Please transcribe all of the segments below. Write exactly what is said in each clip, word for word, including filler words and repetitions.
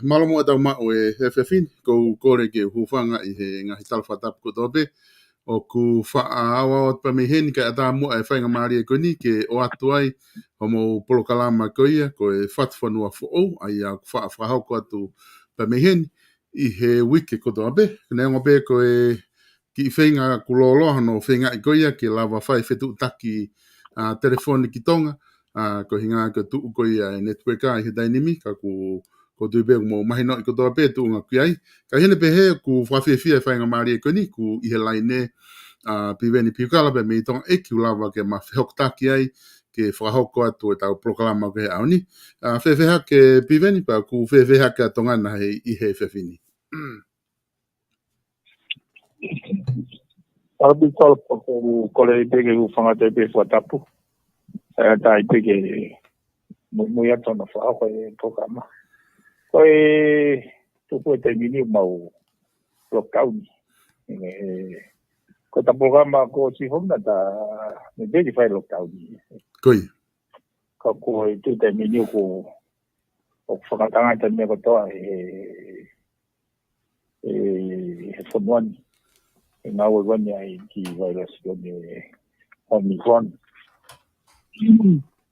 Mālō muʻa ʻetau maʻu e efiafi ni, ʻoku ou kole ke u hūfanga ʻi he ngaahi tala fakatapu kotoa pē. ʻOku faʻa ʻaoʻao atu pē mei heni kae ʻatā muʻa e faingamālie ko eni ke ʻoatu ai hoʻomou polokalama ko ia, ko e Fatu Fonua Foʻou, ʻa ia ʻoku faʻa fakahoko atu pē mei heni ʻi he uike kotoa pē. Neongo pē ko e kiʻi feinga ʻoku lōloa hono feingaʻi ko ia ke lava fai fetuʻutaki, ʻa, telefoni ki Tonga, ʻa, koeʻuhinga ko e tuʻu ko ia e network ʻi he taimi ni, ka ʻoku, ʻoku ou tui pē ʻoku mou mahinoʻi kotoa pē tuʻunga ʻoku ʻi ai. Ka ʻi heʻene pehē ʻoku fakafiefia e faingamālie ko eni ʻoku ʻi he laine, ʻa, Piveni Piukala pē mei Tonga ʻEiki ʻoku lava ke ma fehokotaki ai ke fakahoko atu ʻetau polokalama ko ē he ʻaho ni. ʻA, fēfē hake Piveni pea ʻoku fēfē hake ʻa Tonga na he, ʻi he efiafi ni. ʻAupito, ʻoku ou kole pē ke u hūfanga atu pē he fakatapu. ʻE, ʻatā pē ke muimui atu hono fakahoko e polokalama. Ko e tupu e taimi ni ʻoku mau lockdown. ʻE, ko ʻeta polokalama ko ē ʻosi hona ta, ne pē ki fai lockdown. Ko ia. Ka ko e tuʻu taimi ni ʻoku, ʻoku fakatangata meʻa kotoa he, he, he fonua ni. He ngāue ko eni ʻa e kiʻi vailasi ko eni Omicron.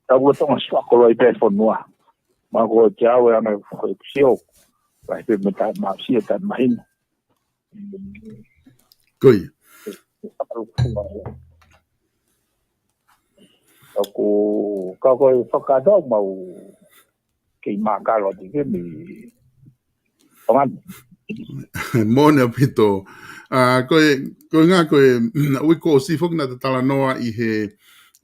Ka ʻoku Tonga sua kolo ai pē fonua. Ma ko te au e anga ko e sio. Vai pē me ta ma sio ta mahino. Ko ia. ʻOku, ka ko e fakatau mau kei mākalo atu ke mi. Tongan. Moʻoni ʻaupito. ʻA, ko e, koeʻuhinga ko e, uike kuo ʻosi foki naʻa ta talanoa ʻi he,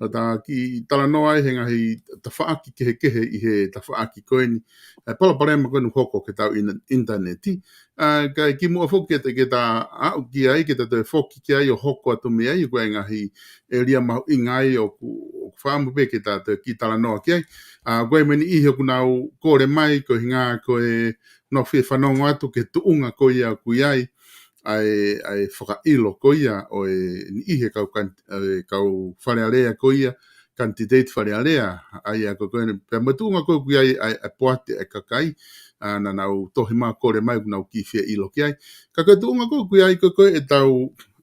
naʻa ta kiʻi talanoa ʻi he ngaahi tafaʻaki kehekehe ʻi he tafaʻaki ko eni. ʻE, palopalema ko eni hoko ki heʻetau ina-, ʻinitaneti. ʻA, kae kimuʻa foki ke ta, ke ta aʻu ki ai, ke ta toe foki ki ai ʻo hoko atu mei ai, ko e ngaahi ʻēlia mahuʻinga ai ʻoku, ʻoku fakaʻamu pē ke ta toe kiʻi talanoa ki ai. ʻA, ko e meʻa ni ʻi he ʻoku nau kole mai, koeʻuhinga ko e nau fie fanongo atu ki he tuʻunga ko ia ʻoku ʻi ai, ʻa e, ʻa e fakaʻilo ko ia ʻo e niʻihi e kau kan-, e kau Fale Alea ko ia, candidate Fale Alea, ʻa ia ko ē ko eni, pea mo e tuʻunga ko ē ʻoku ʻi ai ʻa e, ʻa e poate ʻa e kakai, ʻa, naʻa nau tohi mai kole mai ʻoku nau kiʻi fie ʻilo ki ai. Ka ko e tuʻunga ko ē ʻoku ʻi ai ko ē ko ē ʻetau,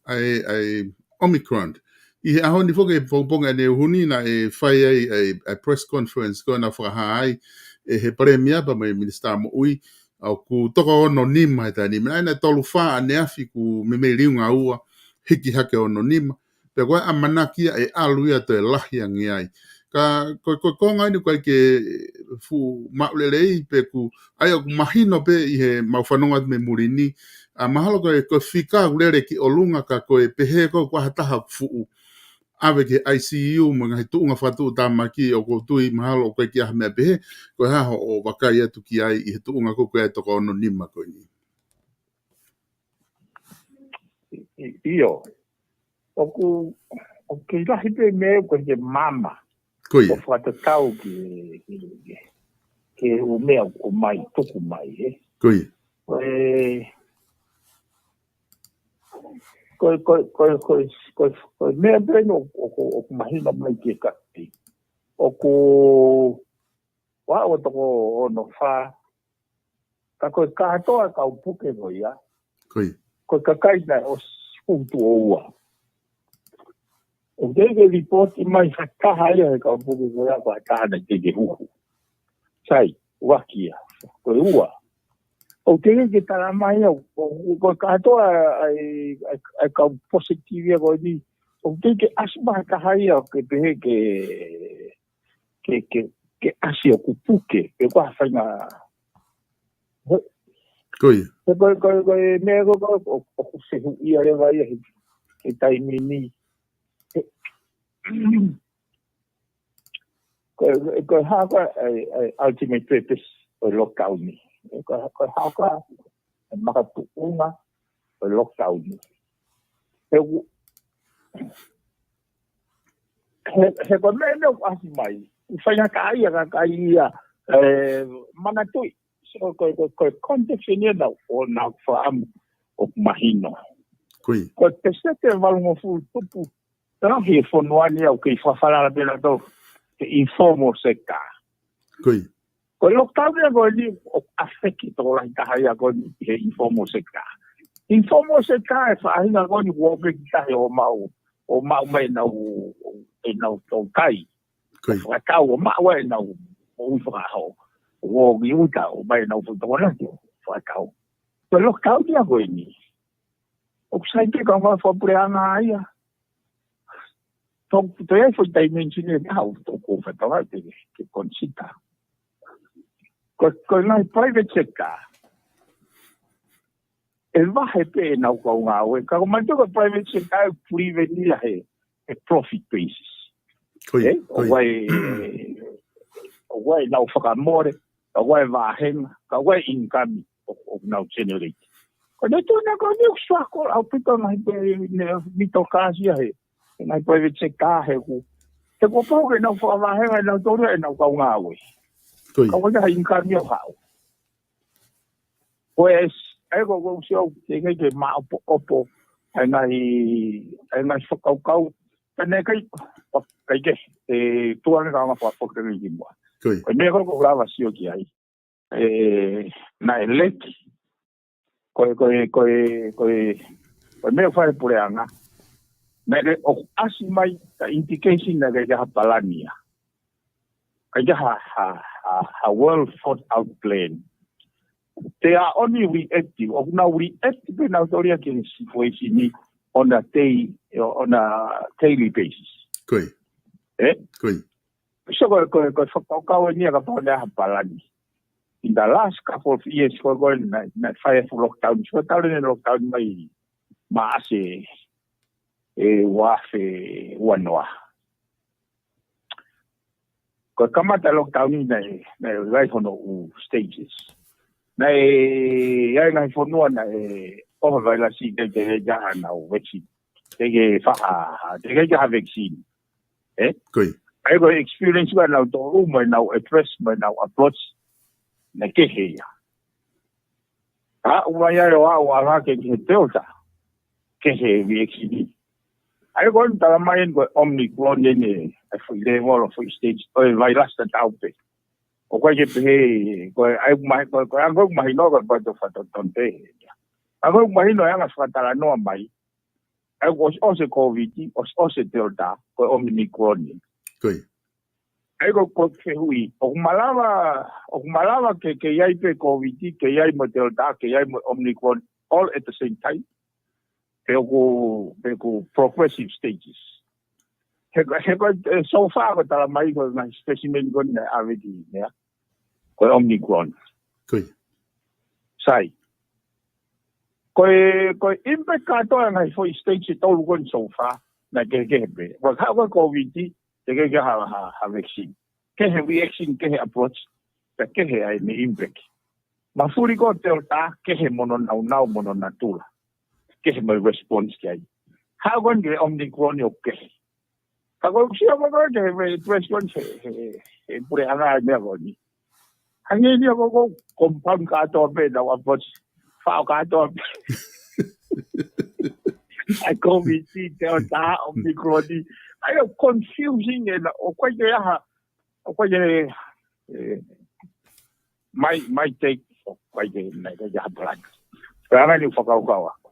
ʻa e, ʻa e Omicron. ʻI he ʻaho ni foki he pongipongi ʻaneuhu ni naʻe fai ai ʻa e, ʻa e press conference ko ē naʻe fakahā ai ʻe he Palēmia pea mo e Minisitā Moʻui, ʻoku toko ono nima he taimi ni. Naʻe, naʻe tolu fā ʻaneafi kuo meimei liunga ua, hiki hake ono nima. Pea ko e ʻamanaki ia ʻe ʻalu ia ʻo toe lahi ange ai. Ka ko, ko, ko e konga eni ʻoku ʻikai ke fuʻu maʻu lelei pē ʻoku, ʻa ia ʻoku mahino pē ʻi heʻemau fanongo atu mei muli ni. ʻA, mahalo ko e, ko e fika ʻoku lele ki ʻolunga ka ko e pehē ko ē ʻoku ʻi ai ha taha ʻoku fuʻu ʻave ki he I C U mo e ngaahi tuʻunga fakatuʻutāmaki ʻoku ou tui mahalo ʻoku ʻikai ke ʻi ai ha meʻa pehē, ko e hā hoʻo vakai atu ki ai ʻi he tuʻunga ko ē ʻoku ʻi ai e toko ono nima ko eni. ʻI-, ʻi-, ʻio. ʻOku, ʻoku kei lahi pē meʻa ʻoku ʻikai ke maama. Ko ia. ʻO fakatatau ki, ki, ki, ki he ʻū meʻa ʻoku ʻomai, tuku mai, ē. Ko ia. Ko e, ko e, ko e, ko e, ko e, ko e, ko e meʻa pē eni ʻoku, ʻoku, ʻoku mahino mai ki he kati. ʻOku, ʻoku ʻi ai e toko ono fā. Ka ko e kātoa e kau puke ko ia. Ko ia. Ko e kakai naʻe ʻosi huhu tuʻo ua. ʻOku teʻeki ke lipooti mai ha taha ia he kau puke ko ia ko ha taha naʻe teʻeki ke huhu. Sai, ʻuluaki ia. Ko e ua. ʻOku teʻeki ke tala mai ia, ʻo, ʻo, ko e kātoa ʻa e, ʻa e, ʻa e kau positive ia ko eni. ʻOku teʻeki ke ʻasi mai ha taha ia ke pehē ke ke, ke, ke ʻasi ʻoku puke, pe ko ha faʻahinga. Ko ia. He ko e, ko e, ko e meʻa ko ē, ko e, ʻo, ʻoku fehuʻia leva ia he, he taimi ni. He, ko e, ko e hā ko ē, e, e ultimate purpose ʻo e lockdown ni. He ko e, ko e hā ko ē, e makatuʻunga ʻo e lockdown ni. He ʻoku, he, he ko e meʻa eni ʻoku ʻasi mai. ʻOku faingataʻaʻia kakai ia, e, manatuʻi. So, ko, ko, ko e context eni ia naʻa, ʻo naʻa ku fakaʻamu ʻoku mahino. Ko ia. Ko e peseti ʻe valungofulu tupu. Tau he fonua ni ʻoku kei fakafalala pē nautolu he informal sector. Ko ia. Ko e lockdown ia ko eni ʻoku affect tokolahi taha ia ko eni he informal sector. Informal sector e faʻahinga ko eni kuo peki tahi ʻo maʻu, ʻo maʻu mai ʻenau, ʻenau tautai. Fakatau ʻo maʻu ai ʻenau ʻo ui fakaho. ʻO ki uta ʻo mai ʻenau foʻi tokonaki ʻo fakatau. Ko e lockdown ia ko eni ʻoku sai pē ka ngā fakapuleʻanga ia. Tō, tō ia foʻi dimension ʻe taha ʻoku tō ko fakatau te ke consider. Ko, ko e ngaahi private sector ʻe vahe pē ʻenau kau ngāue. Ka ko manatu ko e private sector ʻe prevent ia he, he profit basis. ʻOku ʻi ai ʻenau fakamole, ʻoku ʻi ai e vāhenga, ʻoku ʻi ai e income ʻoku nau generate. Ko e tuʻunga ko eni ʻoku struggle ʻaupito ngaahi pē ne middle class ia he, he ngaahi private sector he ʻoku, he kuo pau ke nau fakavāhenga ʻenau tolu ʻenau kau ngāue. Ka ʻoku ʻi ai ha income ia ʻoku haʻu. Ko e, ʻa ia ko, ko e sio, teʻeki ke maʻopoʻopo ʻa e ngaahi, ʻa e ngaahi fakakaukau. Ka ne kai, kai ke, ʻe tuʻu ange ka ngā fakafoki ki muʻa. Ko e meʻa ko ē ʻoku ou lava sio ki ai. ʻE, naʻe leki. Ko e, ko e, ko e, ko e, ko e meʻa fai puleʻanga. Naʻe ʻoku ʻasi mai ka indication naʻe ʻikai ha palani ia. ʻIkai ha, ha, ha, ha well thought out plan. They are only reactive. ʻOku nau react pē nautolu ia ki he situation ni on a day, on a daily basis. ʻE? So ko e, ko e, ko e fakakaukau eni ia kapau naʻe ʻi ai ha palani. In the last couple of years, ko e, ko e naʻe, naʻe fai e fuʻu lockdown. So tau ne lockdown mai Maʻasi ʻe ua afe ua noa. Ko e kamata lockdown ni naʻe, naʻe ʻi ai hono ʻū stages. Naʻe ʻi ai ngaahi fonua naʻe ʻoho e vailasi ʻikai ke ʻi ai ha nau vaccine. Teʻeki ke faʻa, teʻeki ke ʻi ai ha vaccine. ʻE? ʻA ia ko e experience ko ē nautolu mo ʻenau address, mo ʻenau approach, naʻe kehe ia. ʻA, ʻoku ʻi ai ʻo aʻu ala ke, ki he Delta, kehe e reaction ni. ʻA ia ko eni tala mai eni ko e Omicron eni, ʻa e foʻi level ʻo e foʻi stage ʻo e vailasi tatau pē. ʻOku ʻikai ke pehē, ko e, ʻa ia ʻoku mahi-, ko e, ko e anga ʻoku mahino ko e pato fato tonte. ʻA ia ʻoku mahino e anga fakatalanoa mai. ʻA ia ʻosi, ʻosi e Covid, ʻosi, ʻosi e Delta, ko e Omicron. ʻA ia ko, ko e fehuʻi, ʻoku malava, ʻoku malava ke, ke ʻi ai pē Covid, ke ʻi ai mo e Delta, ke ʻi ai mo e Omicron, all at the same time. Pe ʻoku, pe ʻoku progressive stages. He ko, he ko, ʻe, so far ko e tala mai ko e ngaahi specimen ko eni naʻe ʻave ki, ia. Ko e Omicron. Sai. Ko e, ko e impact kātoa e ngaahi foʻi stage ʻe tolu ko eni so far, naʻe kehekehe pē. Ko e hā ko e Covid, teʻeki ke ʻi ai ha, ha, ha vaccine. Kehe reaction, kehe approach, pea kehe ai mo e impact. Mafuli ko e Delta, kehe mo hono naunau, mo hono natula. Kehe mo e response ki ai. Hā ko eni ki he Omicron ʻoku kehe. Ka ko e sio ko ē ki he response he, he, he puleʻanga e meʻa ko eni. Hangē ni ko e compound kātoa pē ʻenau approach. Faʻo kātoa pē. ʻA e Covid, Delta, Omicron. ʻA ia confusing ʻena, ʻoku ʻikai ke ʻi ai ha, ʻoku ʻikai ke, ʻe, my, my take, ʻoku ʻikai ke, naʻe ʻikai ke ʻi ai ha palani. Pea ʻa eni ʻoku fakakaukau ʻaku.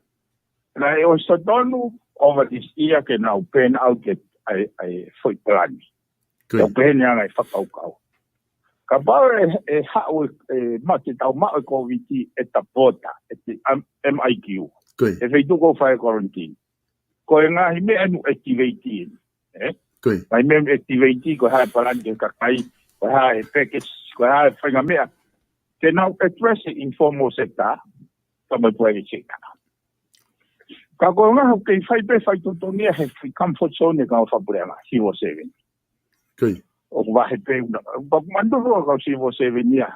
Naʻe ʻosi totonu, over this year ke nau plan out e, ʻa e, ʻa e foʻi palani. ʻOku pehē ni ʻa e ngaahi fakakaukau. Kapau ʻe, ʻe haʻu e, ʻe mate tau maʻu e Covid ʻi he border, ʻi he, um, M I Q. ʻI he feituʻu ʻoku fai e quarantine. Ko e ngaahi meʻa ʻoku activate eni. ʻE? Ngaahi meʻa ʻoku activate, ko e hā e palani ki he kakai, ko e hā e package, ko e hā e faʻahinga meʻa. Te nau address e informal sector, ka mo e private sector. Ka ko e ngaahi ʻoku kei fai pē faitotongi ia he foʻi comfort zone ʻa e kau fakapuleʻanga, civil servant. ʻOku vahe pē ʻuna, ʻoku manatu ʻa e kau civil servant ia.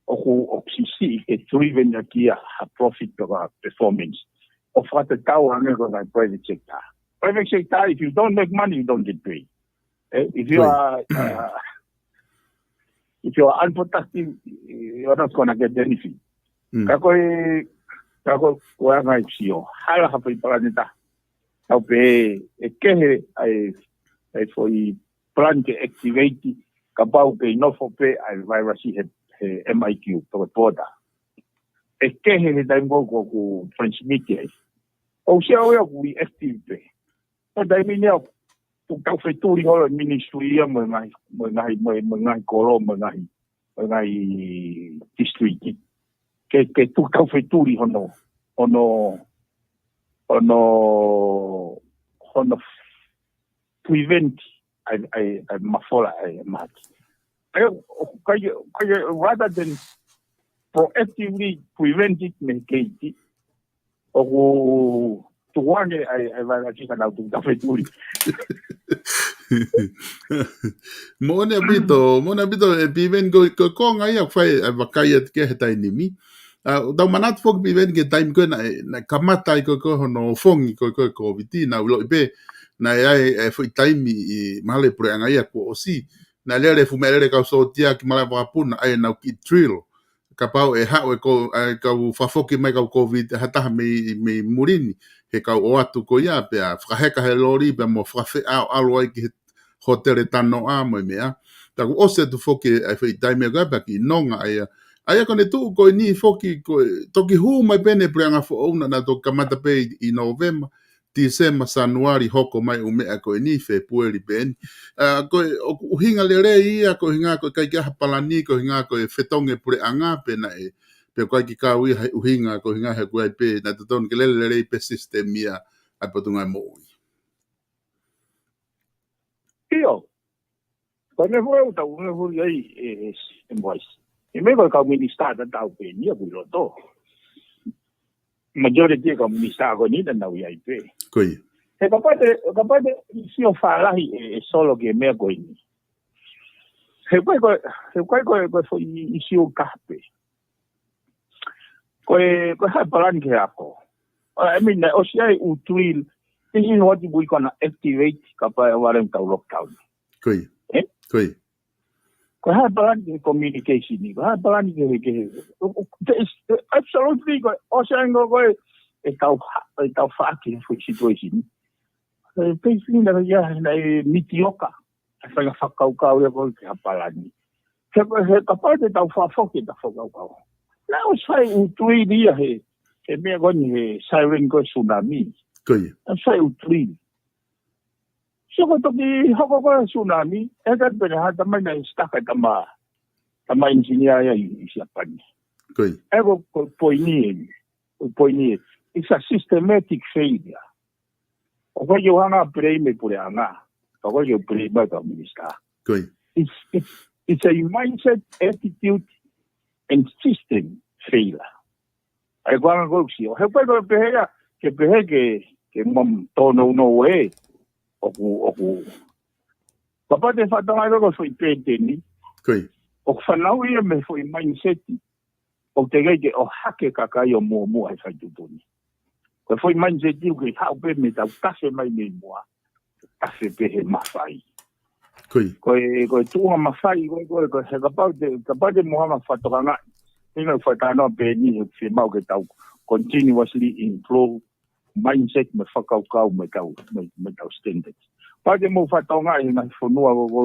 ʻOku, ʻoku siʻisiʻi ke driven ʻaki ia ha profit pe ko ha performance. ʻO fakatatau ange ko e ngaahi private sector. Private sector, if you don't make money, you don't get paid. Eh, if you are, uh, if you are unproductive, you're not gonna get anything. Ka ko e, ka ko e, ko e anga e sio. Hala ha foʻi palani ʻe taha. Tau pehē, ʻe kehe ʻa e, ʻa e foʻi plan ke activate, Kapau kei nofo pē ʻa e vairasi he, he M I Q, pe ko e border, ʻe kehe he taimi ko ē ʻoku transmit ai. ʻOku ʻi ai ʻoku reactive pē. Ko e taimi ni ʻoku tau fetuli holo e ministry ia mo e ngaahi, mo e ngaahi, mo e, mo e ngaahi kolo, mo e ngaahi, mo e ngaahi district. Ke, ke tau fetuli hono, hono, hono, hono prevent ʻa e, ʻa e, ʻa e mafola ʻa e mahaki. ʻA ia, ʻoku ʻikai, ʻikai, rather than proactively prevent it mei he keiti, ʻoku tukuange ʻa e, ʻa e vairasi ka nau tau fetuli. Moʻoni ʻaupito, moʻoni ʻaupito ʻe Piveni, ko, ko e konga ia ʻoku fai ʻa e vakai atu ki ai he taimi ni. ʻA, ʻoku tau manatu foki Piveni ki he taimi ko ē naʻe, naʻe kamata ai ko ē, ko ē hono ofongi ko ē, ko ē Covid, naʻa ku ʻiloʻi pē naʻe ʻi ai e foʻi taimi ʻi mahalo e puleʻanga ia kuo ʻosi, naʻe lele e fuʻu meʻalele kau sōtia ki malaʻe vakapuna, ʻa ia naʻa nau kiʻi drill. Kapau ʻe haʻu e ko-, ʻa e kau fakafoki mai kau Covid, ha taha mei, mei muli ni, he kau ō atu ko ia, pea fakaheka he loli, pea mo fakafeʻao ʻalu ai ki he hōtele Tanoa mo e meʻa. Ka kuo ʻosi atu foki ʻa e foʻi taimi ko ia pea kiʻi nonga ʻa ia. ʻA ia ko ʻene tuʻu ko eni foki ko e, toki hū mai pē ʻene puleʻanga foʻou naʻa nau toki kamata pē ʻi, ʻi Nōvema, Tīsema, Sānuali, hoko mai ʻū meʻa ko eni Fēpueli pē eni. ʻA, ko e, ʻoku ʻuhinga lelei ia, ko e ʻuhinga ko e ʻikai ke ʻi ai ha palani, ko e ʻuhinga ko e fetongi e puleʻanga pē naʻe, pe ʻoku ʻikai ke kau ia he ʻuhinga, ko e ʻuhinga he ʻoku ʻi ai pē, naʻe totonu ke lele lelei pē e sisitemi ia ʻa e Potungāue Moʻui. ʻIo. Ko e meʻa foʻou tau, meʻa foʻou ai e, e, e voice. ʻE meʻa ko e kau minisitā tatau pē eni ia ʻoku ʻi loto. Majority e kau minisitā ko eni naʻa nau ʻi ai pē. Ko ia. He kapau te, kapau te sio fālahi e, e solo ki he meʻa ko eni. He ko e, ko e, he ko e, ko e, ko e foʻi ʻisiū kape. Ko e, ko e hā e palani ke ako. I mean, ʻosi ʻa e ʻū tuʻi, this is what we gonna activate kapau ʻe vale tau lockdown. Ko ia. Eh? Ko ia. Ko e hā e palani ke communication ni, ko e hā e palani ke, ke, there is absolutely ko e, ʻosi ʻa e ngaahi ko e, e tau ha-, e tau faʻaki he foʻi situation. E, basically naʻe, ia, naʻe mediocre. ʻA e faʻahinga fakakaukau ia ko e ke ha palani. He, he kapau te tau fakafoki ʻetau fakakaukau. Naʻe ʻosi fai ʻū tuʻi ia he, he meʻa ko eni he siren ko e tsunami. Ko ia. Naʻe ʻosi fai ʻū tuʻi. So ko e toki hoko ko e tsunami, ʻe ka pene ha tamai naʻe stuck ʻa e tama, tama engineer ia ʻi, ʻi Siapani. Ko ia. ʻE ko, ko e poini eni, ko e poini eni. It's a systematic failure. ʻOku ʻikai ke u hanga ʻo blame e puleʻanga. Ka ʻoku ʻikai ke u blame mai kau minisitā. Ko ia. It's, it's, it's a mindset, attitude, and system failure. ʻA ia ko e anga ko ē ʻoku sio. He ko e, ko e pehē ia, ke pehē ke, ke mam tōnounou ē. ʻOku, ʻoku. Kapau te fatongia ko e foʻi pēteni. Ko ia. ʻOku fanauʻi ia mei he foʻi mindset ʻoku teʻeki ke ʻohake kakai ʻo muʻomuʻa he fai tuʻutuʻuni. Ko e foʻi mindset ʻoku kei haʻu pē mei he tau tafe mai mei muʻa. Tafe pē he mafai. Ko ia. Ko e, ko e tuʻunga mafai, ko e, ko e, ko e, he kapau te, kapau te mou hanga ʻo fakatokangaʻi. He ngaahi fakatalanoa pē eni he fiemaʻu ke tau continuously improve mindset mo e fakakaukau mo ʻetau, mo, mo ʻetau standards. Kapau te mou fakatokangaʻi he ngaahi fonua ko, ko,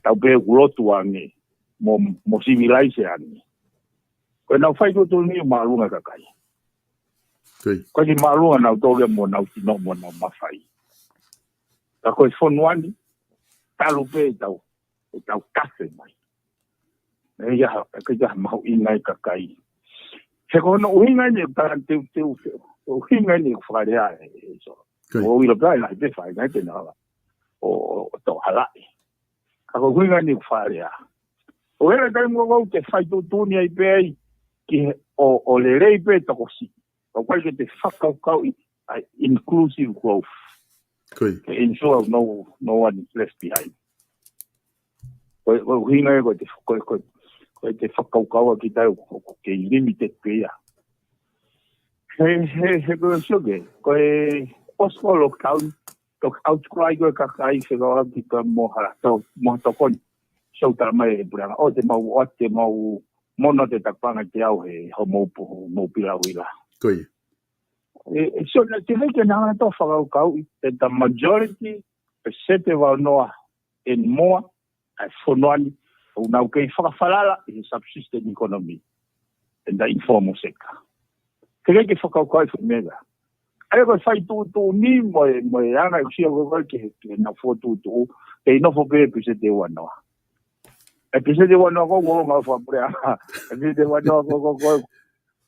tau pehē ʻoku lotu ange, mo, mo civilized ange. Ko ʻenau fai tuʻutuʻuni ʻoku māʻolunga e kakai. Ko ia. Ko e māʻolunga ʻenau tōlia mo ʻenau tino mo ʻenau mafai. Ka ko e fonua ni, talu pē ʻetau, ʻetau tafe mai. ʻE ia, ʻe ʻikai ke mahuʻinga e kakai. He ko hono ʻuhinga eni e tala teu teu, ʻuhinga eni e fakalea e, e so. Ko ia. ʻO ʻilo pē ʻa e lahi pē fai, ngai pē nala. ʻO, ʻo, ʻo tō halaʻi. Ka ko e ʻuhinga eni e fakalea. ʻO hela taimi ʻoku te fai tuʻutuʻuni ai pē ai, ki he, ʻo, ʻo lelei pē tokosiʻi. ʻOku ʻikai ke te fakakaukauʻi ʻa e inclusive growth. Ko ia. Ke ensure no, no one is left behind. Ko e, ko e ʻuhinga ia ko e te, ko e, ko e, ko e te fakakaukau ʻa kita ʻoku, ʻoku kei limited pē ia. He, he, he ko e sio ke, ko e ʻosi ko e lockdown, toki outcry ko e kakai fekauʻaki pē mo ha to-, mo ha tokoni. So tala mai e puleʻanga, ʻoua te mau, ʻoua te mau, mono te takapanga te au he hoʻomou pu-, hoʻomou pilauila. Ko ia. E, e, so na te hei ke nanga to fakakaukauʻi, that the majority, pēseti ʻe valu noa and more, ʻa e fonua ni, ʻoku nau kei fakafalala ʻi he subsistence economy, ʻa e informal sector. Ke kei ke fakakaukau ai foʻi meʻa. ʻA ia ko e fai tuʻutuʻuni mo e, mo e anga ʻeku sio ko ē ke, ke nau fokotuʻutuʻu, ʻe nofo pē peseti ua noa. ʻE peseti ua noa ko ē ʻoku ngāue fakapuleʻanga. ʻE peseti ua noa ko ē, ko ē, ko ē,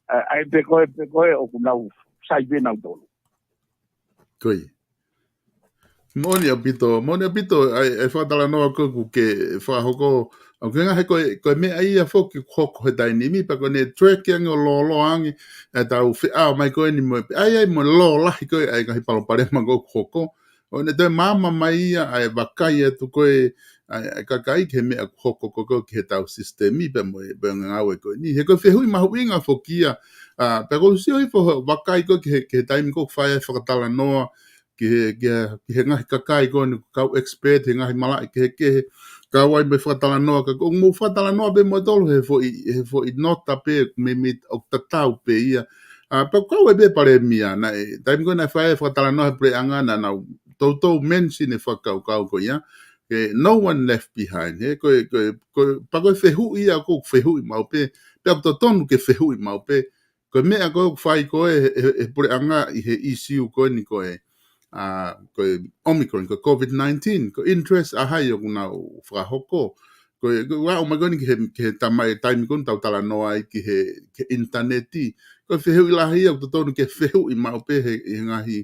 ʻa, ʻa ia pē ko ē, pē ko ē, ʻoku nau sai pē nautolu. Ko ia. Moʻoni ʻaupito, moʻoni ʻaupito, ʻa e, ʻa e fakatalanoa ko ē ʻoku ke fakahoko, ʻoku ke ngaahi ko e, ko e meʻa ia foki ʻoku hoko he taimi ni, pea ko ʻene track ange ʻo lōloa ange, ʻa ʻetau feʻao mai ko eni mo e, ʻa ia mo e lō lahi ko ē, ʻa e ngaahi palopalema ko ē ʻoku hoko. ʻO ne toe maama mai ia, ʻa e vakai atu ko ē, ʻa e, ʻa e kakai ki he meʻa ʻoku hoko ko ē ki heʻetau sisitemi pea mo e, pea ngāue ko eni. He ko e fehuʻi mahuʻinga foki ia, ʻa, pea ʻoku ou sio hifo he vakai ko ē ki he, ki he taimi ko ē ʻoku fai ai e fakatalanoa, ki he, ki he, ki he ngaahi kakai ko eni, kau expert, he ngaahi malaʻe kehekehe, kau ai mo e fakatalanoa, ka ʻoku mou fakatalanoa pē moutolu he foʻi, he foʻi nota pē, meimei ʻoku tatau pē ia. ʻA, pea kau ai pē palēmia, naʻe, taimi ko ē naʻe fai ai e fakatalanoa he puleʻanga naʻa nau toutou mention e fakakaukau ko ia, ke no one left behind, he, ko e, ko e, ko e, pea ko e fehuʻi ia ʻoku fehuʻi maʻu pē, pea ʻoku totonu ke fehuʻi maʻu pē, ko e meʻa ko ē ʻoku fai ko ē he, he, he puleʻanga ʻi he issue ko eni ko e, ʻa, ko e Omicron, ko e COVID nineteen, ko e interest ʻa hai ʻoku nau fakahoko. Ko e, ko e aʻu mai ko eni ki he, ki he tamai, taimi ko eni ʻoku tau talanoa ai ki he, ki he ʻinitaneti. Ko e fehuʻi lahi ia ʻoku totonu ke fehuʻi maʻu pē he, he ngaahi,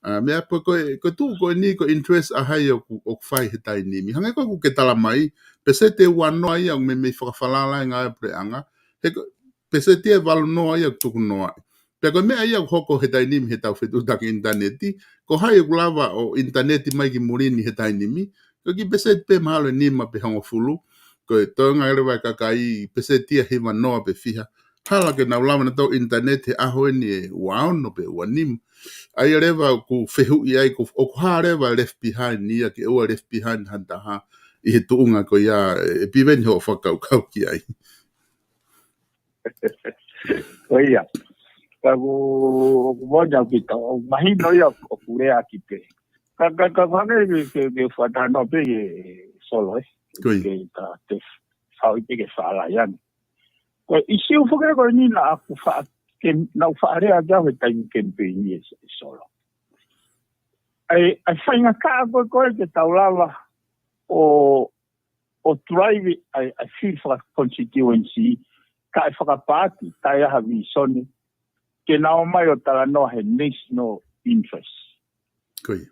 ʻa, meʻa pē ko e, ko e tuʻu ko eni, ko e interest ʻa hai ʻoku, ʻoku fai he taimi ni. Hangē ko ē ʻoku ke tala mai, peseti ua noa ia ʻoku meimei fakafalala e ngāue puleʻanga. He ko, peseti ʻe valu noa ia ʻoku tuku noa. Pea ko e meʻa ia ʻoku hoko he taimi ni heʻetau fetuʻutaki ʻinitaneti, ko hai ʻoku lava ʻo ʻinitaneti mai ki muli ni he taimi ni, ko e kiʻi peseti pē mahalo ʻe nima pe hongofulu, ko e toenga leva e kakai peseti ia ʻe hiva noa pe fiha. Hala ke nau lava nautolu ʻinitaneti he ʻaho eni ʻe ua ono pe ua nima. ʻA ia leva ʻoku fehuʻi ai, ko, ʻoku hā leva e left behind ia, ke ʻoua left behind ha taha ʻi he tuʻunga ko ia, ʻe Piveni hoʻo fakakaukau ki ai. Ko ia. Ka ʻoku, ʻoku moʻoni ʻaupito, ʻoku mahino ia ʻoku lea ki pē. Ka, ka, ka, ka ne ke, ke, ke fakatalanoa pē ʻe Solo, ē. Ko ia. Ke ta te fau i te ke fala ia. Ko e ʻisiū foki ko eni naʻa ku fa, ke, naʻa ku faʻa lea ki ai he taimi kemipeini ē, ē Solo. ʻA e, ʻa e faingataʻa ko ē, ko ē ke tau lava ʻo ʻo drive ʻa e, ʻa e fili fakaconstituency, kae fakapaati, kae ʻi ai ha visone, ke na ō mai ʻo talanoa he national interest. Ko ia.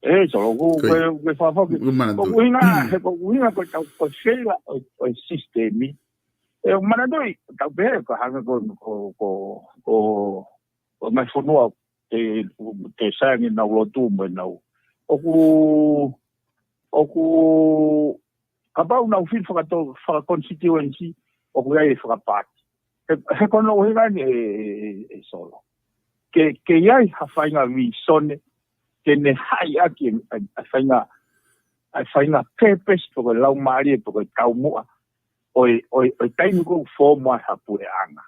Ē, Solo, ko, ko ia. Ko, ko fakafoki. Ko ʻuhinga, he ko ʻuhinga ko ʻetau ko e feila ʻo, ʻo e sisitemi. ʻE, manatuʻi, tau pehē, ko hanga ko, ko, ko, ko, ko mai fonua, te, te saengi nau lotu mo nau. ʻOku, ʻoku, kapau nau fili fakato, fakaconstituency, ʻoku ʻi ai e fakapaati. He, he ko hono ʻuhinga eni ē, ē, ē Solo. Ke, ke ʻi ai ha faʻahinga visone, ke ne haʻi ʻaki ʻa e, ʻa e faʻahinga, ʻa e faʻahinga purpose pe ko e laumālie pe ko e taumuʻa ʻo e, ʻo e, ʻo e taimi ko ē ʻoku fō mai ai ha puleʻanga.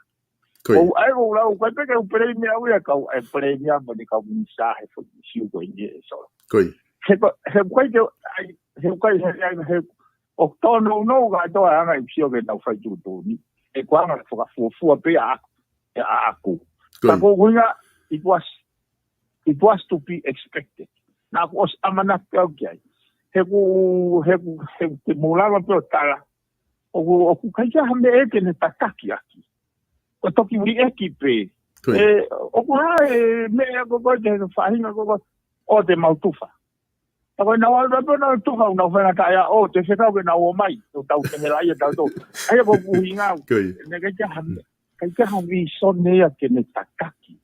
Ko ia. ʻOku ʻai ko ʻeku lau, ʻoku ʻikai pē ke u pelēmia au ia kau, ʻe pelēmia mo e kau minisitā he foʻi ʻisiū ko eni ē Solo. Ko ia. He ko, he ʻoku ʻikai ke, ʻai, he ʻoku ʻikai, he, he, he, ʻoku tōnounou kātoa e anga ʻeku sio ke nau fai tuʻutuʻuni. He ko e anga fakafuofua pē ʻaʻaku, ʻaʻaku. Ko ia. Ka ko ʻeku ʻuhinga, it was, it was to be expected. Naʻa ku ʻosi ʻamanaki au ki ai. He ʻoku, he ʻoku, he ʻoku te mou lava pē ʻo tala. ʻOku, ʻoku ʻikai ke ʻi ai ha meʻa ke ne tataki ʻaki. Ko e toki uliʻeki pē. Ko ia. ʻE, ʻoku hā e meʻa ko ē ko ē ki he faʻahinga ko ē ko ē, ʻo te mau tufa. Ka ko e nau ʻalu pē nau tufa, nau faingataʻa ia, ʻo te fekau ke nau ō mai, ʻo tau te hela ia tau tau. ʻA ia ko ʻeku ʻuhinga au. Ko ia. Ne ʻikai ke ʻi ai ha meʻa, ʻikai ke ʻi ai ha visone ia ke ne tataki.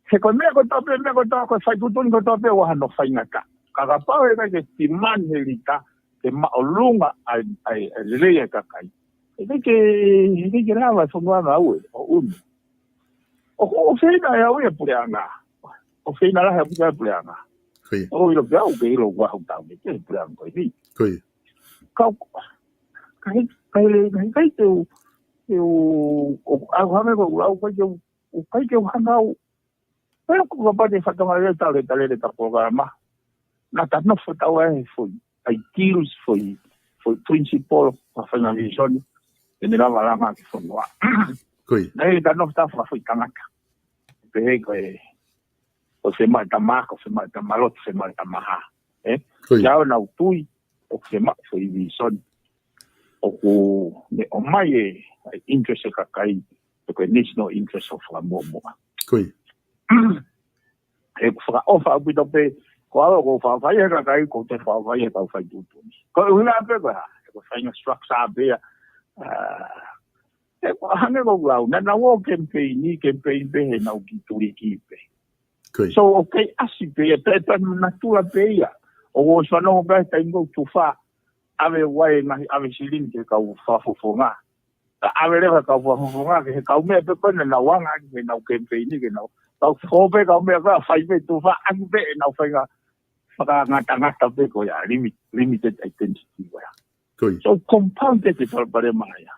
He ko e meʻa kotoa pē, meʻa kotoa, ko e fai tuʻutuʻuni kotoa pē ʻoku ʻi ai hano faingataʻa. Ka kapau ʻe ʻikai ke demand he lita, ke māʻolunga ʻa e, ʻa e, ʻa e lelei ʻa e kakai. ʻE ʻikai ke, ʻe ʻikai ke lava e fonua na au ē, ʻo ʻunu. ʻO, ʻo feinga ʻe au ia puleʻanga. ʻO feinga lahi ʻa e puleʻanga. Ko ia. ʻO ʻilo pē au ke ʻilo ʻoku ʻahu tau me te puleʻanga ko eni. Ko ia. Ka, ka, ka, ka, ka, ka, te u, te u, ʻo, ʻahu hame ko ʻeku lau, ka te u, ʻoku ʻikai ke u hanga au. Pea ko ka pate fatongia ia tale, tale le ta polokalama. Naʻa ta nofo tau ai foʻi, ʻai deals foʻi, foʻi principle, fakafaingamālie, ke ne lava langa ki he fonua. Ko ia. Naʻe ʻi ai e tano ta fakafoʻi tangata. Pehē ko e, ko e fiemaʻu tama, ko e fiemaʻu tama lotu, fiemaʻu tama hā. Ē? Ko ia. Ka ʻoku nau tui, ʻoku fiemaʻu foʻi visone. ʻOku ne ʻomai e, e interest e kakai, pe ko e national interest ʻo fakamuʻomuʻa. Ko ia. ʻOku fakaʻofa ʻaupito pē, ko au ʻoku ou fakaʻofaʻia he kakai, ʻoku ou toe fakaʻofaʻia he kau fai tuʻutuʻuni. Ko e ʻuhinga pē ko e hā, ʻoku ou feinga structure pē ia, ā, ʻoku hangē ko ʻeku lau, naʻa nau ō campaign, campaign pē heʻenau kiʻi tuliki pē. Ko ia. So, ʻoku kei ʻasi pē ia, pē, pē natula pē ia. ʻOku ou ʻosi fanongo pē he taimi ko ē ʻoku tufa, ʻave ʻa e ngaahi ʻave silini ki he kau fakafofonga. Ka ʻave leva kau fakafofonga ki he kau meʻa pē ko ē naʻa nau anga ʻaki heʻenau campaign ke nau. Kau fō pē kau meʻa ko ē ʻa fai pē tufa ʻaki pē ʻenau feinga fakangatangata pē ko ia, limit, limited identity ko ia. Ko ia. So compound e palopalema ia.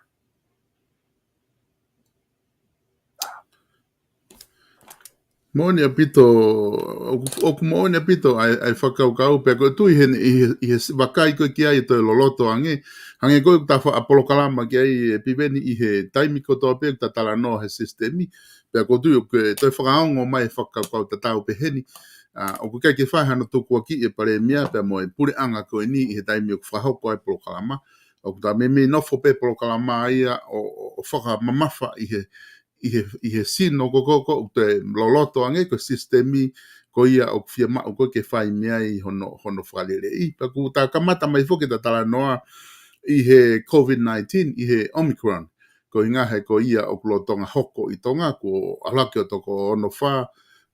Moʻoni ʻaupito, ʻoku, ʻoku moʻoni ʻaupito ʻa e, ʻa e fakakaukau, pea ko e tui he, ʻi he, ʻi he vakai ko ē ki ai ʻe toe loloto ange, hangē ko e ta faʻa polokalama ki ai ʻe Piveni ʻi he taimi kotoa pē ʻoku ta talanoa he sisitemi, pea ko e tui ʻoku toe fakaongo mai e fakakaukau tatau peheni, ā, ʻoku ʻikai ke fai hano tukuakiʻi e palēmia pea mo e puleʻanga ko eni ʻi he taimi ʻoku fakahoko ai e polokalama, ʻoku ta meimei nofo pē polokalama ia ʻo, ʻo, ʻo fakamamafa ʻi he ʻi he, ʻi he sino ko ē, ko ē, ko ē, ʻoku toe loloto ange ko e sisitemi ko ia ʻoku fiemaʻu ko ē ke fai mei ai hono, hono fakaleleiʻi. Pea ʻoku ta kamata mai foki ʻeta talanoa ʻi he COVID nineteen, ʻi he Omicron. Ko e ʻuhinga he ko ia ʻoku lolotonga hoko ʻi Tonga, kuo ʻalu hake ʻo toko ono fā,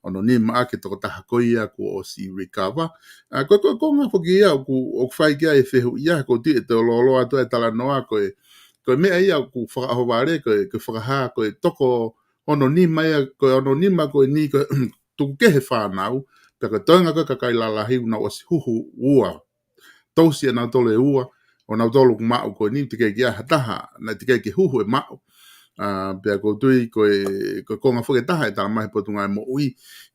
ono nima ʻa e toko taha ko ia kuo ʻosi recover. Ā, ko e, ko e, ko e ʻuhinga foki ia ʻoku, ʻoku fai ki ai e fehuʻi ia, ʻoku ou tui ʻe toe loloa atu e talanoa ko e, ko e meʻa ia ʻoku fakaʻohovale, ko e, ko e fakahā, ko e toko ono nima ia, ko e ono nima ko eni, ko e tuku kehe fānau, pea ko e toenga ko ē kakai lalahi ʻoku nau ʻosi huhu ua. Tousi ʻe nautolu e ua, ʻo nautolu ʻoku maʻu ko eni, teʻeki ai ke ʻi ai ha taha, naʻe teʻeki ai ke huhu ʻe maʻu. Ā, pea ʻoku ou tui ko e, ko e konga foki ʻe taha ʻe talamai he Potungāue Moʻui.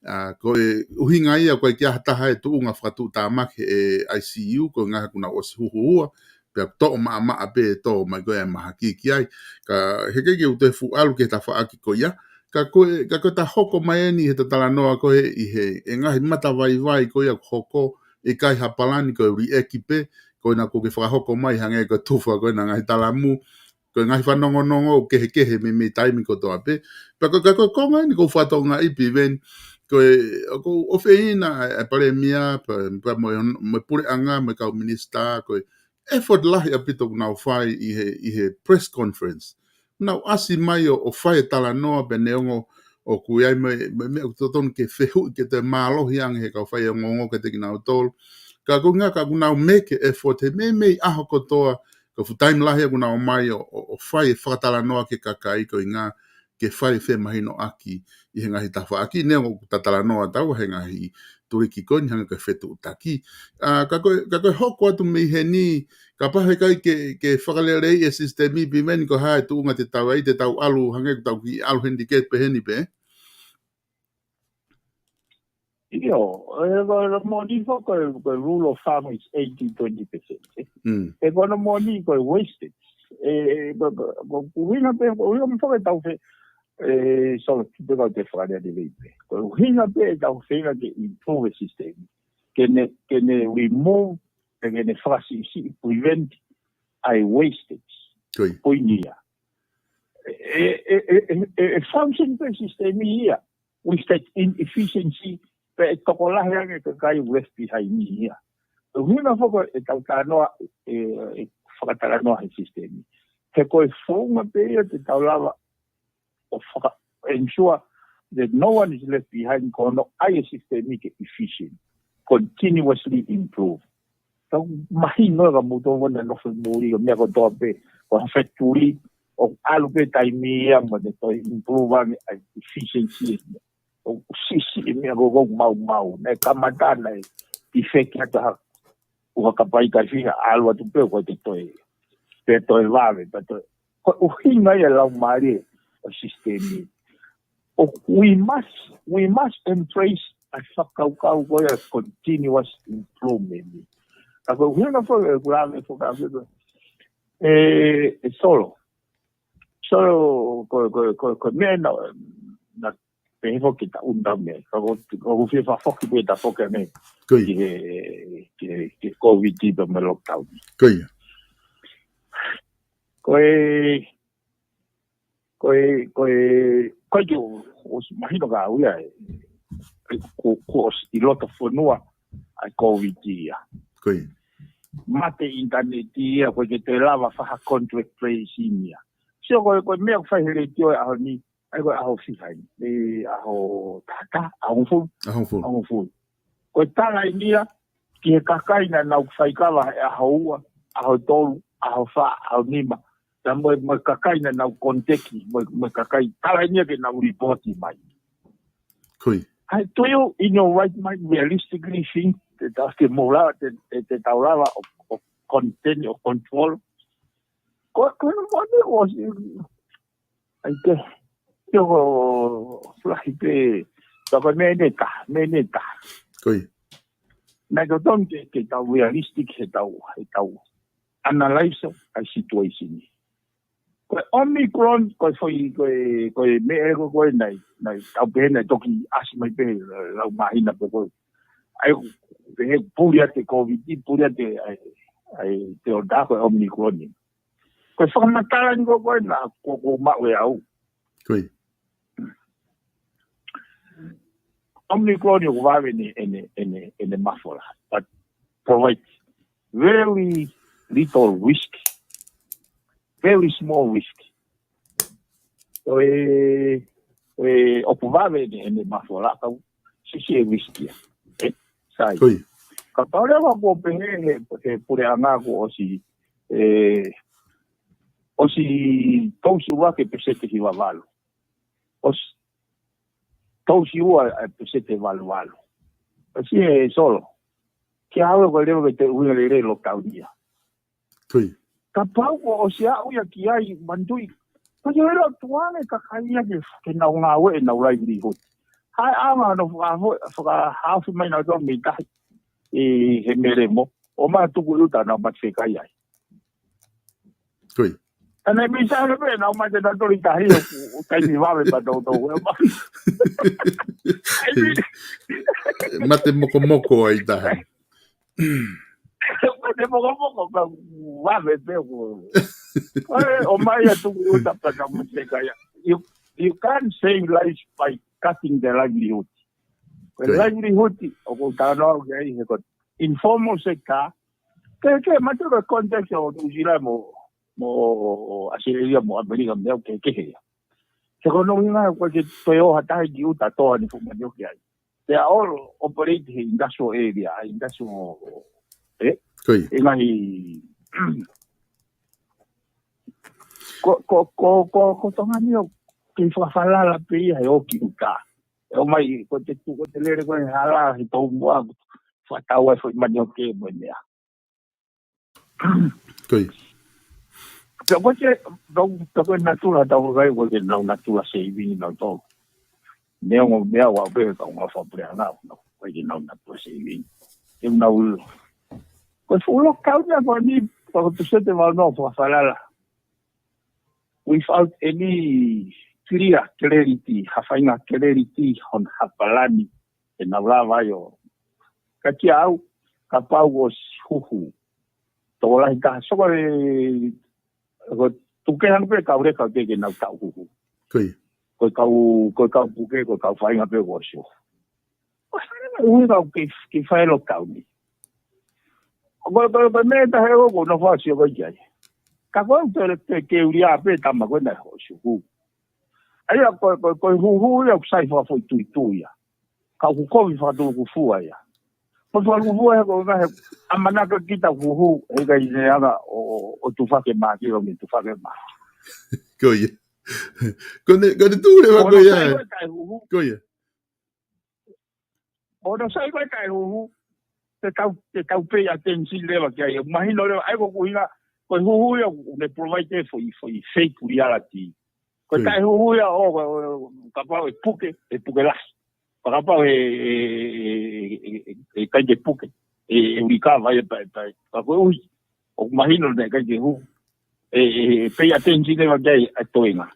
Ā, ko e ʻuhinga ia ʻoku ʻikai ke ʻi ai ha taha ʻe tuʻunga fakatuʻutāmaki he I C U, ko e ʻuhinga he ʻoku nau ʻosi huhu ua, pea toʻo maʻamaʻa pē ʻe tō mai ko ē e mahaki ki ai. Ka heʻikai ke u toe fuʻu ʻalu ki he tafaʻaki ko ia. Ka ko e, ka ko ʻeta hoko mai eni he talanoa ko ē ʻi he, e ngaahi matavaivai ko ia ʻoku hoko, ʻikai ha palani ko e liʻeki pē, ko ena ʻoku ke fakahoko mai hangē ko e tufa ko ena ngaahi talamu, ko e ngaahi fanongonongo ʻoku kehekehe mei, mei taimi kotoa pē. Pea ko, ka ko e konga eni ʻoku ou fakatokangaʻi Piveni, ko e, ʻoku ou ʻofeina e, e palēmia, pea, pea mo e, mo e puleʻanga, mo e kau minisitā, ko e effort lahi ʻaupito ʻoku nau fai ʻi he, ʻi he press conference. Nau ʻasi mai ʻo, ʻo fai e talanoa pea neongo ʻoku ʻi ai mo e, mo e meʻa ʻoku totonu ke fehuʻi ke toe mālohi ange he kau faiongoongo kiate kinautolu. Ka ko e ʻuhinga ka ʻoku nau make e effort he meimei ʻaho kotoa, ko e fuʻu taimi lahi ʻoku nau ō mai ʻo, ʻo, ʻo fai e fakatalanoa ki he kakai ko e ʻuhinga ke fai e femahinoʻaki ʻi he ngaahi tafaʻaki, neongo ʻoku ta talanoa taua he ngaahi tuliki ko eni hangē ko e fetuʻutaki. Ā, ka ko e, ka ko e hoko atu mei heni, kapau heʻikai ke, ke fakaleleiʻi e sisitemi Piveni ko e hā e tuʻunga te tau ʻai, te tau ʻalu hangē ko ʻetau kiʻi ʻalu heni ke peheni pē. ʻIo, e, ko e moʻoni foki ko e, ko e rule of thumb is eighty twenty percent, ē. Mm. He ko hono moʻoni ko e wastage. E, e, ko, ko, ko e ʻuhinga pē, ko e ʻuhinga pē foki ʻetau fe-, e, so, te kau te fakalea lelei pē. Ko e ʻuhinga pē ʻetau feinga ke improve e sisitemi. Ke ne, ke ne remove, ke ne fakasiʻisiʻi, prevent ʻa e wastage. Ko ia. Ko eni ia. E, e, e, e, e function pē sisitemi ia. With that inefficiency, pea ʻe tokolahi ange e kakai left behind ia. ʻUhinga foki ʻetau talanoa, e, e fakatalanoa he sisitemi. He ko e founga pē ia te tau lava ʻo faka-, ensure that no one is left behind, ko hono ʻai e sisitemi ke efficient, continuously improve. Tau mahino ka mou tau wana nofo muli, ko e meʻa kotoa pē, ko ha factory, ʻoku ʻalu pē taimi ia mo ne toe improve ange ʻa e efficiency. ʻOku siʻisiʻi e meʻa ko ē ʻoku maumau, naʻe kamata naʻe defect atu ha, ʻo ha kapai kai fia, ʻalu atu pē ko e te toe, te toe vave, te toe. Ko e ʻuhinga ia e laumālie ʻo e sisitemi. ʻO we must, we must embrace ʻa e fakakaukau ko ia continuous improvement. Ka ko e ʻuhinga foki, ʻeku lave foki, E, e Solo. Solo, ko, ko, ko, ko e meʻa naʻa, naʻa pehē foki ta unda me. Ko, ko, ko fie fa foki pē ta foki me. Ko ia. Ki he, ki he, ki he COVID pe mo e lockdown. Ko ia. Ko e, ko e, ko e, ko e ke o, ʻosi mahino ka au ia e. Ko, ko ʻosi ʻi loto fonua ʻa e COVID ia. Ko ia. Mate ʻinitaneti ia, ko e ke toe lava fai ha contact tracing ia. Sio ko e, ko e meʻa ʻoku fai he letiō e ʻaho ni, ʻa ia ko e ʻaho fiha eni. E ʻaho taha taha, ʻaho hongofulu. ʻAho hongofulu. ʻAho hongofulu. Ko e tala eni ia, ki he kakai naʻa nau faikava he ʻaho ua, ʻaho tolu, ʻaho fā, ʻaho nima. Ta mo e, mo e kakai naʻa nau contact, mo e, mo e kakai tala eni ia ke nau report mai. Ko ia. Hai, do you, in your right mind, realistically think that that's the mola, that, that, that tau lava ʻo, ʻo contain, ʻo control? Ko, ko, ko, ko, ko, ʻAi ke, ke o lahi pē, ka ko e meʻa ʻe taha, meʻa ʻe taha. Ko ia. Naʻe totonu ke, ke tau realistic he tau, he tau analyze ʻa e situation ni. Ko e Omicron, ko e foʻi, ko e, ko e meʻa ko, ko e naʻe, naʻe tau pehē naʻe toki ʻasi mai pē lau māhina pē ko e. ʻAi, pehē puli atu e COVID, puli atu e, ʻai, ʻai, te o da ko e Omicron ni. Ko e fakamatala ni ko, ko e naʻa, ko, ko maʻu e au. Ko ia. Omicron ʻoku vave ʻene, ʻene, ʻene, ʻene mafola. But provide very little risk. Very small risk. Ko e, ko e ʻoku vave ʻene, ʻene mafola ka ʻoku siʻisiʻi e risk ia. ʻE, sai. Ko ia. Kapau leva kuo pehē he, he puleʻanga kuo ʻosi, ʻe, ʻosi tausi ua ke peseti hiva valu. ʻOsi tausi ua e peseti valu valu. ʻOsi e Solo. Ke au ko e leva ke te ʻuhinga lelei lockdown ia. Ko ia. Kapau kuo ʻosi aʻu ia ki ai manatuʻi. Ko ia ʻilo tuale kakai ia ke, ke nau ngāue ʻenau livelihood. Hai ʻaonga hono fakahaofi, fakahaofi mai nautolu mei tahi. ʻI he melemo. ʻO matuku ʻi ʻuta nau mate fekai ai. Ko ia. Ana mi sa le pe na mate nautolu ʻi tahi ʻo, ʻo taimi vave pa toutou. Mate mokomoko ai tahi. Mate mokomoko ka vave pē ko. ʻOi, ʻomai atu ʻi ʻuta pa ka mate fekai ai. You, you can't save life by cutting the livelihood. Ko e livelihood, ʻoku ou talanoa ki ai he ko e informal sector, ke, ke mate ko e context ʻo New Zealand mo, mo Australia mo ʻAmelika mo e au kehekehe ia. He ko hono ʻuhinga ko e ke toe ō ha taha ki ʻuta toa ni fuʻu manioke ai. They are all operate he industrial area, industrial, ʻe? Ko ia. ʻE ngaahi, ko, ko, ko, ko, ko Tonga ni ʻoku kei fakafalala pē ia he ō ki ʻuta. ʻE ʻomai, ko te tu, ko te lele ko e hala, he tau mua, fakatau ai foʻi manioke mo e meʻa. Ko ia. Pea ko e, pea, pea ko e natula tau kai, ko e nau natula saving nautolu. Neongo meʻa ua pē ka unga fapure ana, ko e nau natula saving. Ke nau, ko e fuʻu lockdown ia ko eni, ko e peseti valu noa fakafalala. Without any clear clarity, ha faʻahinga clarity, hono ha palani, ʻe nau lava ai ʻo. Ka kia au, kapau ʻosi huhu. Tokolahi taha, soko e, ko tuke hanga pē kau leka ke, ke nau tau huhu. Ko ia. Ko e kau, ko e kau puke, ko e kau faʻahinga pē ko ʻosi huhu. Ko e hanga ui kau ke, ke fai lockdown ni. Ko, ko, ko e meʻa taha ʻoku ou nofo ʻo sio ko ia ai. Ka ko e te, te ke ulia pē tama ko e naʻe ʻosi huhu. ʻA ia ko, ko, ko e huhu ia ʻoku sai fakafoʻituitui ia. Ka ʻoku kovi fakatulukufua ia. Ko e fakalukufua ia ko e ngaahi ʻamanaki kita huhu, ʻe ʻikai ke anga ʻo, ʻo, ʻo tufake maki, ʻo me tufake maki. Ko ia. Ko ne, ko ne tule wa ko ia. Ko ia. ʻO no sai ko e taʻehuhu, te tau, te tau pay attention leva ki ai. Mahino leva, ʻa ia ko e ʻuhinga, ko e huhu ia, ʻoku ne provide e foʻi, foʻi fake reality. Ko e taʻehuhu ia, ʻo, ʻo, kapau ʻe puke, ʻe puke lahi. Kapau ʻe, ʻe, ʻe, ʻe, ʻe ʻikai ke puke, ʻe, ʻe uli ka vai, ʻe pa, ʻe pa, ka ko e ʻuhi, ʻoku mahino naʻe ʻikai ke huhu. e, e, e pay attention ʻe ʻikai ʻa e toenga.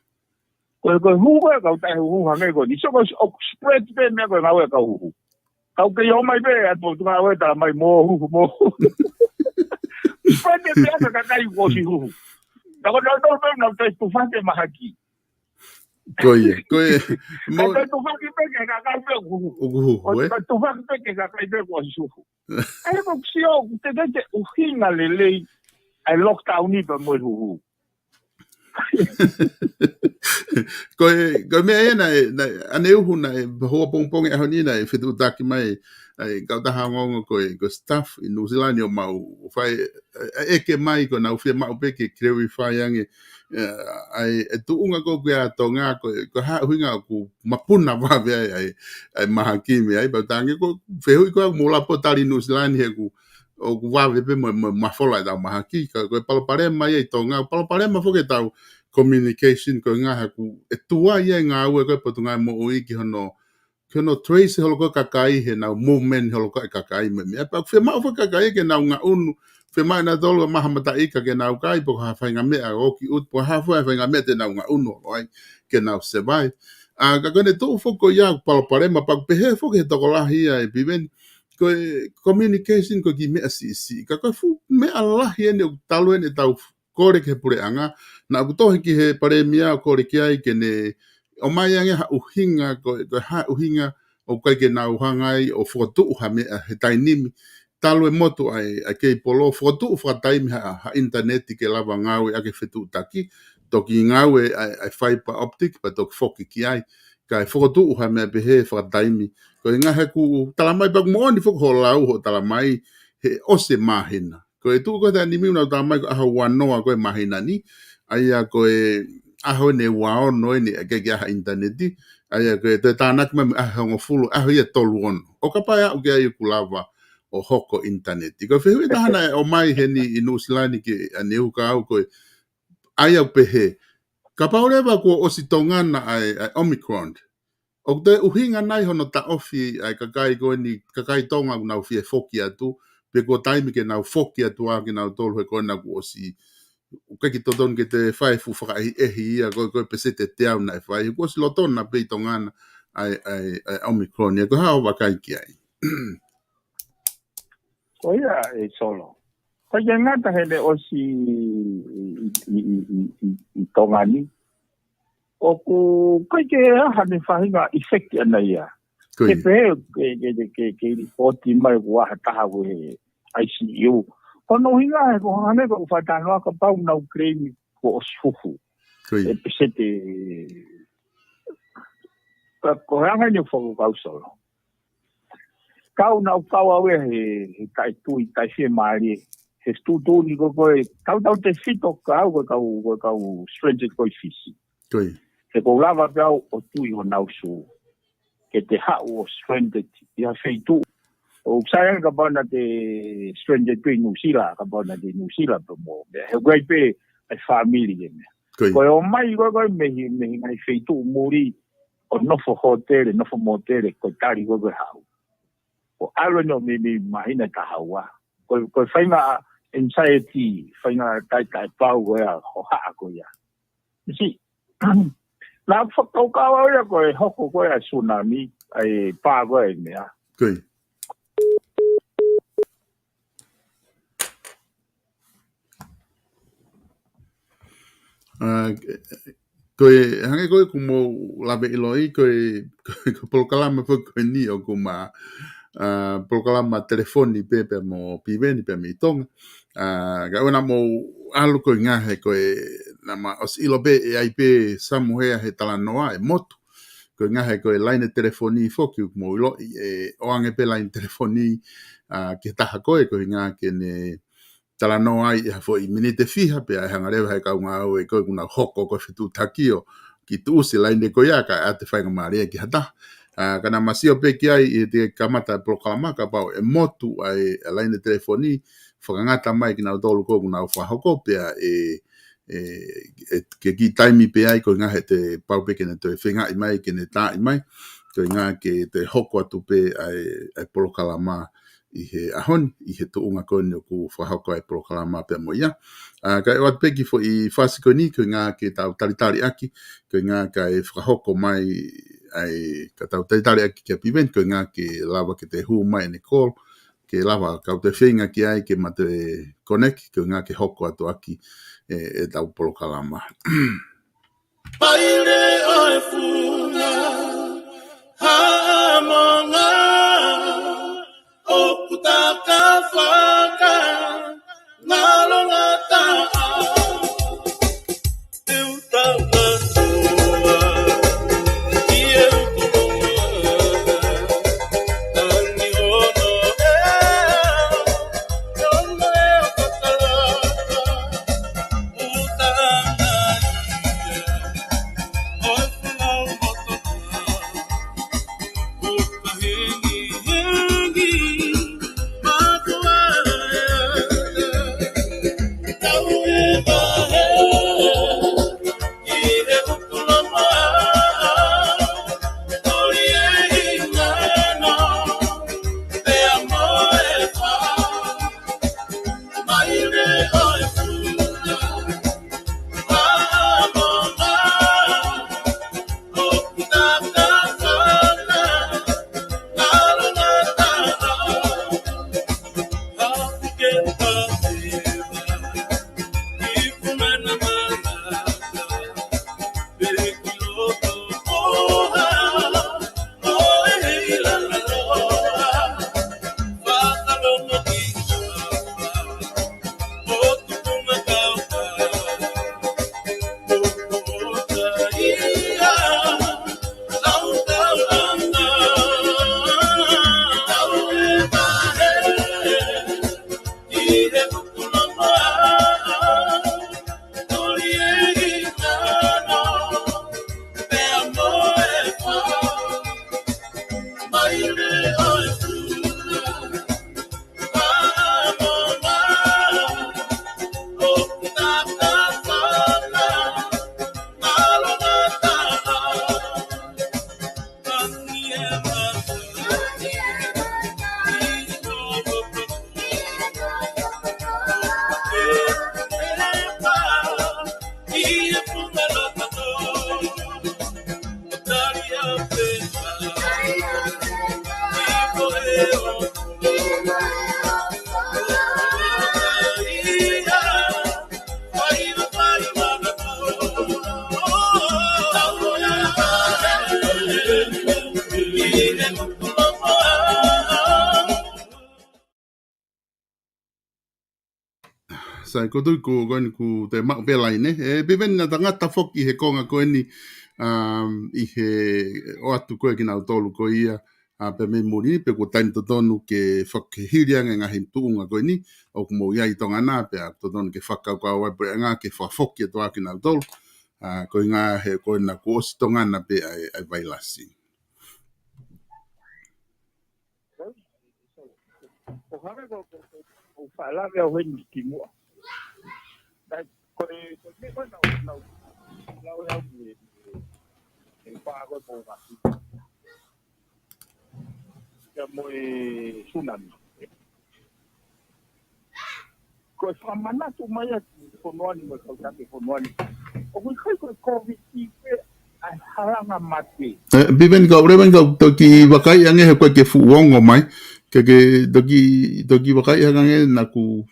Ko e, ko e huhu ʻa e kau taʻehuhu hangē ko eni. So ko e, ʻoku spread pē meʻa ko e ngāue ʻa e kau huhu. Kau kei ō mai pē ʻa e potungāue talamai mo huhu, mo huhu. Spread pē meʻa ka kakai kuo ʻosi huhu. Ka ko e tau tau pē nau tai tufaki mahaki. Ko ia, ko e, mo- Ai, tai tufaki pē ke kakai pē huhu. ʻOku huhu, ʻOku ē? tai tufaki pē ke kakai pē kuo ʻosi huhu. Ai, ko sio, te, te, te ʻuhinga lelei ʻa e lockdown ni pea mo e huhu. Ko e, ko e meʻa ia naʻe, naʻe, ʻaneuhu naʻe, hoa pongipongi ʻaho ni naʻe fetuʻutaki mai, ʻa e kautaha ongoongo ko e, ko e staff ʻi Nuʻusila ni ʻo mau fai, ʻe, ʻe ʻeke mai ko ʻenau fiemaʻu pē ke clarify ange, ʻe, ʻa e, ʻa e tuʻunga ko ē ʻa Tonga ko e, ko e hā ʻuhinga ʻoku mapuna vave ai, ʻa e, ʻa e mahaki mei ai, pea tangi ko e fehuʻi ko ē ʻoku mou lapo tali Nuʻusila ni he ʻoku ʻoku vave pē mo, mo, mafola ʻetau mahaki, ka ko e palopalema ia ʻi Tonga, palopalema foki ʻetau communication ko e ngaahi ʻoku ʻe tuai ia e ngāue ko e Potungāue Moʻui ki hono, ki hono trace holo ko e kakai he ʻenau movement holo ko e kakai mo e meʻa. Pea ʻoku fiemaʻu foki kakai ke nau ngaʻunu, fiemaʻu ʻe nautolu ʻa e maha mataʻi ika ke nau kai, pe ko ha faʻahinga meʻa ʻoku ʻi ʻuta, pe ko ha fua faʻahinga meʻa te nau ngaʻunu holo ai, ke nau survive. ʻA, ka ko ʻene tuʻu foki ko ia palopalema, pea ʻoku pehē foki he tokolahi ia ʻe Piveni, ko e communication ko e kiʻi meʻa siʻisiʻi. Ka ko e fuʻu meʻa lahi eni ʻoku talu eni ʻetau kole ki he puleʻanga. Naʻa ku tohi ki he palēmia ʻo kole ki ai ke ne ʻomai ange ha ʻuhinga, ko, ko e hā ʻuhinga ʻoku ʻikai ke nau hanga ai ʻo fokotuʻu ha meʻa he taimi ni. Talu e motu ʻa e, ʻa e keipolo, fokotuʻu fakataimi ha, ha ʻinitaneti ke lava ngāueʻaki e fetuʻutaki. Toki ngāue ʻa e, ʻa e fiber optic, pea toki foki ki ai. Kae fokotuʻu ha meʻa pehē fakataimi. Ko e ngaahi ʻoku talamai pea ʻoku moʻoni foki hoʻo lau hoʻo talamai he ʻosi e māhina. Ko e tuʻu ko e taimi ni ʻoku nau talamai ko e ʻaho uanoa ko e māhina ni. ʻA ia ko e ʻaho eni ua ono eni ʻa e ʻikai ke ʻi ai ha ʻinitaneti. ʻA ia ko e toe tānaki mai mo e ʻaho hongofulu, ʻaho ia tolu ono. ʻO kapau ʻe aʻu ki ai ʻoku lava ʻo hoko ʻinitaneti. Ko e fehuʻi ʻe taha naʻe ʻomai heni ʻi Nuʻusila ni ke ʻaneuhu ka au ko e ʻa ia ʻoku pehē. Kapau leva kuo ʻosi tokanga ʻa e, ʻa e Omicron. ʻOku toe ʻuhinga nai hono taʻofi ʻa e kakai ko eni, kakai Tonga ʻoku nau fie foki atu, pe kuo taimi ke nau foki atu ʻa kinautolu he ko ena kuo ʻosi, ʻoku ʻikai ke totonu ke toe fai e fuʻu fakaʻehiʻehi ia ko e, ko e peseti ʻe teau naʻe fai, kuo ʻosi lotona pē ʻi Tonga na ʻa e, ʻa e, ʻa e Omicron, ia ko e hā hoʻo vakai ki ai. Ko ia ē Solo. ʻIkai ke ngata he naʻe ʻosi ʻi, ʻi, ʻi Tonga ni. ʻOku ʻikai ke ʻi ai haʻane faʻahinga effect ʻaʻana ia. Ko ia. Ke pehē, ke, ke, ke, ke, ke lipoti mai ʻoku ʻi ai ha taha ko e I C U. Ko hono ʻuhinga he ko hane ko e faʻa talanoa kapau nau claim kuo ʻosi huhu. Ko ia. E peseti. Ka ko e anga eni ʻoku fakakaukau Solo. Kau naʻa ku kau au ia he, he taʻetui, taʻefiemālie. He tuʻutuʻuni ko e, ko e, tautautefito kau, ko e kau, ko e kau stranded ko ē ʻi Fisi. Ko ia. He ʻoku ou lava pē au ʻo tui honau sū. Ke te haʻu ʻo stranded ʻi ha feituʻu. ʻOku sai ange kapau naʻa te stranded pē ʻi Nuʻusila, kapau naʻa te ʻi Nuʻusila pē mo. He ʻoku ʻi ai pē ʻa e fāmili ke meʻa. Ko ia. Ko e ō mai ko e, ko e mei he, mei he ngaahi feituʻu muli ʻo nofo hōtele, nofo mōtele, ko e tali ko e, ko e haʻu. ʻO ʻalu eni ʻo meimei māhina ʻe taha ua. Ko e, ko e faʻahinga anxiety, faʻahinga taʻetaʻepau ko ia, hohaʻa ko ia. Misi, naʻa ku fakakaukau au ia ko e hoko ko ia ʻa e tsunami, ʻa e pā ko ia ʻa e meʻa. Ko ia. ʻA, ko e, hangē ko e ʻoku mou lave ʻiloʻi, ko e, ko e, ko e polokalama foki ko eni ʻoku ma, ʻa, polokalama telefoni pē pea mo Piveni pea mei Tonga. ʻA, ka ʻoua naʻa mou ʻalu ko e ngaahi ko e, naʻa ma ʻosi ʻilo pē ʻe ʻi ai pē Samuhea he talanoa ʻe motu. Ko e ngaahi ko e laine telefoni foki ʻoku mou ʻiloʻi ʻe ʻoange pē laine telefoni, ʻa, ki he taha ko ē ko e ngaahi ke ne talanoa ai ʻi ha foʻi miniti ʻe fiha pea ʻe hanga leva he kau ngāue ko ē ʻoku nau hoko ko e fetuʻutaki ʻo kiʻi tuʻusi laine ko ia kae ʻoua te faingamālie ki ha taha. ʻA, ka naʻa ma sio pē ki ai ʻi he kamata e polokalama kapau ʻe motu ʻa e, ʻa e laine telefoni, fakangata mai kinautolu ko ē ʻoku nau fakahoko pea ʻe, ʻe, ʻe, ke kiʻi taimi pē ai ko e ngaahi te pau pē ke ne toe feingaʻi mai, ke ne taaʻi mai, ko e ngaahi ke toe hoko atu pē ʻa e, ʻa e polokalama ʻi he ʻaho ni, ʻi he tuʻunga ko eni ʻoku fakahoko ai e polokalama pea mo ia. ʻA, kae ʻoatu pē kiʻi foʻi fasi ko eni, ko e ʻuhinga ke tau talitali ʻaki, ko e ʻuhinga kae fakahoko mai ai, ka tau talitali ʻaki kia Piveni, ko e ʻuhinga ke lava ke toe hū mai ʻene call, ke lava kau toe feinga ki ai ke ma toe connect, ko e ʻuhinga ke hoko atu ʻaki e, ʻetau polokalama. Paile ʻo e funa, haʻamonga, ʻoku takafaka, ngalongataʻa. Te u tau ngatoa, ʻi he ukulonga, tangi hono ea, hono ea fakalaka. Sai, ko tui ko, ko eni kuo toe maʻu pē laine. ʻE, Piveni, naʻa ta ngata foki he konga ko eni, um, ʻi he ʻoatu ko ē kinautolu ko ia, ʻa, pea mei muli ni, pe ko e taimi totonu ke fakahili ange ngaahi tuʻunga ko eni, ʻoku mou ʻi ai ʻi Tonga na, pea totonu ke fakakaukau ai pē ʻa e ʻuhinga ke fakafoki atu ʻa kinautolu, ʻa, ko e ʻuhinga he ko ena kuo ʻosi Tonga na pē ʻa e, ʻa e vailasi. ʻO hangē ko, ko, ko, ko faʻa lave au heni ki muʻa. Naʻe, ko e, ko e meʻa ko ē naʻa, naʻa, naʻa, naʻa, naʻa, e, e, e, pā ko ē ko ngasi. Ia mo e tsunami. Ko e fakamanatu mai ʻa e fonua ni mo e kau taki fonua ni. ʻOku ʻikai ko e Covid ʻi he ʻa e halanga mate. ʻE, Piveni, ka ʻoku leva eni ke u toki vakai ange he ko e ke fuʻu ongo mai. Ke ke toki, toki vakai ange naʻa ku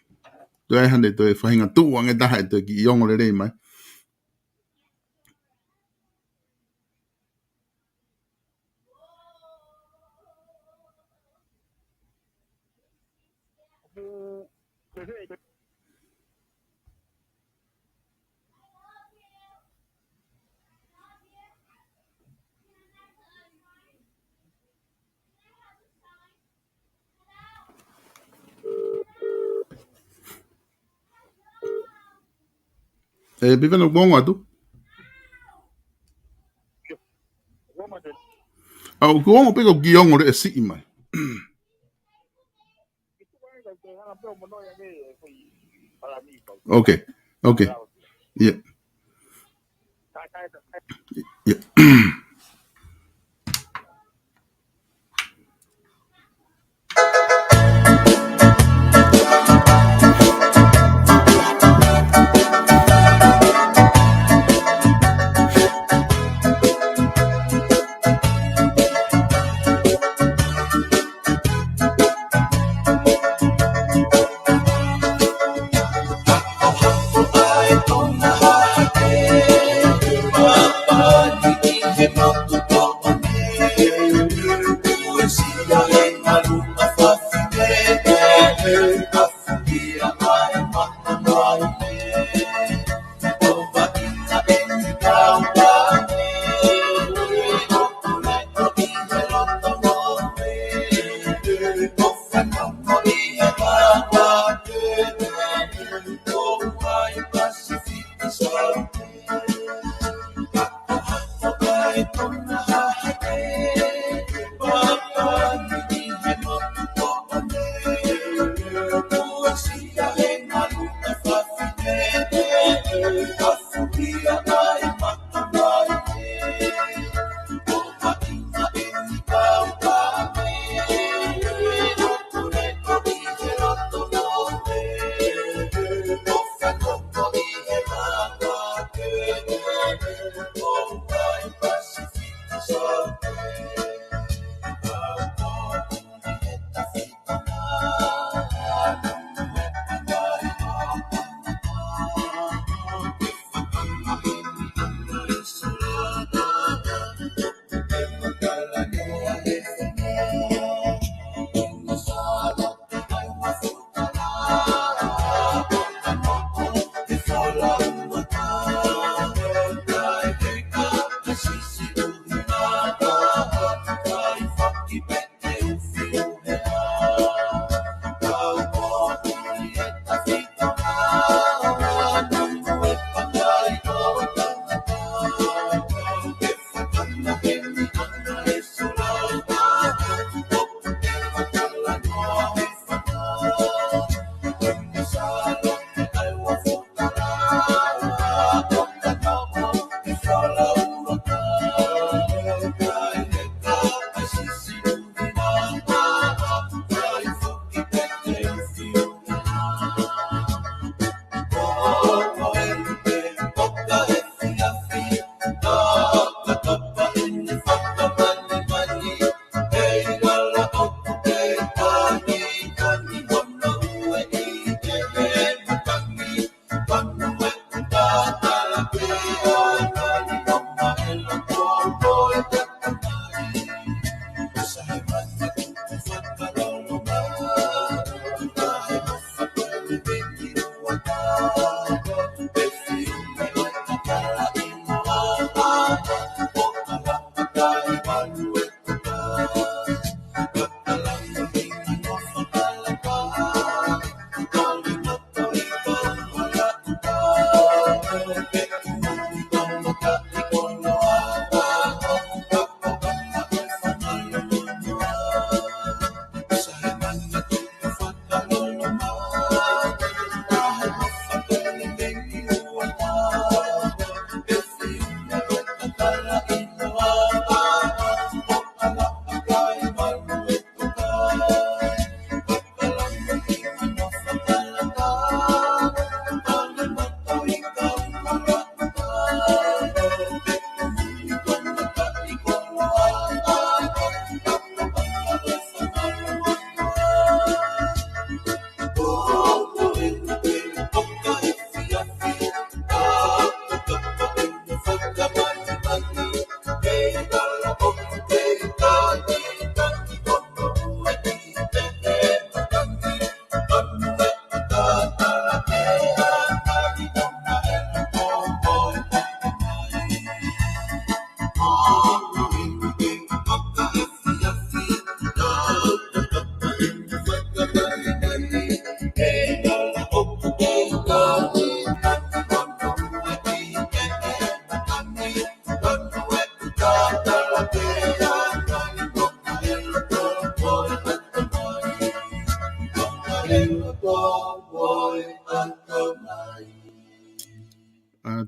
toe ʻai haʻane toe faʻahinga tuʻu ange taha ʻe toki ongo lelei mai. ʻE, Piveni, ʻoku ongo atu? ʻA, ʻoku ongo pē ka ʻoku kiʻi ongo leʻo siʻi mai. Ok, ok. ʻIo. ʻIo.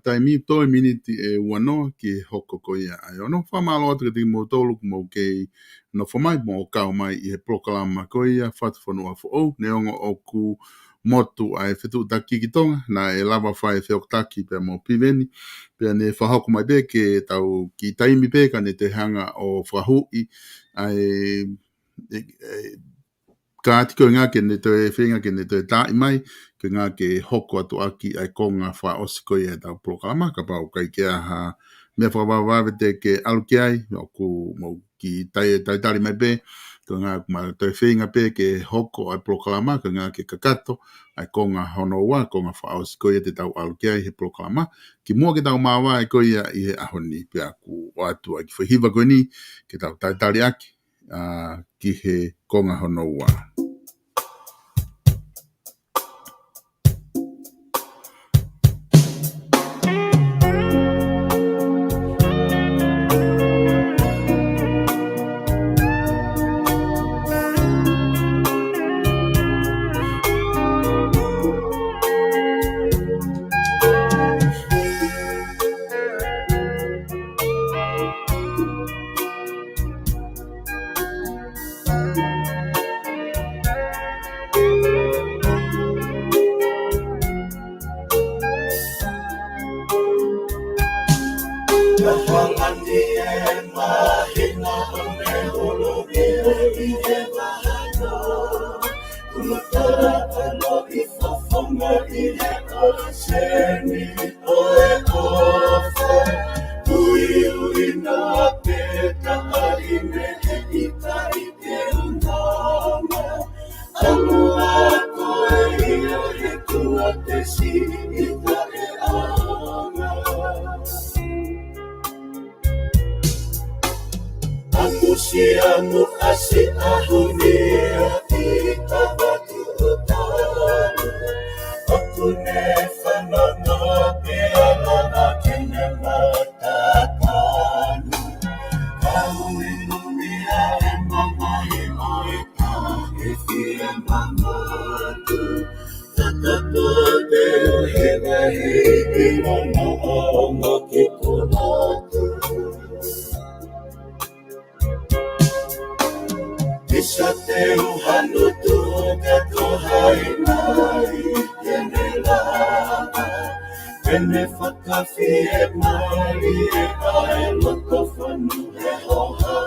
Taimi toe miniti ʻe uanoa ki he hoko ko ia ʻa e ono. Fakamālō atu kiate kimoutolu ʻoku mou kei nofo mai mo kau mai ʻi he polokalama ko ia Fatufonua Foʻou, neongo ʻoku motu ʻa e fetuʻutaki ki Tonga, naʻe lava fai e feokotaki pea mo Piveni, pea ne fakahoko mai pē ke tau kiʻi taimi pē ka ne toe hanga ʻo fakahuʻi ʻa e, e, e, kāti ko e ʻuhinga ke ne toe feinga ke ne toe taaʻi mai, ko e ʻuhinga ke hoko atu ʻaki ʻa e konga fakaʻosi ko ia ʻetau polokalama, kapau ʻoku ʻikai ke ʻi ai ha meʻa fakavavevave te ke ʻalu ki ai, ʻoku mou kiʻi tai, talitali mai pē, ko e ʻuhinga ʻoku ma toe feinga pē ke hoko ʻa e polokalama, ko e ʻuhinga ke kakato ʻa e konga hono ua, konga fakaʻosi ko ia te tau ʻalu ki ai he polokalama, kimuʻa ke tau māvae ko ia ʻi he ʻaho ni, pea ʻoku ʻoatu ʻa e kiʻi foʻi hiva ko eni, ke tau talitali ʻaki, ʻa, ki he konga hono ua. Amusiamu asi ahuni ati tabatu utanu. Okune fanongo pia lana kene matatanu. Kauninu mia e mamahi o e tahi fie manatu. Tatapu te uhe vahi i lono o moki kulatu. Isa te uhanu tu ka to hai mai kene lava. Kene fakafie mali e ai loto fanu e hoha.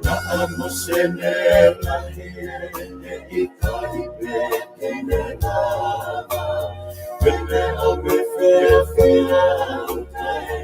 Na amo sene lahi e i kai pe kene lava. Kene o me fefia utai.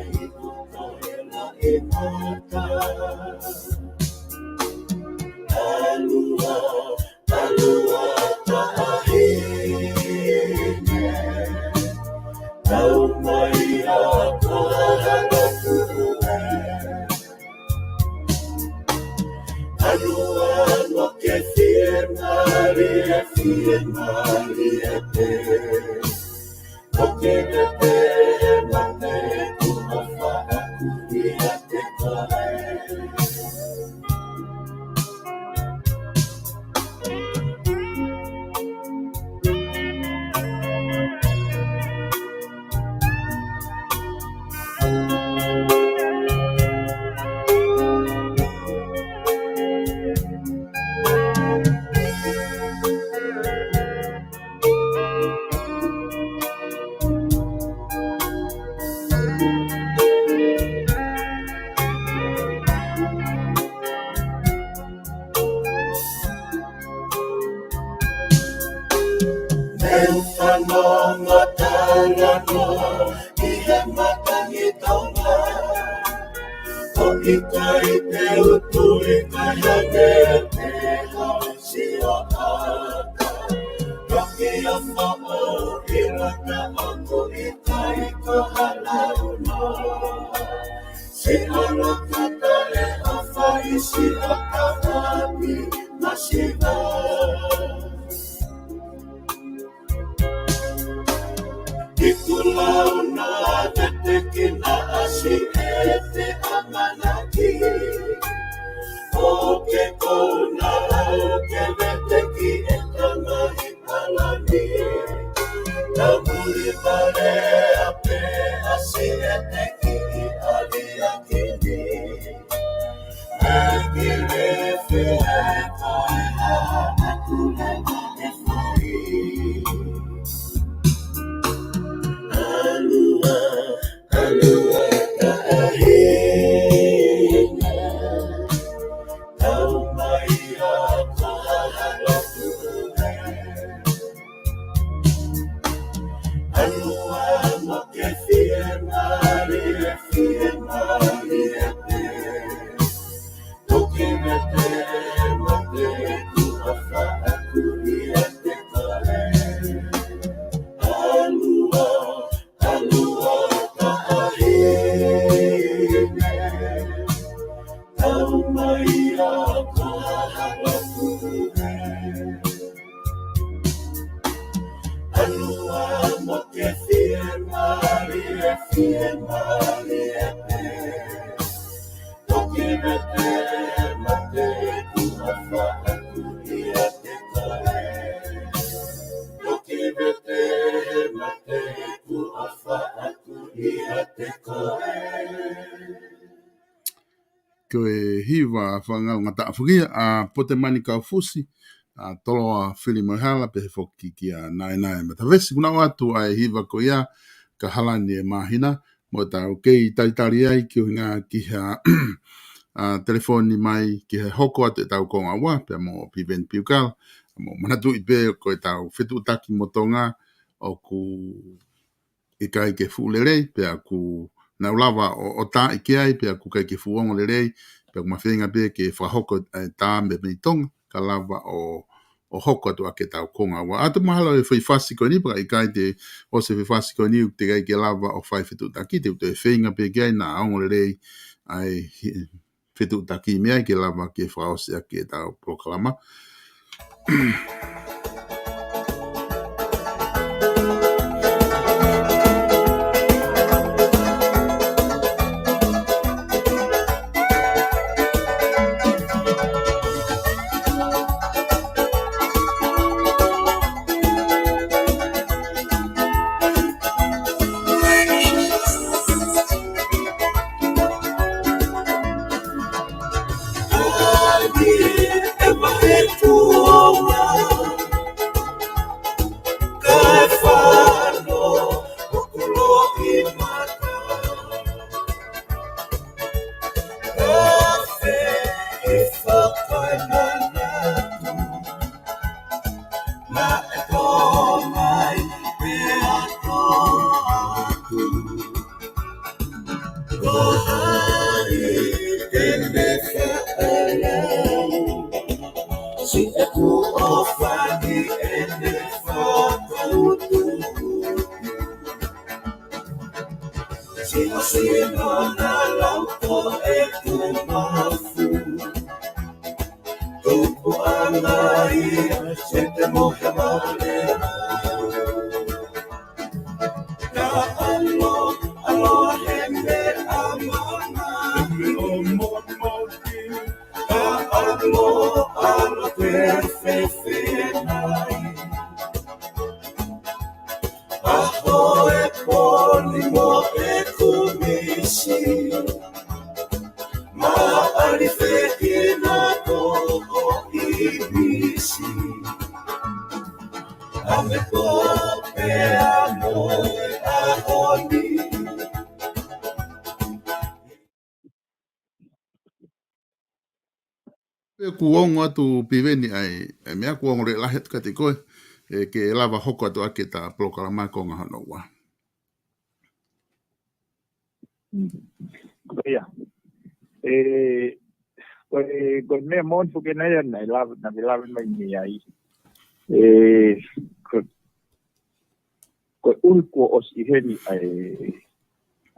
Meu fanongo talanoa ʻi he matangi Tonga. Ko ʻikai te u tui ka hangē pē ha sio ʻata. Toki a faʻo ʻi lata ʻoku ʻikai ko ha launoa. Sio laka tale a fai sio ka ʻapi masiva. Ki kulau na tetekina asi e te ʻamanaki. ʻO ke kou na lau ke veteki e tamahi palani. Na muli vale a pe Ko e hiva fakaʻilonga taʻafukia ʻa Potemani Kaufusi, ʻa Toloa Filimoehala, pehē foki kia Naenae Matavesi. Kuo nau ʻoatu ʻa e hiva ko ia, ka hala ni e māhina, mo ʻetau kei talitali ai ki he ʻuhinga ki ha, ʻa, telefoni mai ki he hoko atu ʻetau konga ua, pea mo Piveni Piukala, mo manatuʻi pē ko ʻetau fetuʻutaki mo Tonga, ʻoku ʻikai ke fuʻu lelei, pea ʻoku nau lava ʻo, ʻo tā ʻi ke ai, pea ʻoku ʻikai ke fuʻu ongo lelei, pea ʻoku mafeinga pē ke fakahoko e tā mei, mei Tonga, ka lava ʻo, ʻo hoko atu ʻaki ʻetau konga ua. ʻA e mahalo e foʻi fasi ko eni, pea ʻikai te ʻosi e foʻi fasi ko eni, ʻoku teʻeki ai ke lava ʻo fai fetuʻutaki, te u toe feinga pē ke ʻai naʻa ongo lelei ʻa e hi-, fetuʻutaki mei ai ke lava ke fakaʻosi ʻaki ʻetau polokalama. Pe kuo ongo atu Piveni ai, e meʻa kuo ongo lelei lahi atu kiate koe, ʻe ke lava hoko atu ʻaki ʻeta polokalama konga hono ua. Ko ia. E, ko e, ko e meʻa moʻoni foki ena ia naʻe lava, naʻe lava mai mei ai. E, ko, ko e ʻuhi kuo ʻosi ʻi heni ʻa e,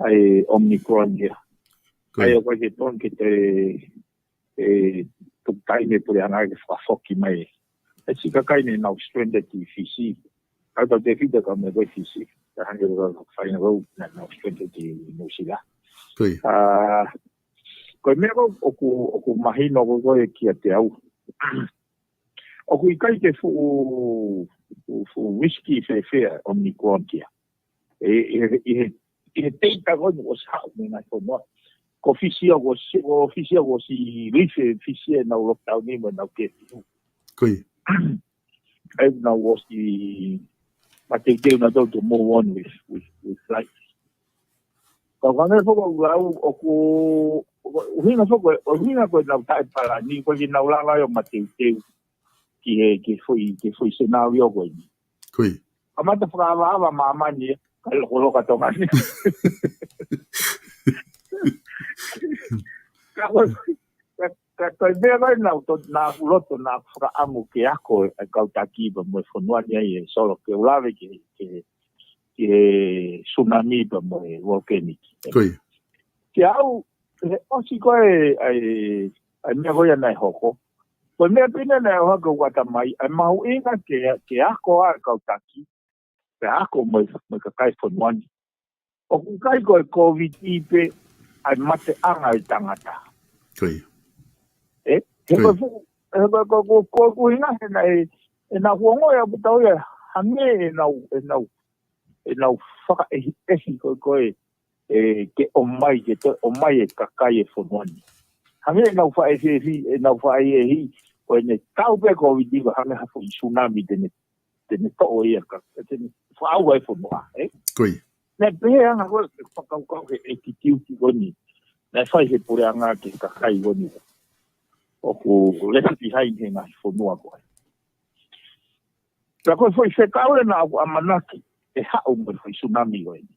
ʻa e Omicron ia. Ko ia. ʻA ia ʻoku ʻikai ke tonu ke te, e, tuku taimi e puleʻanga ke fakafoki mai. E siʻi kakai ne nau stranded ʻi Fisi. Ka tau te fita ka me koe Fisi. Ka hangē ko e faina vau naʻa nau stranded ʻi Nuʻusila. Ko ia. ʻA, ko e meʻa ko ē ʻoku, ʻoku mahino ko ē kiate au. ʻOku ʻikai ke fuʻu, fuʻu, fuʻu riski fēfē ʻa e Omicron ia. ʻI, ʻi he, ʻi he, ʻi he teita ko eni ʻosi haʻu mei he ngaahi fonua. Ko Fisi ia ʻoku ʻosi, ko Fisi ia ʻoku ʻosi lift e Fisi ia ʻenau lockdown ni mo ʻenau curfew. Ko ia. ʻE nau ʻosi mateuteu nautolu to move on with, with, with life. Ka ʻoku hangē foki ʻoku lau, ʻoku, ʻuhinga foki, ʻuhinga ko ʻenau taʻepalani, ko ʻenau lava ʻo mateuteu ki he, ki he foʻi, ki he foʻi scenario ko eni. Ko ia. Kamata fakaavaava māmani, ka lokoloka Tonga ni. Ka ko, ka, ka ko e meʻa ko ē naʻa to, naʻa ku loto, naʻa ku fakaʻamu ke ako e kau taki pea mo e fonua ni ai e Solo ke u lave ki he, ki he, ki he tsunami pea mo e volcanic. Ko ia. Kiate au, he ʻosi ko ē, ʻa e, ʻa e meʻa ko ia naʻe hoko. Ko e meʻa pē ena naʻe ʻohake ʻo ʻatamai, ʻa e mahuʻinga ke, ke ako ʻa e kau taki, ke ako mo e, mo e kakai fonua ni. ʻOku ʻikai ko e Covid ʻi pē ʻa e mateʻanga ʻo e tangata. Ko ia. E? He ko ia. Ko e fuʻu, ʻE, ko, ko, ko, ko, ko ʻuhinga he naʻe, ʻenau ongoʻi ʻaupito ia, hangē ʻenau, ʻenau, ʻenau fakaʻehiʻehi ko, ko e, ʻe, ke ʻomai, ke toe ʻomai e kakai e fonua ni. Hangē ʻenau fakaʻehiʻehi, ʻenau fakaʻehiʻehi, ko ʻene tau pē Covid ko e hangē ha foʻi tsunami te ne, te ne toʻo ia ka, te ne fakaʻauha e fonua, ē? Ko ia. Naʻe pehē ʻa e anga ko e fakakaukau he ʻekikiuti ko eni. Naʻe fai he puleʻanga ki he kakai ko eni. ʻOku left behind he ngaahi fonua ko ē. Pea ko e foʻi fekau ena ʻoku ʻamanaki ʻe haʻu mo e foʻi tsunami ko eni.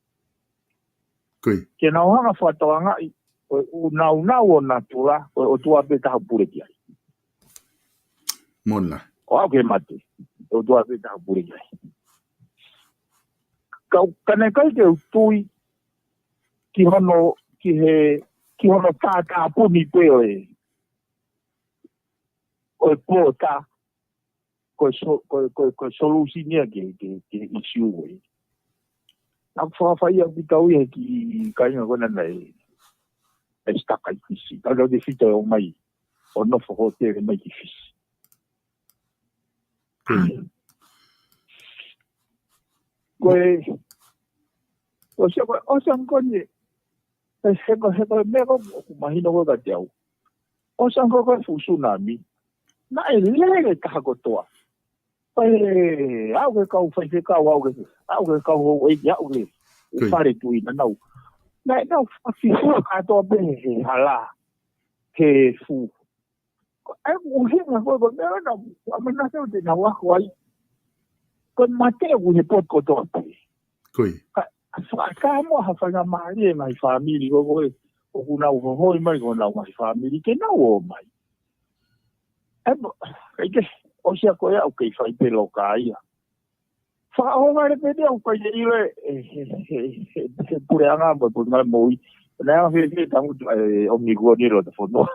Ko ia. Ke nau hanga fakatokangaʻi, ko e ʻū naunau ʻo natula, ko e ʻOtua pē taha ʻoku pule ki ai. Mona. ʻO aʻu ki he mate, ʻOtua pē taha ʻoku pule ki ai. Kau, ka naʻe ʻikai ke u tui, ki hono, ki he, ki hono tātāpuni pē ʻo e, ʻo e pō tā, ko e so-, ko e, ko e, ko e solution ia ki he, ki he, ki he issue ko ē. Naʻa ku fakafai ʻaupito ia ki he kāinga ko ena naʻe, naʻe stuck ai Fisi. Tautautefito ʻo mai, ʻo nofo hōtele mai ki Fisi. Hmm. Ko e, ʻosi ko e, ʻosi ange ko eni, ʻe, he ko, he ko e meʻa ko ē ʻoku mahino ko ē kiate au. ʻOsi ange ko e fuʻu tsunami, naʻe lele taha kotoa. Ko e, aʻu ki he kau faifekau, aʻu ki he, aʻu ki he kau houʻeiki, aʻu ki he, ko ia, fale tuʻi naʻa nau. Naʻe nau fakafihua kātoa pē he hala, he fuʻu. Ko e ʻuhinga ko ē, ko e meʻa naʻa, ʻamanaki au te nau ako ai. Ko e mate ʻoku ʻi he potu kotoa pē. Ko ia. Ka, ka, ka mo ha faingamālie e ngaahi fāmili ko ē, ʻoku nau hohoi mai ko honau ngaahi fāmili ke nau ō mai. ʻE mo, ʻikai ke, ʻosi ia ko ia ʻoku kei fai pē loka ia. Fakaʻohovale pē ia ʻoku ʻikai ke ʻilo ʻe he, he, he, he, he puleʻanga mo e puleʻanga moʻui. Naʻe anga fēfē tangutu ʻa e ʻOmicron ʻi loto fonua.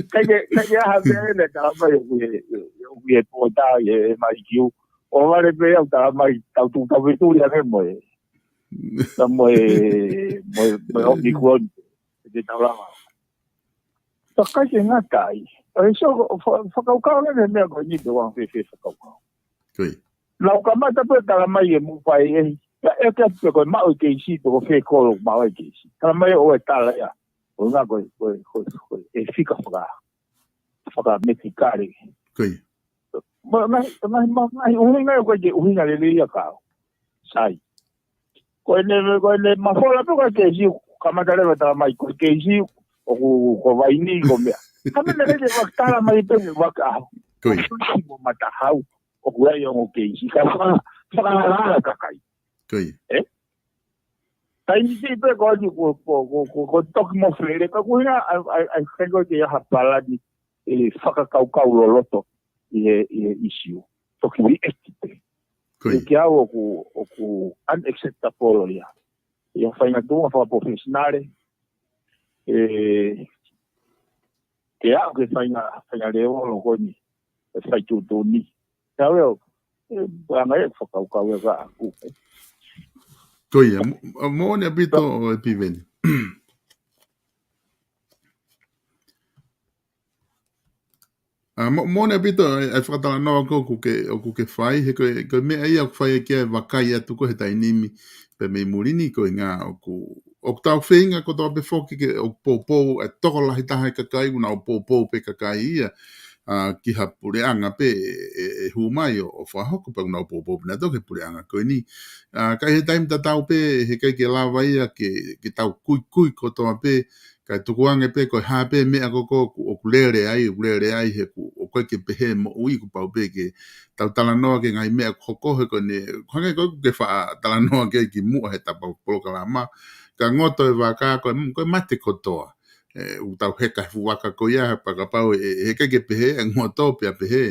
ʻIkai ke, ʻikai ke ʻi ai ha meʻa ʻe tala mai ʻoku ʻi he, ʻoku ʻi he pō tā ʻi he M I Q. ʻOhovale pē ia ʻoku tala mai tau tu tau vetuli ange mo e. Tā mo e, mo e, mo e ʻOmicron. Ke tau lava. Ka ʻikai ke ngata ai. ʻE so, fa-, fakakaukau ange he meʻa ko eni pe ʻoku anga fēfē fakakaukau. Ko ia. Naʻa ku kamata pē tala mai e muʻa ʻe, ʻe, ʻe, ʻe, pe ko e maʻu e keisi, pe ko fē kolo maʻu e keisi. Tala mai ʻo e tala ia. ʻUhinga ko e, ko e, ko e, ko e, ʻe fika faka-, fakametikale. Ko ia. Mo e ngaahi, ngaahi, ma-, ngaahi ʻuhinga ia ʻoku ʻikai ke ʻuhinga lelei ia kāo. Sai. Ko ʻene, ko ʻene mafola pē ko e keisi, kamata leva tala mai ko e keisi, ʻoku ko vaini ko e meʻa. Ka mena lele ʻoku tala mai pē ʻe vaka aho. Ko ia. Ko e matahau, ʻoku ʻi ai ongo keisi. Ka faka-, fakahalala kakai. Ko ia. Ē? Taimi siʻi pē ko eni ko, ko, ko, ko, ko toki mo fele, ka ko ina, ʻai, ʻai, ʻai, ʻikai ko e ke ʻi ai ha palani, ʻe fakakaukau loloto ʻi he, ʻi he issue. Toki react pē. Ko ia. Kiate au ʻoku, ʻoku unacceptable ia. ʻI he faʻahinga tuʻunga fakaprofesinale, ʻe, ke aʻu ki he faʻahinga, faʻahinga lēvolo ko eni, ʻe fai tuʻutuʻuni. Ka ʻoku, ʻe, anga e fakakaukau ʻe ka aku. Ko ia, mo-, moʻoni ʻaupito ʻe Piveni. ʻA, mo-, moʻoni ʻaupito ʻa e, ʻa e fakatalanoa ko ē ʻoku ke, ʻoku ke fai, he ko e, ko e meʻa ia ʻoku fai ʻaki ʻa e vakai atu ko ē he taimi ni, pea mei muli ni ko e ʻuhinga ʻoku, ʻoku tau feinga kotoa pē foki ke ʻoku poupou, ʻa e tokolahi taha e kakai, ʻoku nau poupou pē kakai ia, ʻa, ki ha puleʻanga pē ʻe, ʻe, ʻe hū mai ʻo, ʻo fakahoko pē ʻoku nau poupou pē nautolu ki he puleʻanga ko eni. ʻA, ka ʻi he taimi tatau pē, he ʻikai ke lava ia ke, ke tau kuikui kotoa pē, kae tukuange pē ko e hā pē meʻa ko ē ʻoku, ʻoku lele ai, ʻoku lele ai he ʻoku, ʻoku ʻikai ke pehē moʻui kuo pau pē ke tau talanoa ki he ngaahi meʻa ʻoku hoko he ko eni, ko e hangē ko ē ʻoku ke faʻa talanoa ki ai kimuʻa he tapa polokalama, ka ngoto e vaka ko e, ko e mate kotoa. ʻE, ʻoku tau heka he fuʻu vaka ko ia, he pea kapau ʻe, ʻe, he ʻikai ke pehē, ʻe ngoto pea pehē,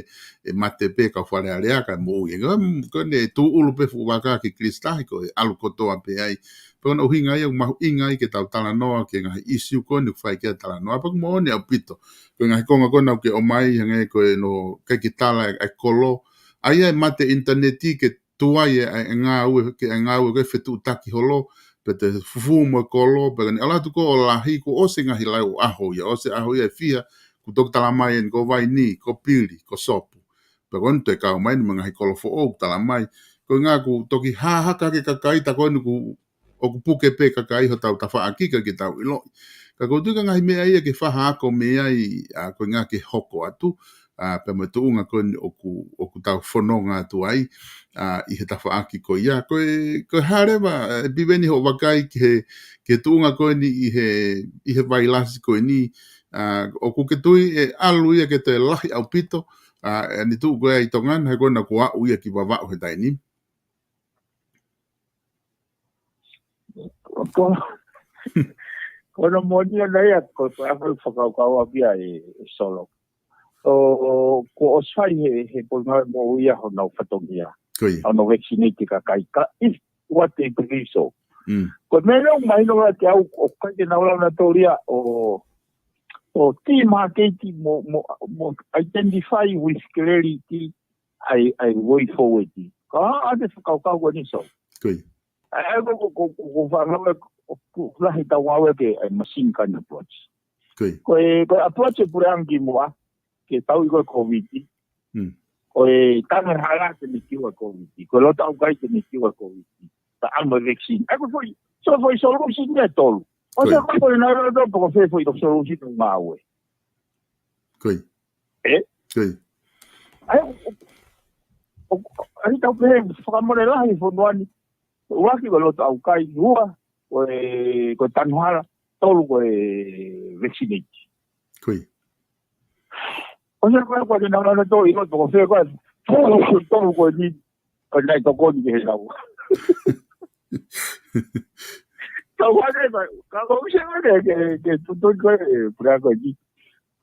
ʻe mate pē kau Fale Alea kae moʻui. Ko, ko ʻene tūʻulu pē fuʻu vaka ki Kilisi Tahi ko e ʻalu kotoa pē ai. Pea ko hono ʻuhinga ia ʻoku mahuʻinga ai ke tau talanoa ki he ngaahi issue ko eni ʻoku fai ki ai e talanoa. Pea ʻoku moʻoni ʻaupito. Ko e ngaahi konga ko ena ʻoku ke ʻomai, hangē ko e no, ʻikai ke tala e, e kolo. ʻA ia ʻe mate ʻinitaneti ke tuai e, e ngāue, ke ngāue ko e fetuʻutaki holo, pea te fufū mo e kolo, pea ko eni ʻalu atu ko ē ʻo lahi, kuo ʻosi e ngaahi lau ʻaho ia, ʻosi e ʻaho ia ʻe fiha, ʻoku toki tala mai eni, ko Vaini, ko Pili, ko Sopu. Pea ko eni toe kau mai eni mo e ngaahi kolo foʻou ʻoku tala mai. Ko e ʻuhinga ʻoku toki hahaka ke kakai, tā ko eni ʻoku, ʻoku puke pē kakai hotau tafaʻaki ʻikai ke tau ʻiloʻi. Ka ʻoku ou tui ko e ngaahi meʻa ia ke fakahoko mei ai, ʻa, ko e ʻuhinga ke hoko atu, ʻa, pea mo e tuʻunga ko eni ʻoku, ʻoku tau fononga atu ai, ʻa, ʻi he tafaʻaki ko ia. Ko e, ko e hā leva, ʻe Piveni, hoʻo vakai ki he, ki he tuʻunga ko eni ʻi he, ʻi he vailasi ko eni, ʻa, ʻoku ke tui ʻe ʻalu ia ke toe lahi ʻaupito, ʻa, ʻa eni tuʻu ko ē ʻi Tonga ni, he ko ena kuo aʻu ia ki Vavaʻu he taimi ni. Ko, ko hono moʻoni ʻana ia, ko, ko e ʻaho fakakaukau ʻaupito ia ʻe, ʻe Solo. ʻO, ʻo, kuo ʻosi fai he, he pongipongi moʻui ia honau fatongia. Ko ia. Hono vaccinate kakai ka, if what they believe so. Mm. Ko e meʻa leva ʻoku mahino kiate au, ʻoku ʻikai ke nau lava nautolu ia ʻo, ʻo demarcate mo, mo, mo identify with clarity ʻa e, ʻa e way forward. Ka ʻa e fakakaukau ko eni, Solo. Ko ia. ʻA e, ko, ko, ko, ko, ko fānau ē, ko, ko lahi ʻetau ngāue ki he, ʻa e machine gun approach. Ko ia. Ko e, ko e approach ʻa e puleʻanga kimuʻa, ke tauʻi ko ē Covid. Mm. Ko e tangi hala te ne kiu ʻa e Covid. Ko e loto ʻaukai te ne kiu ʻa e Covid. Pea ʻalu mo e vaccine. ʻA ia ko e foʻi, so foʻi solution ia ʻe tolu. ʻO Ko ia. Sio ko ē ko e nau loto, pe ko fē foʻi solution ʻoku ngāue. Ko ia. Ē? Ko ia. ʻA ia, ʻo, ʻo, ʻa ia tau pehē, fakamole lahi fonua ni. ʻUluaki ko e loto ʻaukai, ua, ko e, ko e tangi hala, tolu ko e vaccinate. Ko ia. ʻO sio ko ē ko ē ke nau loto ʻi loto ko fē ko ē, tolu ko ē, tolu ko eni, ko e nai tokoni ki he lau. Tau hake, ka, ka ko ʻusi ko ē ke, ke, ke tutu ko ē, pura ko eni.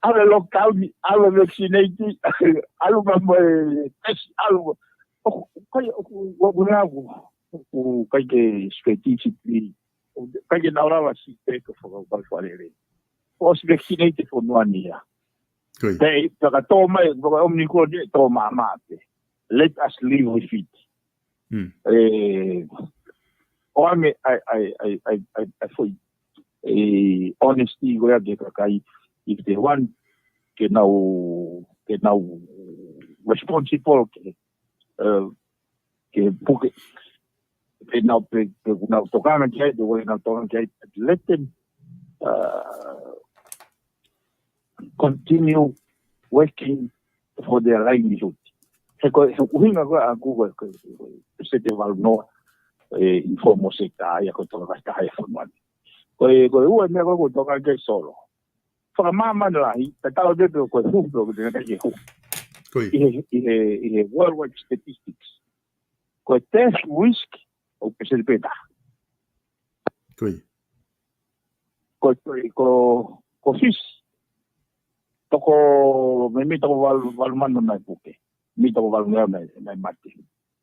ʻAlu lockdown, ʻalu vaccinate, ʻalu mo e test, ʻalu. ʻOku, ʻoku ʻikai, ʻoku, ʻoku, ʻoku, ʻoku ʻikai ke strategically, ʻoku ʻikai ke nau lava si pe ke fakakaukau fakalele. ʻOsi vaccinate fonua ni ia. Ko ia. Pea, pea ka tō mai, pea ka Omicron ia, tō maʻamaʻa pē. Let us live with it. Mm. ʻE, ʻoange ʻa e, ʻa e, ʻa e, ʻa e, ʻa e, ʻa e foʻi, ʻe, honesty ko ia ki he kakai, if they want, ke nau, ke nau responsible, ke, ʻe, ke puke, pe nau, pe, pe ʻoku nau tokanga ki ai, pe ʻoku nau tokanga ki ai, let them, uh, continue working for their livelihood. He ko e, he ʻuhinga ko ē ʻaku ko e, ko e, ko e, ko e, se te valu noa, ʻe, informal sector, ʻa ia ko e tokanga taha ʻi he fonua ni. Ko e, ko e ua meʻa ko ē ʻoku tokanga ki ai Solo. Fakamāmani lahi, tatau pē pe ko e hū, pe ko e ʻikai ke hū. Ko ia. ʻI he, ʻi he, ʻi he worldwide statistics. Ko e death risk, ʻoku peseti pē taha. Ko ia. Ko, ko, ko, ko Fisi. Toko, meimei toko valu, valu mano naʻe puke. Meimei toko valu mano naʻe, naʻe mate.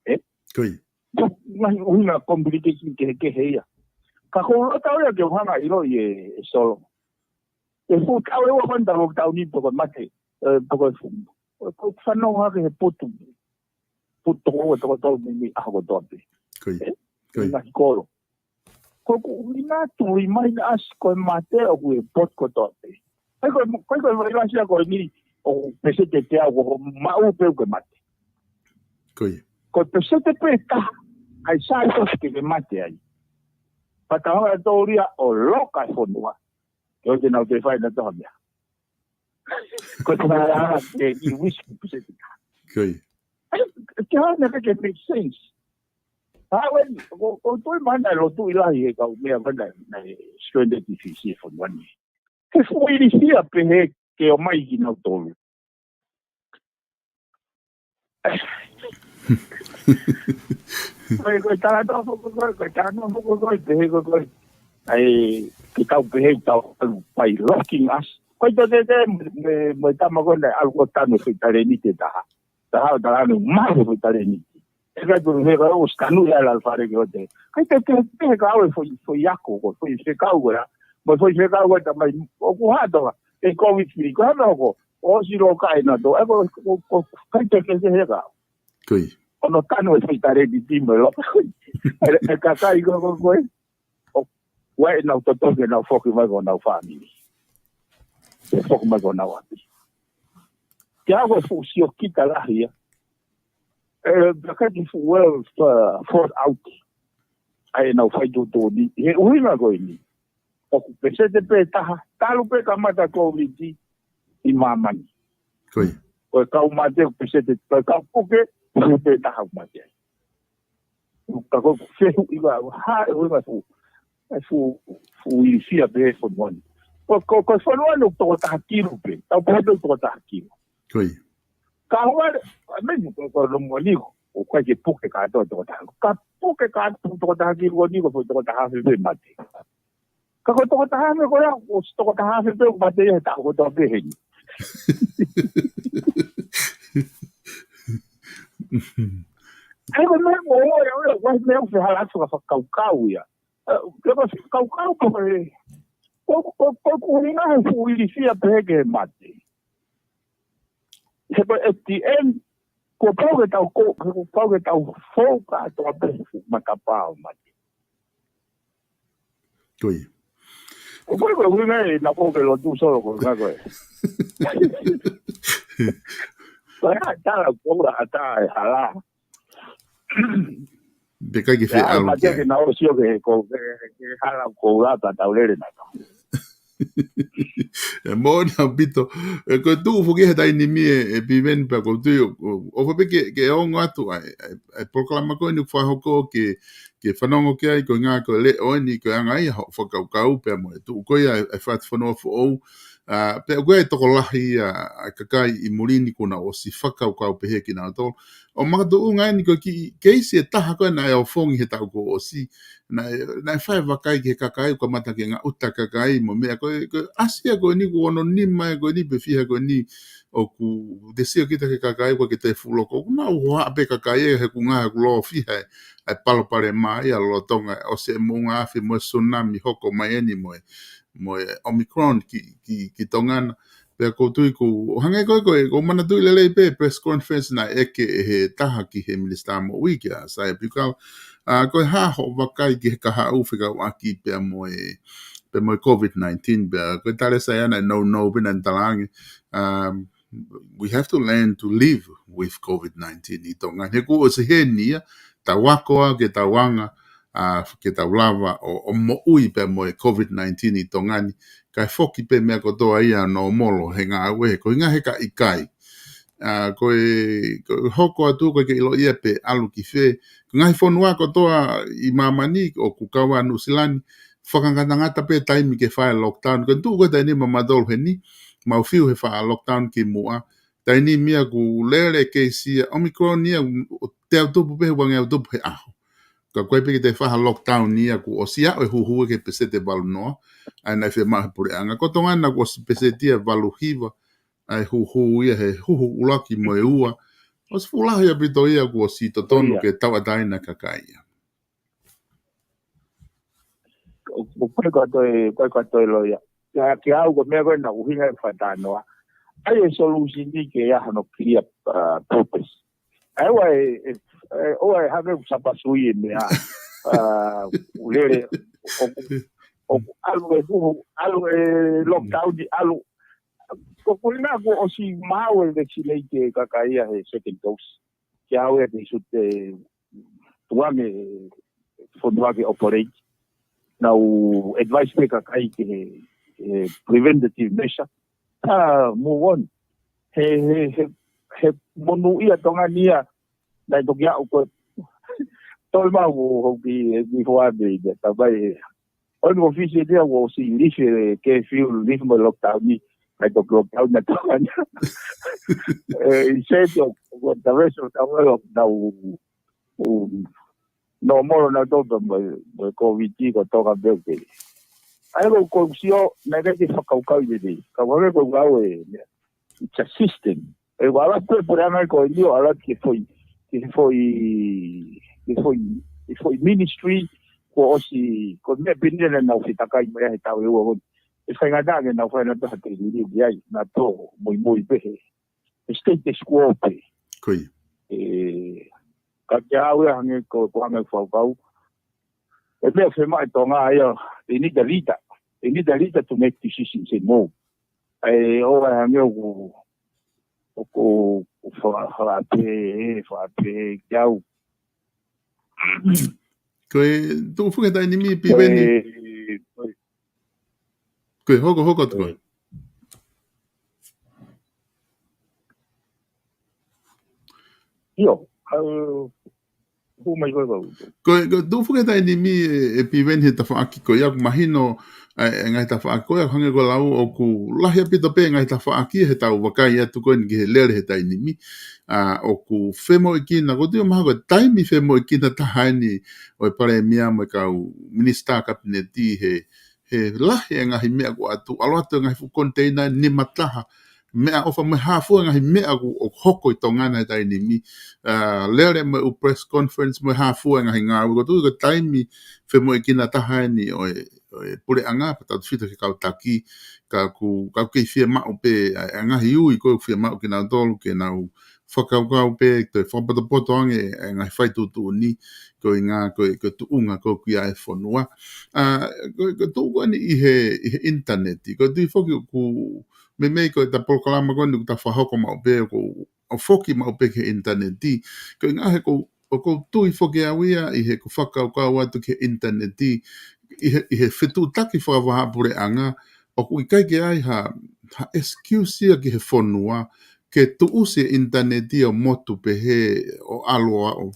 Ē? Ko ia. Ko e ngaahi ʻuhinga complication kehekehe ia. Ka ko e loto ia ke u hanga ʻo ʻiloʻi ʻe, ʻe Solo. ʻE fuʻu taʻu ʻe ua ko eni ʻetau lockdown ni pe ko e mate, ē, pe ko e fu-, ko e fanongo hake he potu. Potu toko ua, toko tolu meimei ʻaho kotoa pē. Ko ia. Ē? Ko ia. Ngaahi kolo. Ko ʻeku ʻuhinga tui mai naʻa si ko e mate ʻoku ʻi he potu kotoa pē. Ko e, ko e, ko e vailasi ia ko eni ʻoku peseti ʻe teau ʻoku maʻu pē ʻoku ke mate. Ko ia. Ko e peseti pē taha, ʻa e size ʻoku ke mate ai. Pea tau hanga ʻe tautolu ia ʻo loka e fonua. Ke ʻoua te nau toe fai ʻe nautolu ha meʻa. Ko e tokanga ke ʻi risk peseti taha. Ko ia. ʻAi, ke hana ke make sense. Hā weni, ko, ko toi mana lotu ʻi lahi he kau meʻa mana naʻe stranded ʻi Fisi he fonua ni. He fuʻu ilifia pehē ke ō mai kinautolu. Ko e, ko e talanoa foki ko ē, ko e talanoa foki ko ē, pehē ko ē. ʻAi, ke tau pehē, tau ʻalu by locking us. Ko e tō te te, me, me tama ko ē naʻe ʻalu ko ē tanu e foʻi talēniti ʻe taha. Taha ʻo talanoa, maʻu e foʻi talēniti. ʻE kai pē he ka ʻosi tanu ia lalo fale ke ʻoua te. ʻIkai te te, te he ka ʻoua e foʻi, foʻi ako, ko e foʻi fekau ko ē. Mo e foʻi fekau ko ē tamai, ʻoku hā toka, ʻe Covid free, ko e hā toka, ʻosi loka ʻe nautolu, ʻe ko, ko, ko, ʻikai te te he ka. Ko ia. ʻO nau tanu e foʻi talēniti mo e loka. ʻE, ʻe kakai ko, ko, ko ē. ʻO, ʻoua ʻe nau totongi ʻenau foki mai ki honau fāmili. ʻE foki mai ki honau ʻapi. Ke ako fuʻu siokita lahi ia. E, pea ʻikai ke fuʻu well, uh, thought out. ʻA ʻenau faitotonu ni. He ʻuhinga ko eni. ʻOku peseti pē taha, talu pē kamata Covid ʻi māmani. Ko e. Ko e kau mate ʻoku peseti, ko e kau puke, peseti pē taha ʻoku mate ai. Ka ko e fehuʻi ʻa e, ha, e ʻuhinga fuʻu, e fuʻu, fuʻu ilifia pē he fonua ni. Ko, ko, ko e fonua ni ʻoku toko taha kilu pē, tau pehē pē ʻoku toko taha kilu. Ko e. Ka ʻoku ʻai, ʻa e meʻa ko, ko e lomo ni ko, ʻoku ʻikai ke puke kātoa toko taha. Ka puke kātoa toko taha kilu ko eni ko, ko toko taha afe pē mate. Ka ko toko taha afe ko ia, ʻosi toko taha afe pē ʻoku mate ia he taʻu kotoa pē heni. ʻA ia ko e meʻa mo ia, ia, ia, meʻa ʻoku fehālaaki fakakaukau ia. Ē, ke ko e fakakaukau ko e, ko, ko, ko, ko e ʻuhinga he fuʻu ilifia pē he ke mate. He ko e at the end, kuo pau ke tau ko, kuo pau ke tau fou kātoa pē he fuʻu matapā ʻo mate. Ko ia. Ko e, ko e ʻuhinga ia naʻa ko e lotu solo ko e ʻuhinga ko e. Ko e ʻatā la ko la ʻatā e hala. Pea ʻikai ke fie ʻalu ki ai. Ke na ʻosi ʻo ke ko, ke, ke hala ko la ka tau lele na ka. ʻE moʻoni ʻaupito. ʻE ko e tuʻu foki he taimi ni ʻe, ʻe Piveni pea ʻoku ou tui ʻo, ʻo, ʻofa pē ke, ke ongo atu ai, ʻa e, ʻa e polokalama ko eni ʻoku fakahoko ke, ke fanongo ki ai ko e ʻuhinga ko e leʻo eni ko e anga ia hoʻo fakakaukau pea mo e tuʻu ko ia ʻa e, ʻa e fatu fonua foʻou. ʻA, pea ko e tokolahi ʻa, ʻa e kakai ʻi muli ni kuo nau ʻosi fakakaukau pehē kinautolu. ʻO makatuʻunga eni ko e kiʻi keisi ʻe taha ko ē naʻe ofongi he taʻu kuo ʻosi. Naʻe, naʻe fai vakai ki he kakai, ʻo kamata ke ngaʻuta kakai, mo e meʻa ko ē, ko e ʻasi ia ko eni kuo ono nima ia ko eni, pe fiha ko eni, ʻoku te sio kita ki he kakai, ʻoku ʻikai ke te fuʻu loko, ʻoku nau hoa pē kakai ē, he ʻoku ngaohi ʻoku lōfiha ʻa e palopalema ia lolotonga, ʻosi e moʻunga afi mo e tsunami hoko mai eni mo e, mo e Omicron ki, ki, ki Tonga na. Pea ʻoku ou tui ʻoku, ʻo hangē ko e, ko e, ʻoku ou manatuʻi lelei pē press conference naʻe ʻeke ʻe he taha ki he Minisitā Moʻui ko Saia Piukala. ʻA, ko e hā hoʻo vakai ki he kahaʻu fekauʻaki pea mo e, pea mo e Covid nineteen, pea ko e tali ʻa Saia naʻe nounou pē naʻa ne talaange. Um, we have to learn to live with Covid nineteen ʻi Tonga. He kuo ʻosi heni ia, tau ako ā ke tau anga, ʻa, ke tau lava ʻo, ʻo moʻui pea mo e Covid nineteen ʻi Tonga ni, kae foki pē meʻa kotoa ia nōmolo he ngāue, ko e ʻuhinga he ka ʻikai. ʻA, ko e, ko e hoko atu ko e ke ʻilo ia pe ʻalu ki fē. Ko e ngaahi fonua kotoa ʻi māmani ʻoku kau ai Nuʻusila ni, fakangatangata pē taimi ke fai lockdown. Ko e tuʻu ko e taimi ni mamatolu heni, mau fiu he fai lockdown ki muʻa. Taimi ni ia kuo lele keisi ia Omicron ia ʻo teau tupu pē he uangeau tupu he ʻaho. Ka ko e pē ke te fai ha lockdown ia kuo ʻosi aʻu e huhu ki he peseti ʻe valu noa. ʻA ia naʻe fiemaʻu he puleʻanga. Ko Tonga na kuo ʻosi peseti ia ʻe valu hiva. ʻA e huhu ia he huhu ʻuluaki mo e ua. ʻOsi fuʻu lahi ʻaupito ia kuo ʻosi totonu ke tauʻatāina kakai ia. ʻO, ʻo ko e kātoa, ko e kātoa loia. Kia, kia au ko e meʻa ko ē naʻe ʻuhinga e fakatanoa. ʻA e solution ni ke ʻi ai hano clear, uh, purpose. ʻA ia ʻoua ʻe, ʻe, ʻoua ʻe hangē ʻoku sapasui e meʻa. Uh, ʻoku lele, ʻoku, ʻoku ʻalu e huhu, ʻalu e lockdown ni, ʻalu. Ko e ʻuhinga kuo ʻosi maʻu e vaccinate e kakai ia he second dose. Kia au ia te isu te tuange fonua ke operate. Nau advice pē kakai ki he, he preventative measure. ʻA, move on. He, he, he, he monūʻia Tonga ni ia. Naʻe toki aʻu ko e. Toe mau ʻo hoki e ki hoa de, de, tabai. ʻOku ou fisi e te au ʻosi lift e curfew, lift mo e lockdown ni. Naʻe toki lockdown na Tonga ni. ʻE, i se te o, o, the rest of the world, nau, u, nōmolo nautolu mo, mo e Covid ko Tonga pē ʻoku kei. ʻA ia ko, ko sio, naʻe ʻikai ke fakakaukau i te te. Ka ʻoku hangē ko e ʻuhinga e, it's a system. ʻE ʻoku ala pē puleʻanga ko eni ʻo ala ke foʻi, ke foʻi, ke foʻi, ke foʻi ministry, kuo ʻosi, ko e meʻa pē eni naʻa nau fetakai mo ia he taʻu ʻe ua ko eni. ʻE faingataʻa ke nau fai nautolu ha te liliu ki ai, naʻa tō, muimui pē he. He status quo pē. Ko ia. ʻE, ka kia au ia hangē ko, ko hangē fakakaukau. E meʻa fiemaʻu e Tonga ia, they need a leader. They need a leader to make decisions and move. ʻE, ʻoua ʻe hangē ʻoku, ʻoku, ʻoku fa-, faʻa pehē, faʻa pehē ki au. Ko e tuʻu foki he taimi ni, Piveni. Ko e hoko, hoko atu koe. ʻIo, au, hū mai koe, Vau. Ko e, ko e tuʻu foki he taimi ni, ʻe, ʻe Piveni, he tafaʻaki ko ia, ʻoku mahino, ʻa e, ʻa e ngaahi tafaʻaki ko ia, hangē ko e lau ʻoku lahi ʻaupito pē ngaahi tafaʻaki he tau vakai atu ko eni ki he lele he taimi ni. ʻA, ʻoku femoʻuekina, ʻoku ou tui ʻoku mahalo ko e taimi femoʻuekina taha eni ʻo e Palēmia mo e kau Minisitā Kapineti he, he lahi e ngaahi meʻa ʻoku ʻatu, ʻalu atu e ngaahi fuʻu koniteina nima taha, meʻaʻofa mo e hā fua e ngaahi meʻa ʻoku, ʻoku hoko ʻi Tonga na he taimi ni. ʻA, lele mo e ʻū press conference mo e hā fua e ngaahi ngāue, ʻoku ou tui ko e taimi femoʻuekina taha eni ʻo e, ʻo e puleʻanga, pea tautefito ki he kau taki, ka ʻoku, ka ʻoku kei fiemaʻu pē ʻa e, ʻa e ngaahi ui ko ē ʻoku fiemaʻu kinautolu ke nau fakakaukau pē, toe fakapotopoto ange e ngaahi fai tuʻutuʻuni, koeʻuhinga ko e, ko e tuʻunga ko ē ʻoku ʻi ai e fonua. ʻA, ko e, ko e tuʻu ko eni ʻi he, ʻi he ʻinitaneti, ʻoku ou tui foki ʻoku meimei ko ʻeta polokalama ko eni ʻoku ta fakahoko maʻu pē, ʻoku, ʻo foki maʻu pē ki he ʻinitaneti. Koeʻuhinga he ʻoku, ʻoku ou tui foki au ia ʻi heʻeku fakakaukau atu ki he ʻinitaneti, ʻi he, ʻi he fetuʻutaki fakavahaʻapuleʻanga, ʻoku ʻikai ke ʻi ai ha, ha excuse ia ki he fonua ke tuʻusi e ʻinitaneti ʻo motu pehē ʻo ʻalu ʻo aʻu.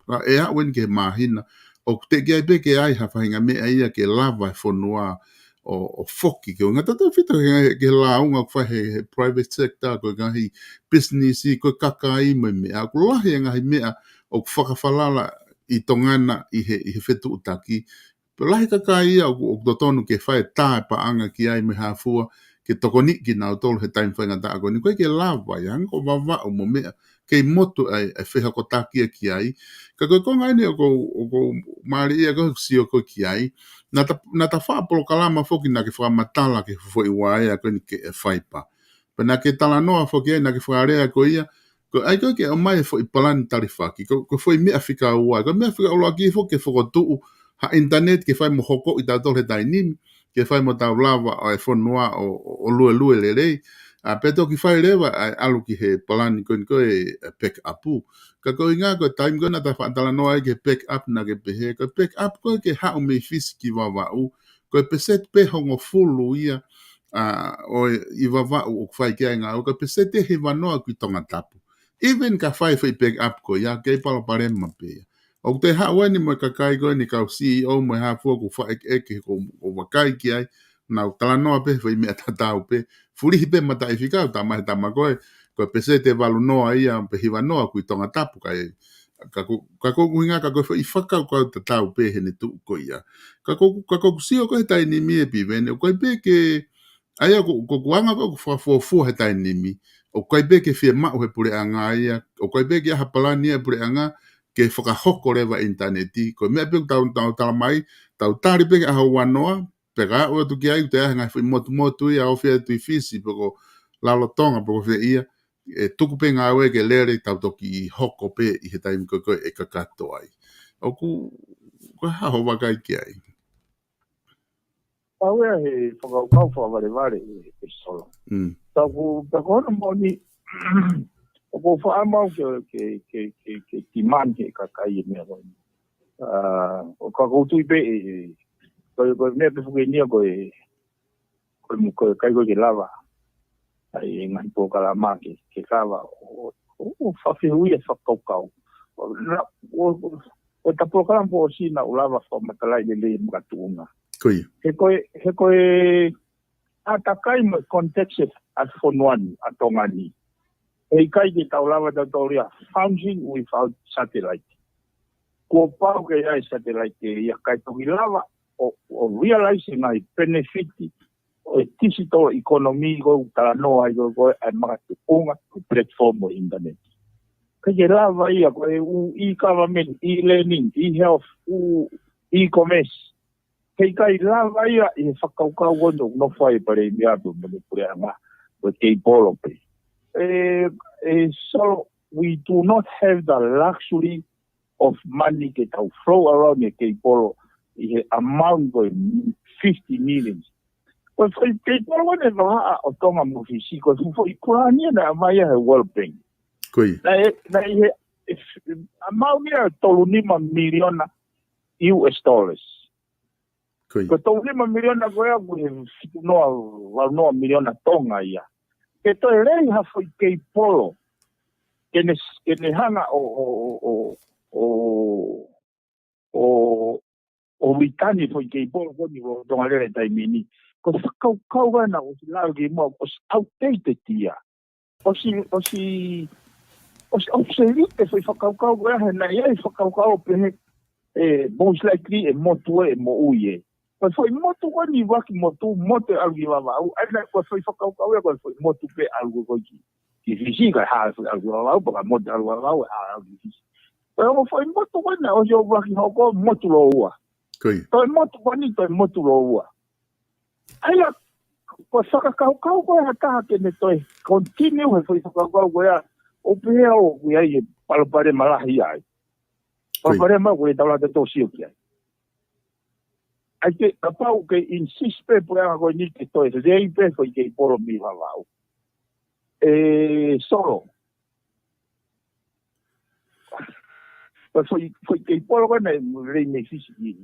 ʻA, ʻe aʻu eni ki he māhina, ʻoku teʻeki ai pē ke ʻi ai ha faʻahinga meʻa ia ke lava e fonua ʻo, ʻo foki. Koeʻuhinga tautefito ki he, ki he lāunga ʻoku fai he, he private sector, ko e ngaahi pisinisi, ko e kakai mo e meʻa. ʻOku lahi e ngaahi meʻa ʻoku fakafalala ʻi Tonga na ʻi he, ʻi he fetuʻutaki. Pea lahi e kakai ia ʻoku, ʻoku totonu ke fai e tā e paʻanga ki ai mo e hā fua, ke tokoniʻi kinautolu he taimi faingataʻa ko eni. ʻOku ʻikai ke lava ia, hangē ko Vavaʻu mo meʻa, kei motu ai e fehokotaki ia ki ai. Ka ko e konga eni ʻoku ou, ʻoku ou mālieʻia ko ē ʻeku sio ko ē ki ai. Naʻa ta, naʻa ta faʻa polokalama foki naʻa ke fakamatala ki he foʻi uaea ko eni ki he faipa. Pea naʻa ke talanoa foki ai, naʻa ke fakalea ko ia, ko e ʻai ko ē ke ʻomai e foʻi palani talifaki, ko, ko e foʻi meʻa fika ua, ko e meʻa fika ʻuluaki foki ke fokotuʻu ha ʻinitaneti ke fai mo hokoʻi tautolu he taimi ni, ke fai mo tau lava ʻa e fonua ʻo, ʻo, ʻo luelue lelei. ʻA, pea toki fai leva ʻa e ʻalu ki he palani ko eni ko e, e pick up. Ka koeʻuhinga ko e taimi ko ē naʻa ta faʻa talanoa ai ki he pick up naʻa ke pehē, ko e pick up ko ē ke haʻu mei Fisi ki Vavaʻu, ko e peseti pē hongofulu ia, ʻa, ʻo e, ʻi Vavaʻu ʻoku fai ki ai e ngāue, ko e peseti ʻe hivanoa ʻoku ʻi Tongatapu. Even ka fai e foʻi pick up ko ia, ʻoku kei palopalema pē ia. ʻOku te haʻu eni mo e kakai ko eni kau C E O mo e hā fua ʻoku faʻa ʻekeʻeke ʻoku, ʻoku vakai ki ai, nau talanoa pē foʻi meʻa tatau pē, fulihi pē mataʻifika, ʻo tama he tama ko ē, ko e peseti ʻe valunoa ia, pe hivanoa ʻoku ʻi Tongatapu ka e, ka ko, ka ko e ʻuhinga ka ko e foʻi fakakaukau tatau pē heʻene tuʻu ko ia. Ka ko, ka ko ʻeku sio ko ē he taimi ni ʻe Piveni, ʻoku ʻikai pē ke, ʻa ia ko, ko ʻeku anga ko ē ʻeku fakafuofua he taimi ni, ʻoku ʻikai pē ke fiemaʻu he puleʻanga ia, ʻoku ʻikai pē ke ʻi ai ha palani ia he puleʻanga, ke fakahoko leva e ʻinitaneti, ko e meʻa pē ʻoku tau, tau tala mai, tau tali pē ki he ʻaho ua noa, pea ka aʻu atu ki ai, ʻoku toe ʻi ai e ngaahi foʻi motumotu ia ʻoku ofi atu ʻi Fisi, pe ko Lalotonga, pe ko fē ia, ʻe tuku pē ngāue ke lele tau toki hoko pē ʻi he taimi ko ē ʻe kakato ai. ʻOku, ko e hā hoʻo vakai ki ai? Pau ia he fakakaukau fakavalevale ʻe, ʻe Solo. Mm. Tau ku, tau ku hono moʻoni, ʻoku ou faʻa mau ke, ke, ke, ke, ke demand he kakai e meʻa ko eni. ʻA, ʻo ka ʻoku ou tui pē, ʻe, ʻe, ko e, ko e meʻa pē foki eni ia ko e, ko e mu-, ko e ʻikai ko ē ke lava. ʻA e ngaahi polokalama ke, ke lava ʻo, ʻo, ʻo fakafehuʻia fakakaukau. ʻO, na, ʻo, ʻo, ʻo ta polokalama foʻou ʻosi naʻa ku lava fakamatalaʻi lelei e makatuʻunga. Ko ia. He ko e, he ko e ʻātakai mo e context ʻa e fonua ni, ʻa Tonga ni. He ʻikai ke tau lava tautolu ia function without satellite. Kuo pau ke ʻi ai e satellite ia kae toki lava ʻo, ʻo realize e ngaahi benefit ʻo e digital economy ko ē ʻoku talanoa ai ko ē, ko e ʻa e makatuʻunga ko e platform ʻo e internet. ʻIkai ke lava ia ko e ʻū e-government, e-learning, e-health, ʻū e-commerce. He ʻikai lava ia ʻi he fakakaukau ko eni ʻoku nofo ai e Palēmia pea mo e puleʻanga, ko e keipolo pē. Eh, eh, so we do not have the luxury of money ke tau throw around e keipolo ʻi he amount ko e fifty million. Ko e foʻi keipolo ko ē naʻe vahaʻa ʻo Tonga mo Fisi, ko e fuʻu foʻi grant ia naʻe ʻomai ia he World Bank. Ko ia. Naʻe, naʻe ʻi he, ʻe, amount ia ʻe tolu nima miliona U S dollars. Ko ia. Ko e tolu nima miliona ko ia, ko e fitu noa, valu noa miliona Tonga ia. Ke toe lei ha foʻi keipolo. Ke ne, ke ne hanga ʻo, ʻo, ʻo, ʻo, ʻo, ʻo, ʻo ritani foʻi keipolo ko eni ʻo Tonga lele taimi ni. Ko e fakakaukau ena ʻosi lau ki muʻa, ʻosi outdated ia. ʻOsi, ʻosi, ʻosi, ʻosi lite foʻi fakakaukau ko ia he naʻe ʻi ai fakakaukau pehē, ʻe, most likely ʻe motu ē, ʻe moʻui ē. Ko e foʻi motu ko eni vaki motu, motu ʻe ʻalu ki Vavaʻu. ʻAi naʻe ko e foʻi fakakaukau ia, ko e foʻi motu pē ʻalu ko ē ki, ki Fisi, kae hā e foʻi ʻalu ki Vavaʻu, pea ka motu ʻalu Vavaʻu, ʻe hā ʻalu ki Fisi. Ko e ongo foʻi motu ko ena, ʻosi ʻo vaki hoko, motu lōua. Ko ia. Ko e motu ko eni, ko e motu lōua. ʻAi ia, ko e fakakaukau ko ē ha taha ke ne toe continue he foʻi fakakaukau ko ia, ʻoku pehē ʻoku ʻi ai e palopalema lahi ai. Ko ia. Palopalema ko ē tau lata tō sio ki ai. ʻAi ke, kapau ke insist pē puleʻanga ko eni ke toe lei pē foʻi keipolo mei Vavaʻu. ʻE Solo. Ko e foʻi, foʻi keipolo ko ena ʻe lei mei Fisi ki,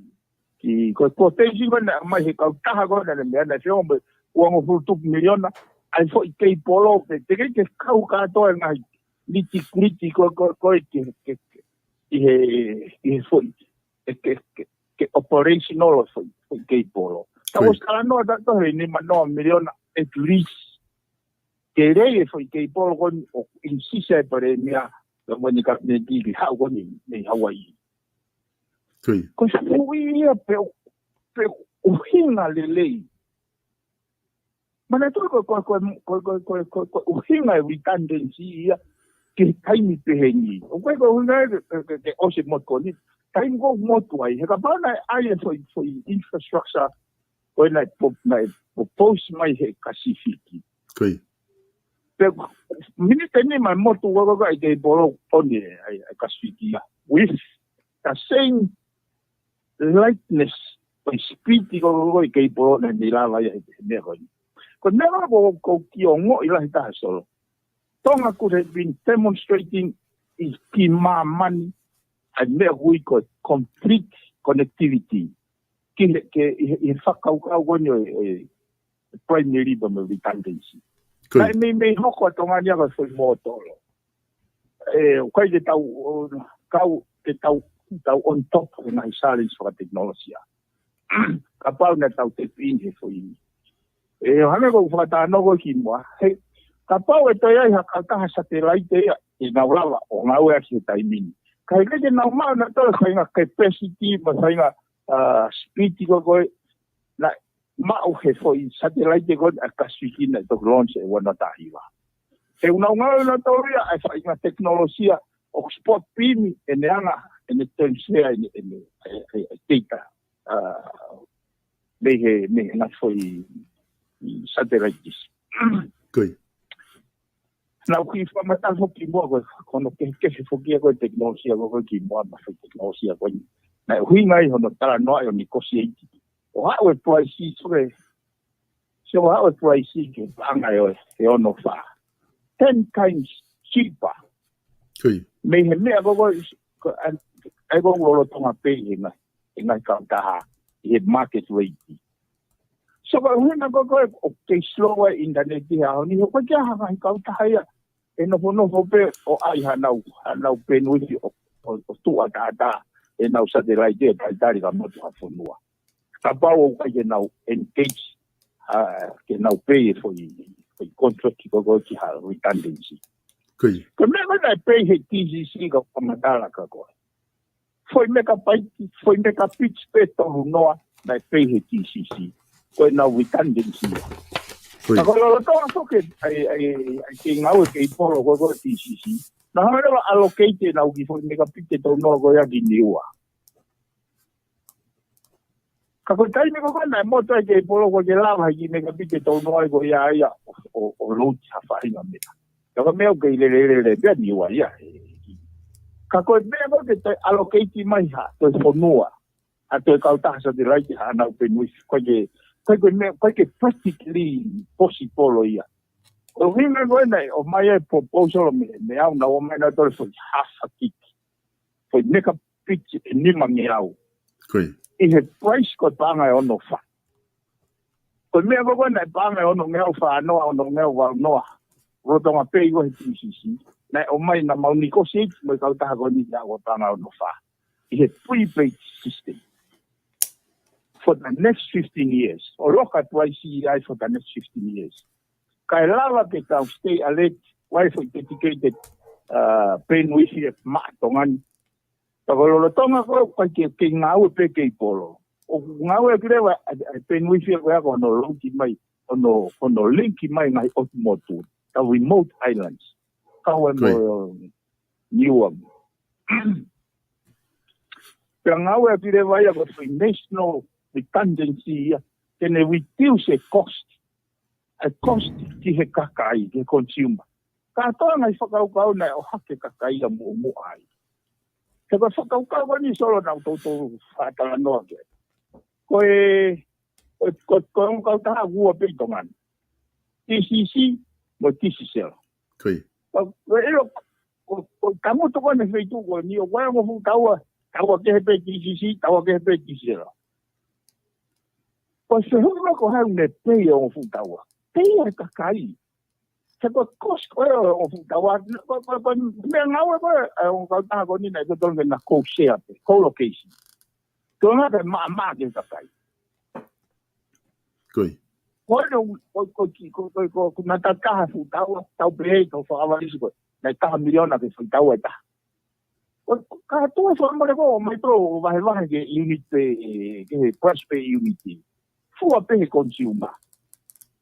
ki, ko e quotation ko ena mai he kautaha ko ena ne meʻa naʻe feʻunga mo e uangofulu tupu miliona, ʻa e foʻi keipolo pē, teʻeki ke kau kātoa e ngaahi nitty-gritty ko, ko, ko e ke, ke, ke, ʻi he, ʻi he foʻi, ke, ke, ke, ke operational ʻo e foʻi, foʻi keipolo. Ka Ko ia. ʻOsi talanoa tautolu he nima noa miliona at least. Ke lei e foʻi keipolo ko eni ʻo insist e palēmia, ka mo eni kapineti ki haʻu ko eni mei Hawaii. Ko ia. Ko e fuʻu ia pē ʻo, pē ʻuhinga lelei. Manatuʻi ko, ko, ko, ko ʻuhinga e redundancy ia ki he taimi pehē ni. ʻOku ʻikai ko e ʻuhinga ke, ke, ke, ke ʻosi e motu ko eni. Taimi ko ē ʻoku motu ai. He kapau naʻe ʻi ai e foʻi, foʻi infrastructure ko ē naʻe po-, naʻe propose mai he Pasifiki. Ko ia. Pea miniti nima e motu ko ē ʻa e keipolo ko eni ʻa e, ʻa e Pasifiki ia. With the same lightness ʻo e speed ko ē ʻa e keipolo naʻe mei lava ia he, he meʻa ko eni. Ko e meʻa ko ē ʻoku ou kiʻi ongoʻi lahi taha Solo. Tonga could have been demonstrating ʻi māmani ʻa e meʻa ʻoku ui ko e complete connectivity. Ki he, ke, ʻi he, ʻi he fakakaukau ko eni ʻo e, ʻo e primary pea mo e redundancy. Ko ia. Naʻe meimei hoko ʻa Tonga ni ia ko e foʻi mōtolo. ʻE, ʻoku ʻikai ke tau, ʻo, kau, ke tau, tau on top ʻo e ngaahi challenge fakatekinolosia. Kapau naʻa tau tap in he foʻi ni. ʻE, ʻo hangē ko ʻeku fakatalanoa ko ē kimuʻa. He, kapau ʻe toe ʻi ai ha kautaha satelaite ia, ʻe nau lava ʻo ngāueʻaki he taimi ni. Ka ʻikai ke nau maʻu nautolu e faʻahinga capacity, mo e faʻahinga, ah, speed ko ē, ko ē, naʻe maʻu he foʻi satelaite ko ē ʻa e Pasifiki naʻe toki launch ʻi he ua noa taha hiva. He ʻoku nau ngāue nautolu ia ʻa e faʻahinga tekinolosia ʻoku spot beam ʻene anga, ʻene transfer, ʻene, ʻene, ʻe, ʻe, ʻe data, ah, mei he, mei he ngaahi foʻi satellite. Ko ia. Naʻa ku kiʻi fakamatala foki kimuʻa ko e, ko hono kehekehe foki ia ko e tekinolosia ko ē kimuʻa mo e foʻi tekinolosia ko eni. Naʻe ʻuhinga ʻi hono talanoaʻi ʻo negotiate. ʻO haʻu e price, so ke, so haʻu e price ki he paʻanga ʻe, ʻe ono fā. Ten times cheaper. Ko ia. Mei he meʻa ko ē, ko e, ʻa e, ʻa e ko ē lolotonga pē ʻi he ngaahi, ʻi he ngaahi kautaha, ʻi he market rate. So ko e ʻuhinga ko ē ʻoku kei slow e internet he ʻaho ni, he ʻoku ʻikai ke ʻi ai ha ngaahi kautaha ia ʻe nofonofo pē ʻo ʻai hanau, hanau bandwidth ʻo, ʻo, ʻo tuʻu ʻataʻatā ʻenau satellite ʻo talitali ki ha motu ha fonua. Kapau ʻoku ʻikai ke nau engage, ah, ke nau pay e foʻi, foʻi contract ko ē ki ha redundancy. Ko ia. Ko e meʻa ko ē naʻe pay he T C C ka fakamatala kia koe. Foʻi megabyte, foʻi megabits pē tolu noa naʻe pay he T C C. Ko ʻenau redundancy ia. Ko ia. Ka ko e lolotonga foki ʻa e, ʻa e, ʻa e kei ngāue keipolo ko ē ko ē T C C. Naʻa nau lava allocate ʻenau kiʻi foʻi megabits ʻe tolu noa ko ia ki Niua. Ka ko e taimi ko ē naʻe motu ai e keipolo ko ē ke lava he kiʻi megabits ʻe tolu noa ko ia ia ʻo, ʻo, ʻo load ha faʻahinga meʻa. Ka ko e meʻa ʻoku kei lelelele pē ʻa Niua ia. Ka ko e meʻa ko ē ke toe allocate mai ha toe fonua, ha toe kautaha satellite haʻanau bandwidth, ko e ke ʻIkai ko e meʻa, ʻikai ke practically possible ia. Ko e ʻuhinga ko ē naʻe ʻomai ai e proposal mei, mei au, naʻa ku ʻomai naʻa tole foʻi hafa kiki, foʻi mega pitch ʻe nima ngeau. ʻI he price ko e paʻanga ʻe ono fā. Ko e meʻa ko ē naʻe paʻanga ʻe ono ngeau fā noa, ono ngeau valu noa, lolotonga pē ʻi he T C C. Naʻe ʻomai naʻa mau negotiate mo e kautaha ko eni ia ko e paʻanga ʻe ono fā. ʻI he prepaid system for the next fifteen years. ʻO loka e price ia for the next fifteen years. Kae lava ke tau stay alert, ʻoku ʻi ai foʻi dedicated, uh, bandwidth ʻi he maʻa Tonga ni. Ka ko lolotonga ko ē ʻoku ʻikai ke, ke ngāue pē kei polo. ʻOku ngāue ʻaki leva ʻa e, ʻa e bandwidth ko ē ko hono load mai, hono, hono link mai ngaahi ʻotu motu, the remote islands. Kau ai mo Niua. Pea ngāue ʻaki leva ia ko e foʻi national redundancy ia, ke ne reduce e cost, e cost ki he kakai, ki he consumer. Kātoa ngaahi fakakaukau naʻe ʻohake kakai ia muʻomuʻa ai. He ko e fakakaukau ko eni Solo naʻa ku toutou fakatalanoa ki ai. Ko e, ko e, ko e, ko e ongo kautaha ʻe ua pē ʻi Tonga ni. T C C mo e T C L. Ko e ʻilo, ko, ko e tangutu ko eni feituʻu ko eni, ʻoku ʻi ai e ongo fuʻu taua, taua kehe pē T C C, taua kehe pē T C L. Ko e fehuʻi mai ko hai ʻoku ne pei e ongo fuʻu taua. Pei ʻe he kakai. He ko e cost ko ē ʻo e ongo fuʻu taua, ko, ko, ko e meʻangāue ko ē ʻa e ongo kautaha ko eni naʻe totonu ke na co-share pē, co-location. Ko e ʻuhinga ke maʻamaʻa ki he kakai. Ko e. Ko e, ko, ko, ki, ko, ko, ko, ko na tataha fuʻu taua, tau pehē, tau fakavalisi ko ē. Naʻe taha miliona ki he fuʻu taua ʻe taha. Ko, ko, kātoa e fakamole ko ē, ʻomai pē ʻo vahevahe ki he unit pē, ki he price per unit. Fua pē he consumer.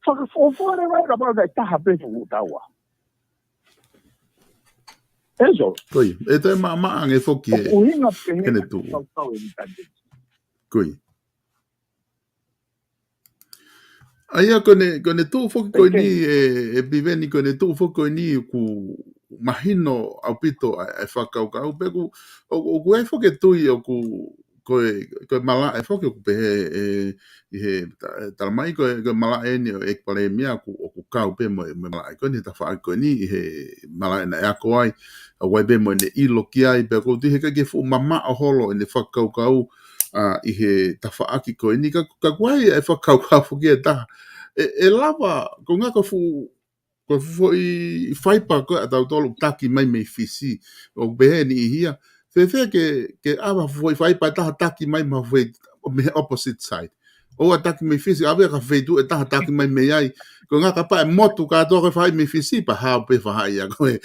Fakafuofua leva ia kapau naʻe taha pē fuʻu taua. Eso. Ko e, ʻe toe maʻamaʻa ange foki he, ʻoku ʻuhinga pē he ke ne tuʻu. Fakakaukau ʻe ni tante. Ko e. ʻA ia ko ʻene, ko ʻene tuʻu foki ko eni, ʻe, ʻe Piveni, ko ʻene tuʻu foki ko eni ʻoku mahino ʻaupito ʻa e, ʻa e fakakaukau pē ʻoku, ʻo, ʻoku ʻi ai foki e tui ʻoku, ko e, ko e malaʻe foki ʻoku pehē ʻe, ʻi he ta-, talamai ko e, ko e malaʻe eni ʻo e ʻEiki Palēmia ʻoku, ʻoku kau pē mo e, mo e malaʻe ko eni, tafaʻaki ko eni, ʻi he malaʻe naʻe ako ai, ʻoku ʻi ai pē mo ʻene ʻilo ki ai, pea ʻoku ou tui heʻikai ke fuʻu mamaʻo holo ʻene fakakaukau, ʻa, ʻi he tafaʻaki ko eni, ka, ka ʻoku ʻi ai e fakakaukau foki ʻe taha. ʻE, ʻe lava, ko e ʻuhinga ko e fuʻu, ko e fuʻu foʻi faipa ko ē ʻa tautolu ʻoku taki mai mei Fisi, ʻoku pehē ʻe niʻihi ia. Fēfē ke, ke ʻave ha fuʻu foʻi faipa ʻe taha taki mai mei he foʻi, mei he opposite side. ʻOua ʻe taki mei Fisi, ʻave ki ha feituʻu ʻe taha taki mai mei ai. Ko e ʻuhinga kapau ʻe motu kātoa ko ē faʻahi mei Fisi, pea hao pē faʻahi ia ko ē.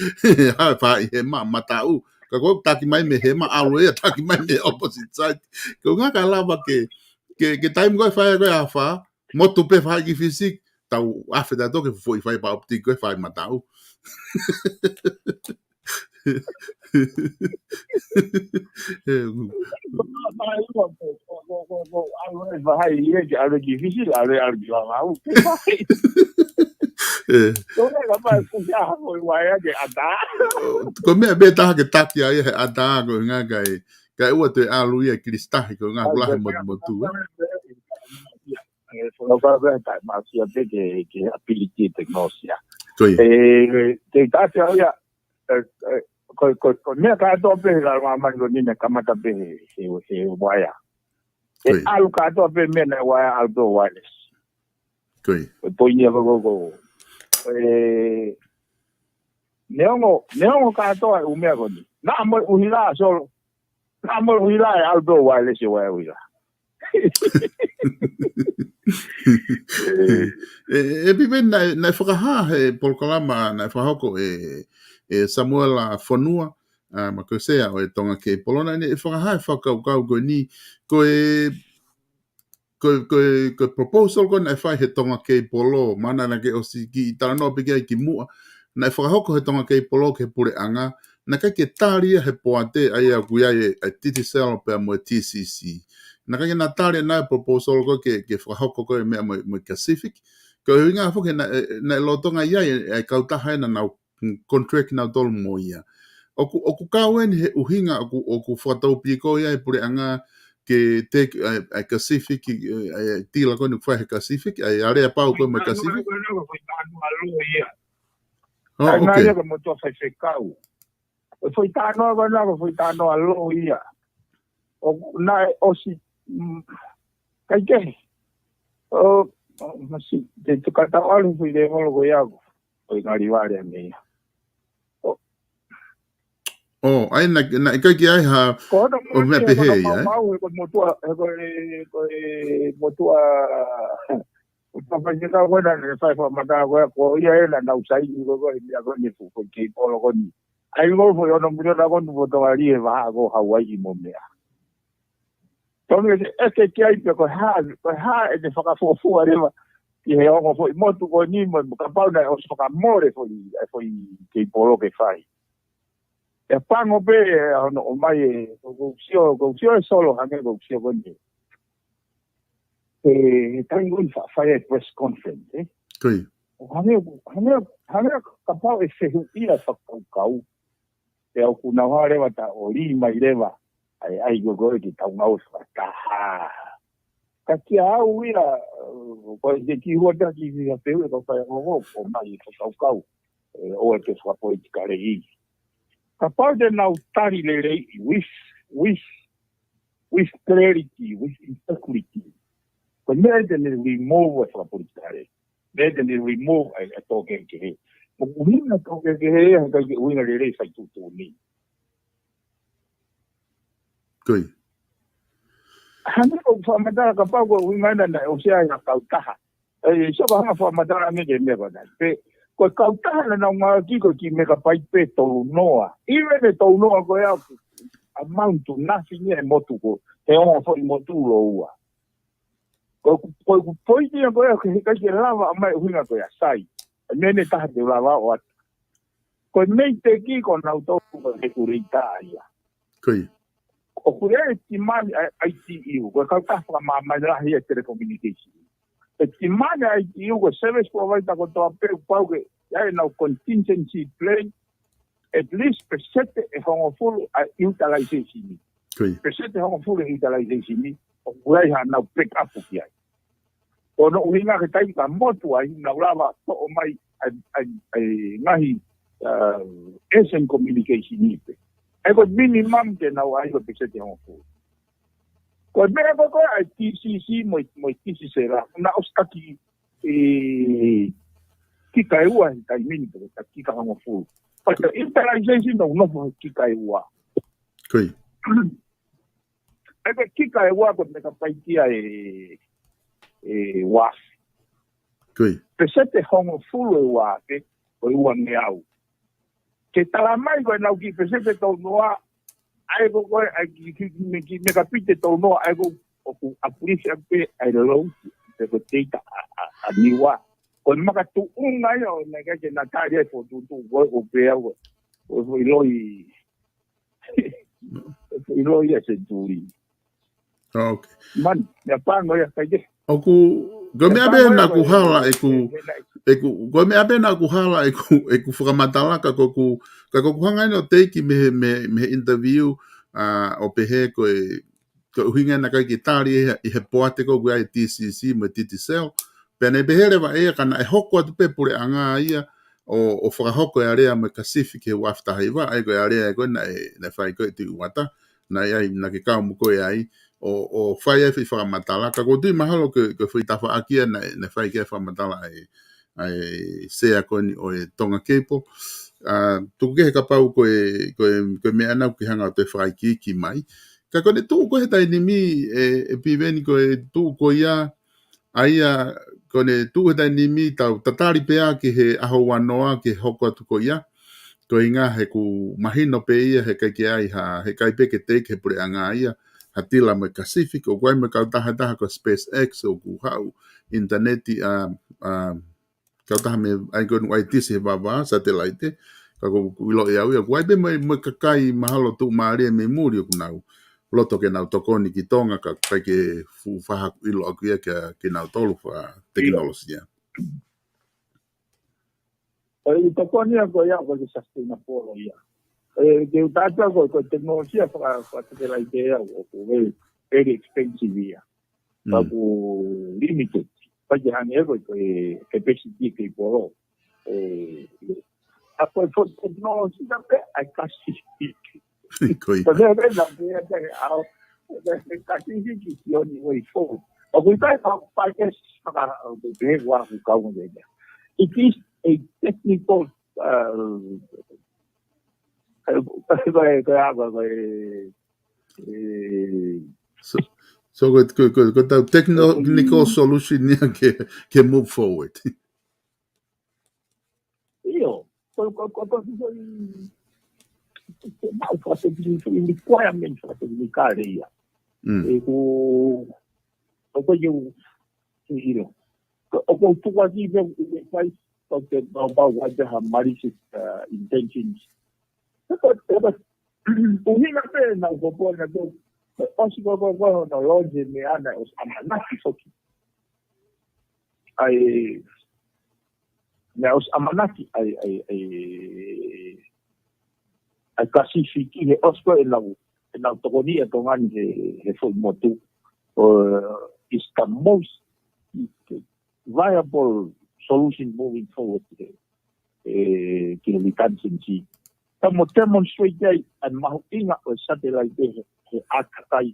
Hao faʻahi Hema, Mataʻu. Ka ko ē taki mai mei Hema, ʻalu ia taki mai mei he opposite side. Ko e ʻuhinga ka lava ke, ke, ke taimi ko ē fai ko ē ʻa fā, motu pē faʻahi ki Fisi, tau ʻave tautolu ki he foʻi faipa optic ko ē faʻahi Mataʻu. Ko e ʻuhinga ia ko, ko, ko, ko, ko, ʻalu e faʻahi ia ke ʻalu ki Fisi, ʻalu, ʻalu ki Vavaʻu. ʻE. Ko e ʻuhinga kapau ʻe fusi ʻa e foʻi uaea ke ʻatā. Ko e meʻa pē taha ke taki ai he ʻatā ko e ʻuhinga kae, kae ʻoua toe ʻalu ia ki Kilisitahi ko e ʻuhinga ʻoku lahi e motumotu, ē. ʻE, fakakaukau pē, kae maʻu ia pē ke, ke ability e tekinolosia. Ko ia. ʻE, te u tasi au ia, ʻe, ʻe, ko, ko, ko e meʻa kātoa pē he lalo māmani ko eni naʻe kamata pē he, he, he uaea. ʻE, ko ia, ʻalu kātoa pē meʻa naʻe uaea ʻalu pē wireless. Ko ia. Ko e poini ia ko, ko, ko. ʻE, neongo, neongo kātoa e ʻū meʻa ko eni. Naʻa mo e ʻuhila, Solo. Naʻa mo e ʻuhila ʻe ʻalu pē wireless e uaea ʻuhila. ʻE, ʻe Piveni, naʻe, naʻe fakahā he polokalama naʻe fakahoko ʻe, ʻe Samuela Fonua, ʻa, Makosea ʻo e Tonga Keipolo, naʻa ne fakahā e fakakaukau ko eni, ko e, ko e, ko e, ko e proposal ko ē naʻe fai he Tonga Keipolo, mahalo naʻa ke ʻosi kiʻi talanoa pē ki ai kimuʻa, naʻe fakahoko he Tonga Keipolo ki he puleʻanga, naʻe ʻikai ke tali ia he poate, ʻa ia ʻoku ʻi ai e, e Digicel pea mo e T C C. Naʻe ʻikai ke na tali ʻe nautolu e proposal ko ē ke, ke fakahoko ko ē e meʻa mo, mo e Pacific. Ko e ʻuhinga foki naʻe, naʻe lolotonga ʻi ai e, e kautaha ʻe naʻa nau contract nautolu mo ia. ʻOku, ʻoku kau eni he ʻuhinga ʻoku, ʻoku fakataupiko ia e puleʻanga, ke te, ʻa e, ʻa e Pacific, ʻa e, ʻa e tila ko eni ʻoku fai he Pacific, ʻa e aleapau ko ē mo e Pacific. Ko e talanoa ko e foʻi talanoa loi ia. Oh, ʻa e ngaahi okay. Ia ko e motuʻa faifekau. Ko e foʻi talanoa ko ena ko e foʻi talanoa loi ia. ʻOku naʻe ʻosi, mm, kaikehe. ʻO, ʻo, masi, te, te ka tau ʻalu foʻi lēvolo ko ia ko. Ko e ngali vale ʻa meʻa ia. ʻO, ʻo, ʻa ia naʻe, naʻe ʻikai ke ʻi ai ha, ko hono ʻo meʻa motuʻa pehē ko ia, ē? Mau, he ko e motuʻa, he ko e, ko e motuʻa, motuʻa faifekau ko ena, naʻe fai fakamatala ko ia, ko ia ena naʻa nau saini ko, ko e meʻa ko eni fu, ko e kei polo ko eni. ʻA ia ko e foʻi ono miliona ko eni ʻoku tau ʻalu ʻi he vahaʻa ko Hauaiʻi mo meʻa. Tonu e ʻeke ki ai pe ko e hā, ko e hā ʻene fakafuofua leva ki he ongo foʻi motu ko eni mo, mo kapau naʻe ʻosi fakamole foʻi, e foʻi kei polo ke fai. ʻE pango pē ʻa hono ʻomai e, ko, ko sio, ko sio e solo hangē ko sio ko eni. He, he taimi ko eni fa-, fai e press conference, ē? Ko ia. ʻO hangē, hangē, hangē kapau ʻe fehuʻia e fakakaukau. Pea ʻoku nau hā leva ta ʻo lī mai leva, ʻa e, ʻa e ko, ko e ke tau ngāue fakataha. Ka kia au ia, ʻo, ko e te ki hua taki ki ha peu ʻe kau fai ʻo, ʻo, ʻomai e fakakaukau, ē, ʻo e ke fakapolitikale ʻi. Kapau te nau tali lelei with, with, with clarity, with integrity. Ko e meʻa te ne remove e fakapolitikale. Meʻa te ne remove e, e tō kehekehe. Mo ʻuhinga tō kehekehe, he ʻikai ke ʻuhinga lelei fai tuʻutuʻuni. Ko ia. Hangē ko e fakamatala kapau ko e ʻuhinga ena naʻe ʻosi ʻi ai ha kautaha. ʻE, so ka hanga fakamatala ange ke meʻa ko ena. Pe, ko e kautaha naʻa nau ngāueʻaki ko e kiʻi megapaipe tolu noa. Even e tolu noa ko ia ʻoku amount to nothing ia he motu ko, he ongo foʻi motu lōua. Ko, ko, ko e poini ia ko ia, ke heʻikai ke lava ʻomai ʻuhinga ko ia sai. ʻE meʻa ʻe taha te u lava ʻo ʻoatu. Ko e MEIDECC ko nautolu ko e regulator ia. Ko ia. ʻOku ʻi ai e demand ʻa e I T U, ko e kautaha fakamāmani lahi ʻa e telecommunication. E demand ʻa e I T U ko e service provider kotoa pē ʻoku pau ke ʻi ai ʻenau contingency plan, at least peseti ʻe hongofulu ʻa e utilization. Ko ia. Peseti ʻe hongofulu e utilization, ʻoku ʻi ai haʻanau back up ki ai. Ko hono ʻuhinga ke taimi ka motu ai, nau lava toʻo mai ʻa e, ʻa e, ʻa e ngaahi, uh, essential communication ni pē. ʻA ia ko e minimum te nau ʻai ko e peseti ʻe hongofulu. Ko e meʻa ko ē ʻa e T C C mo e, mo e Digicel, naʻe ʻosi taki ē, kika ʻe ua he taimi ni, pe ko e kika hongofulu. But the utilization ʻoku nofo he kika ʻe ua. Ko ia. ʻE ko e kika ʻe ua ko e megapaiti ia ʻe, ʻe uaafe. Ko ia. Peseti ʻe hongofulu ʻe uaafe, ko e uangeau. Ke tala mai ko ʻenau kiʻi peseti ʻe tolu noa, ʻa ia ko, ko e, ʻa e kiʻi, kiʻi, kiʻi me-, kiʻi megapiti ʻe tolu noa, ʻa ia ko ʻoku appreciate pē ʻa e load, pe ko e data ʻa, ʻa, ʻa Niua. Ko e makatuʻunga ia ʻo naʻe ʻikai ke na tali ai fokotuʻutuʻu ko ē ʻoku pehē au, ko e foʻi loi, foʻi loi ʻa Senituli. Okay. Man, ia pango ia, kaikehe. ʻOku, ko e meʻa pē naʻa ku hala ʻeku, ʻeku, ko e meʻa pē naʻa ku hala ʻeku, ʻeku fakamatala ka ko ʻeku, ka ko ʻeku hanga eni ʻo teiki mei he, mei, mei he interview, ʻa, ʻo pehē ko e, ko e ʻuhinga naʻe ʻikai ke tali ʻi he, ʻi he poate ko ē ʻoku ʻi ai e T C C mo e Digicel. Pea ne pehē leva ʻe ia ka naʻe hoko atu pē puleʻanga ia, ʻo, ʻo fakahoko e alea mo e Pacific he uaafe taha hiva, ʻa ia ko e alea ko ē naʻe, naʻe fai ko ē ʻi Tuʻi Uata, naʻe ʻi ai, naʻa ke kau mo koe ai, ʻo, ʻo fai ai foʻi fakamatala, ka ʻoku ou tui mahalo ko e, ko e foʻi tafaʻaki ia naʻe, naʻe fai ki ai e fakamatala ʻa e, ʻa e sea ko eni ʻo e Tonga Cable. ʻA, tuku kehe kapau ko e, ko e, ko e meʻa naʻa ke hanga ʻo toe fakaikiiki mai. Ka ko ʻene tuʻu ko ē he taimi ni, ʻe, ʻe Piveni ko e tuʻu ko ia, ʻa ia, ko ʻene tuʻu he taimi ni tau tatali pē ā ki he ʻaho uanoa ke hoko atu ko ia. Ko e ʻuhinga he ʻoku mahino pē ia he ʻikai ke ʻi ai ha, he ʻikai pē ke teiki he puleʻanga ia, ha tila mo e Pacific, ʻoku ʻi ai mo e kautaha ʻe taha ko e SpaceX, ʻoku haʻu ʻinitaneti ʻa, ʻa, kautaha mei ai ko ē ʻoku ʻai tisi he vavā, satelaite, ka ʻoku ou ʻiloʻi au ia, ʻoku ʻi ai pē mo e, mo e kakai mahalo tuʻumālie mei muli ʻoku nau loto ke nau tokoni ki Tonga ka ʻikai ke fuʻu faʻa ʻilo ʻaʻaku ia kia, kia kinautolu fakatekinolosia. ʻOku ou tokoni au ko ia ko e sustainable ia. ʻE, ke u taʻataʻa ko e, ko e tekinolosia faka-, fakasatelaite ia ʻoku, ʻoku ʻi ai very expensive ia. Ka ʻoku limited. Pea ke hangē ko e, ko e capacity e cable. ʻE, ʻa ko e foʻi technology na pē, ʻa e kasi. Ko ia. Pea pē na pē, pē, ʻa, pē, pē kasi ki, ki, ki oni way forward. ʻOku ʻi ai e fakapaikesi, faka, ʻo pē, pē, ua, ʻoku kau mo pē. It is a technical, uh, ko e, ko e, ko e, ko e, ko e, So, so ko, ko, ko, ko ʻetau technical solution ia ke, ke move forward. ʻIo, ko, ko, ko, ko, ko, ko, ko, ko, requirement fakatekinikale ia. Mm. ʻE ko, ko, ko, ʻio, ʻio. Ko, ʻoku ou tuku atu pē, ʻe fai, ko te, ko, ko, ko te ha malicious, uh, intentions. Ko, ko, ko, ʻuhinga pē naʻa ku poupou atu, ʻosi ko, ko, ko, no loje me ana ʻosi ʻamanaki foki. ʻAi, naʻe ʻosi ʻamanaki, ʻai, ʻai, ʻai, ʻai Pasifiki he ʻosi ko ē ʻenau, ʻenau tokoni ʻa Tonga ni he, he foʻi motu. Uh, is the most viable solution moving forward he, he, ki he redundancy. Ka mo demonstrate ai, ʻa e mahuʻinga ʻo e satellite he, he ʻātakai,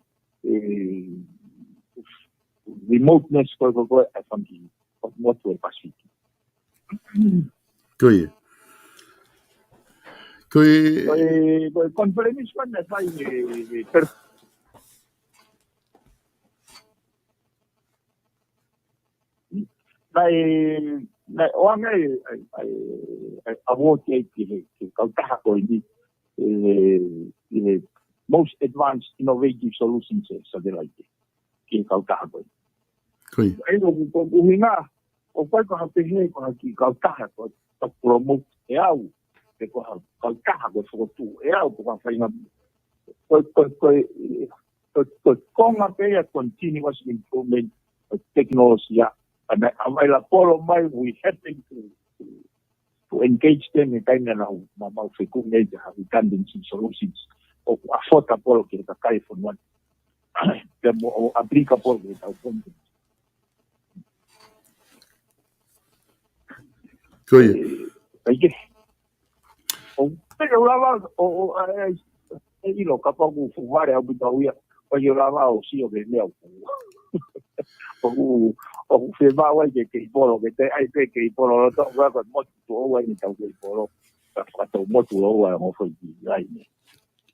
e, remoteness ko, ko, ko, ʻa e fanga kiʻi motu ʻo e Pasifiki. Ko ia. Ko e, ko e, ko e conference ko ē naʻe fai he, he, he, naʻe, naʻe ʻoange ai, ai, ai, ai award ai ki he, ki he kautaha ko eni, e, e, most advanced innovative solutions e satellite ki he kautaha ko ē. Ko ia. ʻA ia ko, ko, ko ʻuhinga, ʻoku ʻikai ko ha pehē, ko ha kiʻi kautaha, ko, ko promote ʻe au, pe ko ha kautaha, ko fokotuʻu ʻe au, ko ha faʻahinga, ko, ko, ko, ko, ko konga pē ia continuous improvement ʻo e tekinolosia. Ka naʻe available mai, we happen to, to to engage them he taimi naʻa nau, ma, mau fekumi ai ki ha redundancy solutions ʻoku affordable ki he kakai e fonua ni. Pea mo ʻo applicable ki heʻetau fonua. Ko ia. E, ʻai ke. ʻO, pea ke u lava, ʻo, ʻo, ʻai, ʻai, ʻe ʻilo kapau ʻoku fuʻu vale ʻaupito au ia, ʻoku ʻikai ke u lava ʻo sio ki he meʻa ʻoku, ʻoku, ʻoku fiemaʻu ai ke, ke cable, ke te ʻai pē ke cable, ʻo tau ua ka motu ʻoku ʻi ai ʻetau cable, ka fakatau motu ʻoku ʻi ai ʻa e ongo foʻi kiʻi line.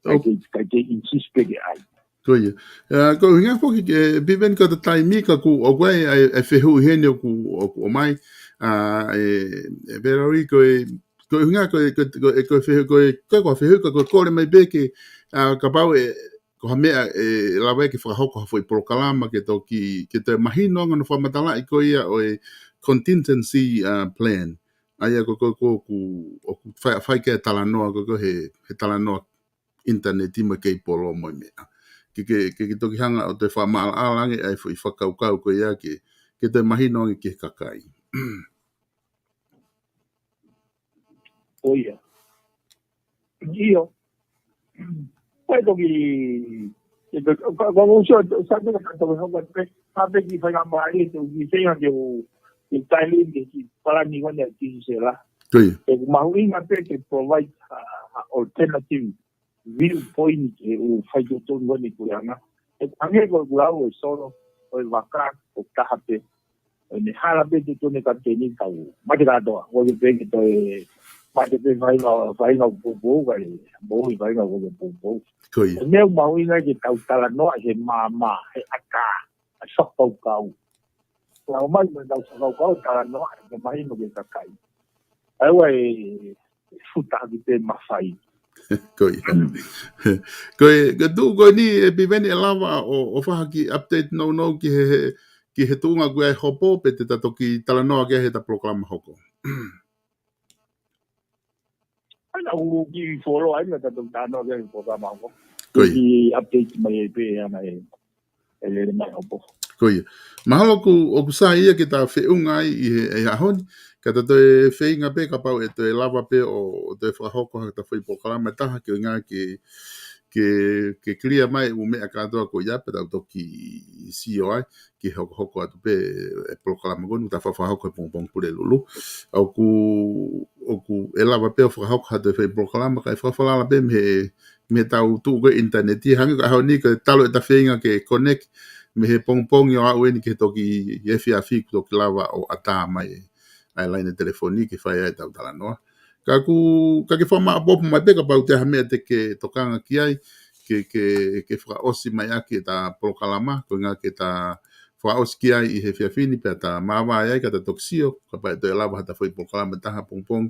Ka ke, ka ke insist pē ke ʻai. Ko ia. ʻA, ko e ʻuhinga foki ke, Piveni, ko e taimi ka ʻoku, ʻoku ʻi ai, ʻa e, ʻa e fehuʻi heni ʻoku, ʻoku ʻomai, ʻa, ʻe, ʻe Valerie, ko e, ko e ʻuhinga ko e, ko e, ko e, ko e fehuʻi, ko e, ko e, ko e fehuʻi, ko e, ko e kole mai pē ke, ʻa, kapau ʻe, ko ha meʻa ʻe lava ke fakahoko ha foʻi polokalama ke toki, ke toe mahino ange hono fakamatalaʻi ko ia ʻo e contingency, ʻa, plan. ʻA ia ko, ko, ko, ʻoku, ʻoku fai, fai ke talanoa, ko, ko he, he talanoa ʻinitaneti mo e cable mo e meʻa. Ke, ke, ke, ke toki hanga ʻo toe fakamaʻalaʻala ange ʻa e foʻi fakakaukau ko ia ke, ke toe mahino ange ki he kakai. Ko ia. ʻIo. Ko e toki, e to-, ka, ka, ka, so, sa te ka toki hoko pē, ka pē ki fai ka mālie, to ki fai ka ke u, ke taili ke ki palani wane a ki se la. Ko ia. ʻOku mahuʻinga pē ke provide a, a alternative viewpoint ke u fai to tonu wane ku anga. ʻE hangē ko e kulau e solo, ʻo e vaka, ʻo taha pē. ʻO ne hala pē te tone ka teni kau. Mate kātoa, ʻo ke pē ke toe, mate pē fai ngā, fai ngā poupou, kai, mou i fai ngā ko ke poupou. Ko ia. ʻE meʻa mahuʻinga ke tau talanoa he māmā, he ʻatā, ʻa e fakakaukau. Lau mai mo tau fakakaukau, talanoa, he mahino ke kakai. ʻAua e, futa ki te mafai. Ko ia. Ko e, ko e tuʻu ko eni ʻe Piveni ʻe lava ʻo, ʻo fai ha kiʻi update nounou ki he, he, ki he tuʻunga ko ē ʻa e hopo pe te ta toki talanoa ki ai heʻeta polokalama hoko. ʻAi naʻa ku kiʻi follow ai naʻa ta toki talanoa ki ai he polokalama hoko. Ko ia. Kiʻi update mai ai pē ʻa e ʻe lele mai hopo. Ko ia. Mahalo ʻoku, ʻoku sai ia ke ta feʻunga ai ʻi he, ʻi he ʻaho ni, ka ta toe feinga pē kapau ʻe toe lava pē ʻo, ʻo toe fakahoko haʻata foʻi polokalama ʻe taha ke ʻuhinga ke, ke, ke clear mai ʻū meʻa kātoa ko ia pea tau toki sio ai ki he hokohoko atu pē e polokalama ko eni, ta fakahoko he pongipongi Pulelulu. ʻOku, ʻoku ʻe lava pē ʻo fakahoko ha toe fai polokalama, kae fakafalala pē mei he, mei he tau tuʻu ko e ʻinitaneti, hangē ko e ʻaho ni ko e talu ʻeta feinga ke connect mei he pongipongi ʻo aʻu eni ki he toki efiafi kuo toki lava ʻo ʻatā mai ʻa e laine telefoni ke fai ai ʻetau talanoa. Ka ʻoku, ka ke fakamāʻopoʻopo mai pē kapau ʻoku ʻi ai ha meʻa te ke tokanga ki ai, ke, ke, ke fakaʻosi mai ʻaki ʻeta polokalama, ko e ʻuhinga ke ta fakaʻosi ki ai ʻi he efiafi ni pea ta māvae ai ka ta toki sio, kapau ʻe toe lava ha ta fai polokalama ʻe taha pongipongi,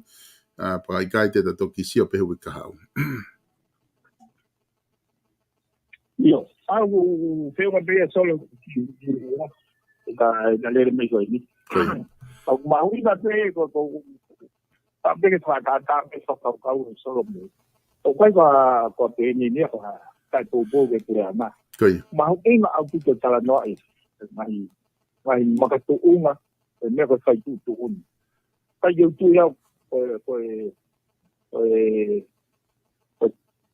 ʻa, pea ʻikai te ta toki sio pē he uike kahaʻu. ʻIo, ʻoku ou feʻunga pē ia Solo, ka, ka lele mai ko eni. Ko ia. ʻOku mahuʻinga pē ko, ko, ka peke fakatātā pē fakakaukau ʻa Solo mo. ʻOku ʻikai ko, ko pehē ni ia ko ha, kae poupou ke Puleʻanga. Ko ia. Mahuʻinga ʻaupito talanoaʻi, mai, mai makatuʻunga, e meʻa ko e fai tuʻutuʻuni. Kai au tui au, ko e, ko e, ko e, ko e,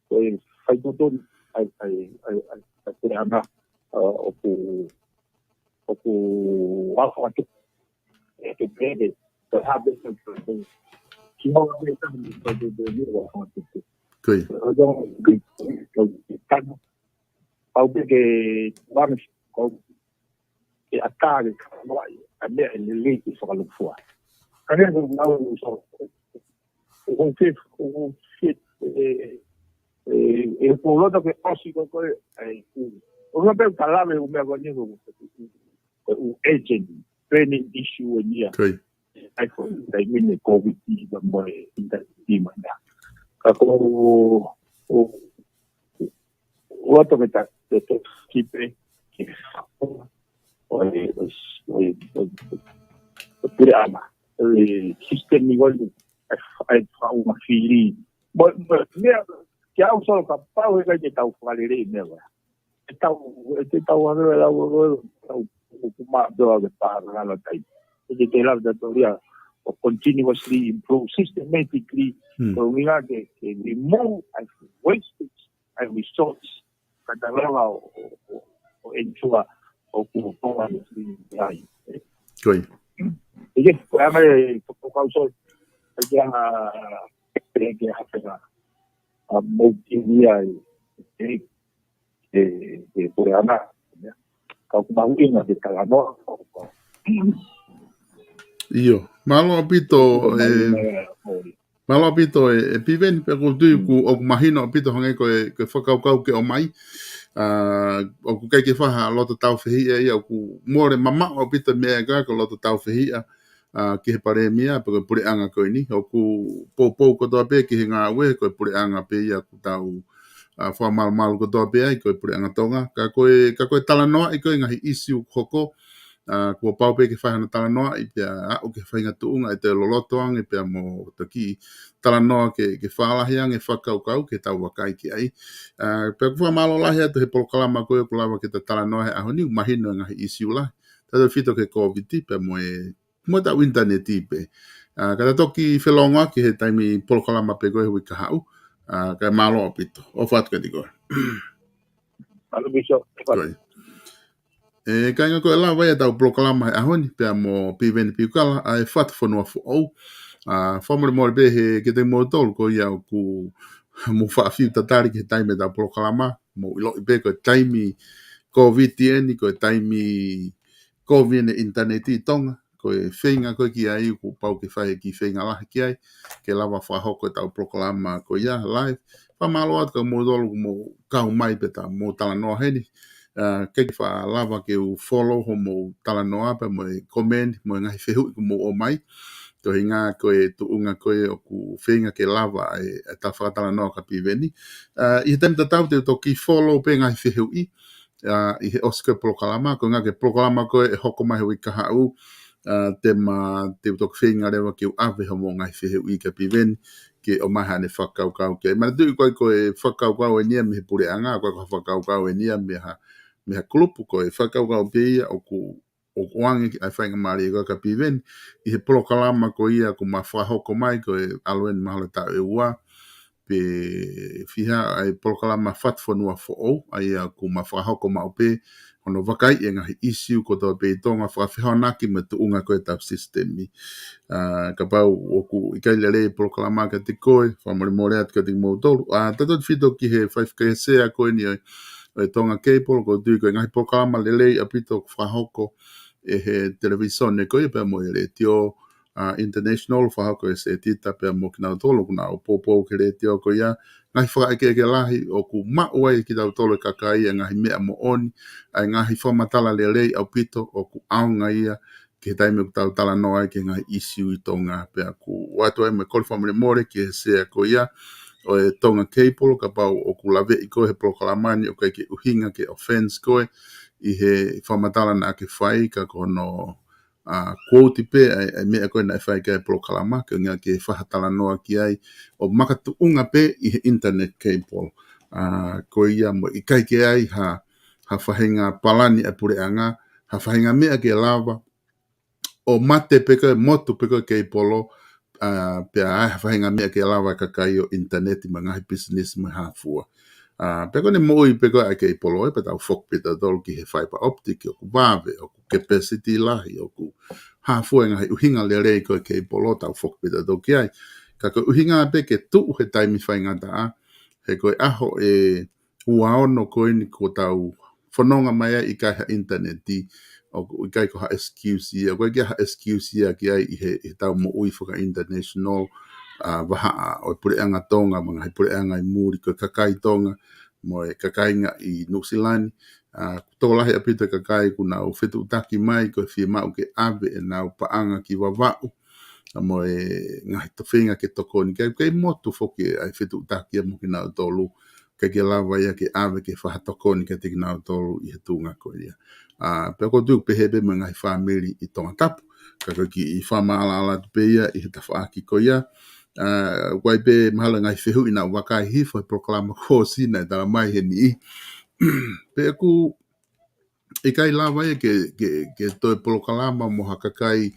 ko e fai tuʻutuʻuni, ʻa e, ʻa e, ʻa e, ʻa e, ʻa e Puleʻanga, ʻa, ʻoku, ʻoku ʻaho atu, ʻe te pehē, ko e hā pē, ko e, ko e, ki hau pē, ko e, ko e, ko e, ko e, ko e, ko e, ko e, Ko ia. ʻO, ʻo, ʻo, ʻo, ʻo, pau pē ke, vane, ko, ke ʻatā ke ka noa i, ʻa meʻa ʻe lelei ke fakalūkufua. Ka ne ko ngau so, ʻo, ʻo, ke, ʻo, ke, e, e, e, ko loto ke ʻosi ko, ko, e, ai, ʻo, ʻo, ʻo, pē ka lave ʻo meʻa ko ni ko, ko e ʻū agent, training issue ʻeni ia. Ko ia. ʻAi ko, taimi ni COVID ʻi ka mo e internet ʻi mana. Ka ko, ʻo, ʻo, ʻo atu me ta, te, te, kipe, ke, ʻo, ʻo, ʻo, ʻo, ʻo, Puleʻanga, ʻo, system ni wali, ʻai, ʻai, faʻu ma fili. Mo, mo, meʻa, ke au Solo kapau he kai te tau fakalele meʻa. ʻE tau, ʻe te tau ave lau lau lau, ʻoku maʻu pē ʻa e pālala tai. ʻE te te lau ta toria, ʻo continuously improve systematically, Hmm. ko e ʻuhinga ke, ke remove ʻa e wastage, ʻa e resource, ka ta lava ʻo, ʻo, ʻo, ʻo ensure ʻoku ʻoku ai. Ko ia. ʻIo, ko e anga e, ko, ko kau Solo, ʻe ke anga, ʻe ke hafenga, ʻa mo ki ni ai, ʻe, e, e Puleʻanga. Ka ʻoku mahuʻinga ke talanoa. ʻIo, mālō ʻaupito, e, mālō ʻaupito, e, e Piveni, pea ʻoku ou tui ʻoku, ʻoku mahino ʻaupito hangē ko e, ko e fakakaukau ke ʻomai. ʻA, ʻoku ʻikai ke faʻa loto tāufehiʻa ia, ʻoku mole mamaʻo ʻaupito meʻa ka ko e loto tāufehiʻa, ʻa, ki he Palēmia, pe ko e Puleʻanga ko eni. ʻOku poupou kotoa pē ki he ngāue, ko e Puleʻanga pē ia ʻoku tau, ʻa, fakamalumalu kotoa pē ai, ko e Puleʻanga Tonga. Ka ko e, ka ko e talanoaʻi ko e ngaahi ʻisiū hoko, ʻa, kuo pau pē ke fai hano talanoaʻi, pea aʻu ki he faʻahinga tuʻunga ʻe toe loloto ange, pea mo toki talanoa ke, ke fakalahi ange fakakaukau ke tau vakai ki ai. ʻA, pea ʻoku fakamālō lahi atu he polokalama ko ē ʻoku lava ke ta talanoa he ʻaho ni, ʻoku mahino e ngaahi ʻisiū lahi. Tautefito ki he COVID, pea mo e mo e taʻu ʻinitaneti pē. ʻA, ka ta toki felongoaki he taimi polokalama pē ko e uike kahaʻu. ʻA, kae mālō ʻaupito. ʻOfa atu kiate koe. Mālō Bishop. Ko ia. E, kāinga, ko e lava ia ʻetau polokalama he ʻaho ni, pea mo Piveni Piukala, ʻa e Fatu Fonua Foʻou. ʻA, fakamolemole pē he kiate kimoutolu ko ia ʻoku mou faʻa fiu tatali ki he taimi ʻetau polokalama, mou ʻiloʻi pē ko e taimi COVID eni, ko e taimi kovi eni ʻinitaneti ʻi Tonga, ko e feinga ko ē ki ai, kuo pau ke fai e kiʻi feinga lahi ki ai, ke lava fakahoko ʻetau polokalama ko ia, live. Fakamālō atu kia moutolu ʻoku mou kau mai pea ta mou talanoa heni. ʻA, ke ke faʻa lava ke u follow hoʻomou talanoa pea mo e comment, mo e ngaahi fehuʻi ʻoku mou ʻomai. Ko e ʻuhinga ko e tuʻunga ko ē ʻoku feinga ke lava e, ʻeta fakatalanoa kia Piveni. ʻA, ʻi he taimi tatau te u toki follow pē ngaahi fehuʻi, ʻa, ʻi he ʻosi ko e polokalama, ko e ʻuhinga ko e polokalama ko ē ʻe hoko mai he uike kahaʻu, ʻa, te ma, te u toki feinga leva ke u ʻave hoʻomou ngaahi fehuʻi kia Piveni, ke ʻomai haʻane fakakaukau ki ai. Manatuʻi ko e, ko e fakakaukau eni ia mei he Puleʻanga, ʻikai ko ha fakakaukau eni ia mei ha, mei ha kulupu, ko e fakakaukau pē ia ʻoku, ʻoku ʻoange ki ai faingamālie ko ē kia Piveni, ʻi he polokalama ko ia ʻoku ma fakahoko mai ko e ʻalu eni mahalo taʻu ʻe ua, pe fiha ʻa e polokalama Fatufonua Foʻou, ʻa ia ʻoku ma fakahoko maʻu pē hono vakaiʻi e ngaahi ʻīsiu kotoa pē ʻi Tonga, fakafehoanaki mo e tuʻunga ko ē ʻetau sisitemi. ʻA, kapau ʻoku ʻikai lelei e polokalama kiate koe, fakamolemole atu kiate kimoutolu. ʻA, tautautefito ki he faifekau sea ko eni ʻo e, ʻo e Tonga Cable, ʻoku ou tui ko e ngaahi polokalama lelei ʻaupito ʻoku fakahoko ʻe he televīsone ko ia pea mo e letiō, ʻa, International, fakahoko ʻe Setita pea mo kinautolu ʻoku nau poupou ki he letiō ko ia, ngaahi fakaʻekeʻeke lahi ʻoku maʻu ai kitautolu e kakai e ngaahi meʻa moʻoni, ʻa e ngaahi fakamatala lelei ʻaupito ʻoku ʻaonga ia ki he taimi ʻoku tau talanoa ai ki he ngaahi ʻīsiu ʻi Tonga. Pea ʻoku ʻoatu ai mo e kole fakamolemole ki he sea ko ia ʻo e Tonga Cable, kapau ʻoku laveʻi koe he polokalama ni ʻoku ʻikai ke ʻuhinga ke offense koe ʻi he fakamatala naʻa ke fai, ka ko hono, ʻa, quote pē ʻa e, ʻa e meʻa ko ē naʻe fai ki ai e polokalama, ko e ʻuhinga ke fakatalanoa ki ai ʻo makatuʻunga pē ʻi he internet cable. ʻA, ko ia mo e ʻikai ke ʻi ai ha, ha faʻahinga palani ʻa e puleʻanga, ha faʻahinga meʻa ke lava ʻo mate pē ko ē, motu pē ko ē e cable, ʻa, pea ʻi ai ha faʻahinga meʻa ke lava e kakai ʻo internet mo e ngaahi business mo e hā fua. ʻA, pea ko ʻene moʻui pē ko ē ʻa e cable ē, pea tau foki pē tautolu ki he fiber optic, ʻoku vave, ʻoku capacity lahi, ʻoku hā fua e ngaahi ʻuhinga lelei ko ē e cable, tau foki pē tautolu ki ai. Ka ko e ʻuhinga pē ke tuʻu he taimi faingataʻa, he ko e ʻaho ʻe ua ono ko eni kuo tau fononga mai ai ʻikai ha internet, ʻoku ʻikai ko ha excuse ia, ʻoku ʻikai ha excuse ia ki ai ʻi he, ʻi heʻetau moʻui faka-international, ʻa, vahaʻa ʻo e puleʻanga Tonga mo e ngaahi puleʻanga ʻi muli, ko e kakai Tonga mo e kakai ʻi Nuʻusila ni, ʻa, tokolahi ʻaupito e kakai ʻoku nau fetuʻutaki mai ko e fiemaʻu ke ʻave ʻenau paʻanga ki Vavaʻu, ʻa, mo e ngaahi tofiʻa ke tokoni ki ai, ʻoku kei motu foki ʻa e fetuʻutaki ia mo kinautolu, ʻikai ke lava ia ke ʻave ke fakatokoni kiate kinautolu ʻi he tuʻunga ko ia. ʻA, pea ʻoku ou tui ʻoku pehē pē mo e ngaahi fāmili ʻi Tongatapu, ka ko e kiʻi fakamaʻalaʻala atu pē ia ʻi he tafaʻaki ko ia. ʻA, ʻoku ʻi ai pē mahalo e ngaahi fehuʻi naʻa ku vakai hifo he polokalama kuo ʻosi naʻe tala mai heni. Pea ʻoku ʻikai lava ia ke, ke, ke toe polokalama mo ha kakai,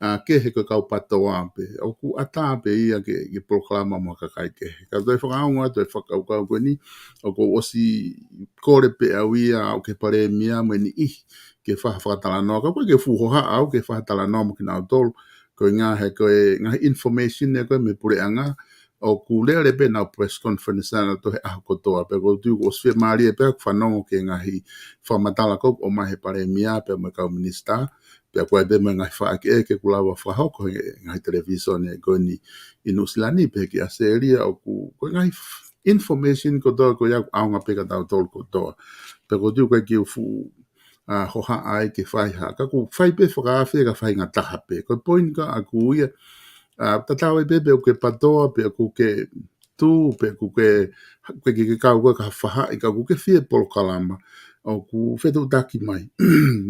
ʻa, kehe ko e kau PTOA pē. ʻOku ʻatā pē ia ke, ke polokalama mo ha kakai kehe. Ka toe fakaongo atu e fakakaukau ko eni, ʻoku ou ʻosi kole pē au ia ʻo ki he palēmia mo e niʻihi ke fai ha fakatalanoa. Ka ʻoku ʻikai ke fuʻu hohaʻa au ke fai ha talanoa mo kinautolu, ko e ʻuhinga he ko e ngaahi information ē ko ē mei he puleʻanga, ʻoku lele pē ʻenau press conference ʻanautolu he ʻaho kotoa. Pea ʻoku ou tui kuo ʻosi fiemālie pē ʻeku fanongo ki he ngaahi fakamatala ko ē ʻoku ʻomai he palēmia pea mo e kau minisitā. Pea ʻoku ʻi ai pē mo e ngaahi fakaʻekeʻeke kuo lava fakahoko he ngaahi televīsone ko eni ʻi Nuʻusila ni pea ki ʻAositelēlia, ʻoku, ko e ngaahi f-, information kotoa ko ia ʻoku ʻaonga pē kia tautolu kotoa. Pea ʻoku ou tui ʻoku ʻikai ke u fuʻu, ʻa, hohaʻa ai ke fai ha, ka ʻoku fai pē fakaafe ka faingataha pē. Ko e point ko ē ʻaku ia, ʻa, tatau ai pē pe ʻoku ke PTOA, pe ʻoku ke tu, pe ʻoku ke, pe ʻoku ke kau ko ē ki ha faʻahi, ka ʻoku ke fie polokalama, ʻoku fetuʻutaki mai.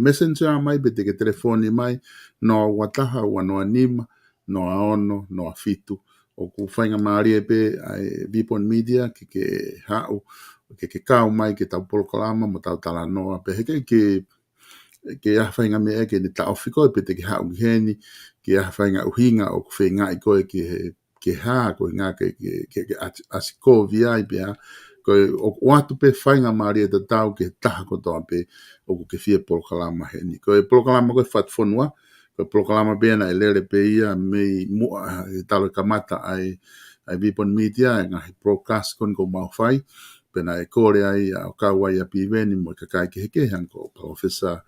Messenger mai pe te ke telefoni mai, noa ua taha, ua noa nima, noa ono, noa fitu. ʻOku faingamālie pē ʻa e Vipon Media ke ke haʻu, ke ke kau mai ki heʻetau polokalama mo ʻetau talanoa, pea he ʻikai ke, ke ʻi ai ha faʻahinga meʻa ke ne taʻofi koe pe te ke haʻu ki heni, ke ʻi ai ha faʻahinga ʻuhinga ʻoku feingaʻi koe ke, ke hā, ko e ʻuhinga ke, ke, ke, ke ʻasi-, ʻasi kovi ai pea, ko e ʻo-, ʻoatu pē faingamālie tatau ki he taha kotoa pē ʻoku ke fie polokalama heni. Ko e polokalama ko ē Fatufonua, ko e polokalama pē ia naʻe lele pē ia mei muʻa he talu e kamata ʻa e, ʻa e Vipon Media, e ngaahi broadcast ko eni ʻoku mau fai, pea naʻe kole ai ʻa e kau ai ʻa Piveni mo e kakai kehekehe, hangē ko Palōfesa,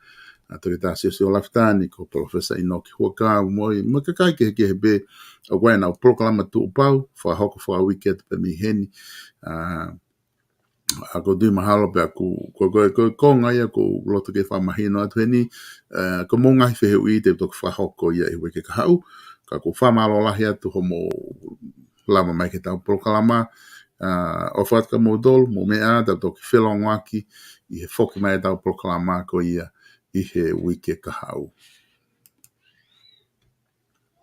ʻa, Toketā Siosiua Lafitani, ko Palōfesa ʻInoke Huʻakau, mo e, mo e kakai kehekehe pē, ʻoku ʻi ai ʻenau polokalama tuʻupau, fakahoko fakauike atu pē mei heni, ʻa, ʻa, ʻoku ou tui mahalo pē ʻaku, ko, ko, ko e konga ia ʻoku ou loto ke fakamahino atu heni, ʻa, ko hoʻomou ngaahi fehuʻi te u toki fakahoko ia ʻi he uike kahaʻu, ka ʻoku ou fakamālō lahi atu hoʻomou lava mai ki heʻetau polokalama, ʻa, ʻofa atu kia moutolu, mou meʻa ā, tau toki felōngoaki ʻi he foki mai ʻetau polokalama ko ia ʻi he uike kahaʻu.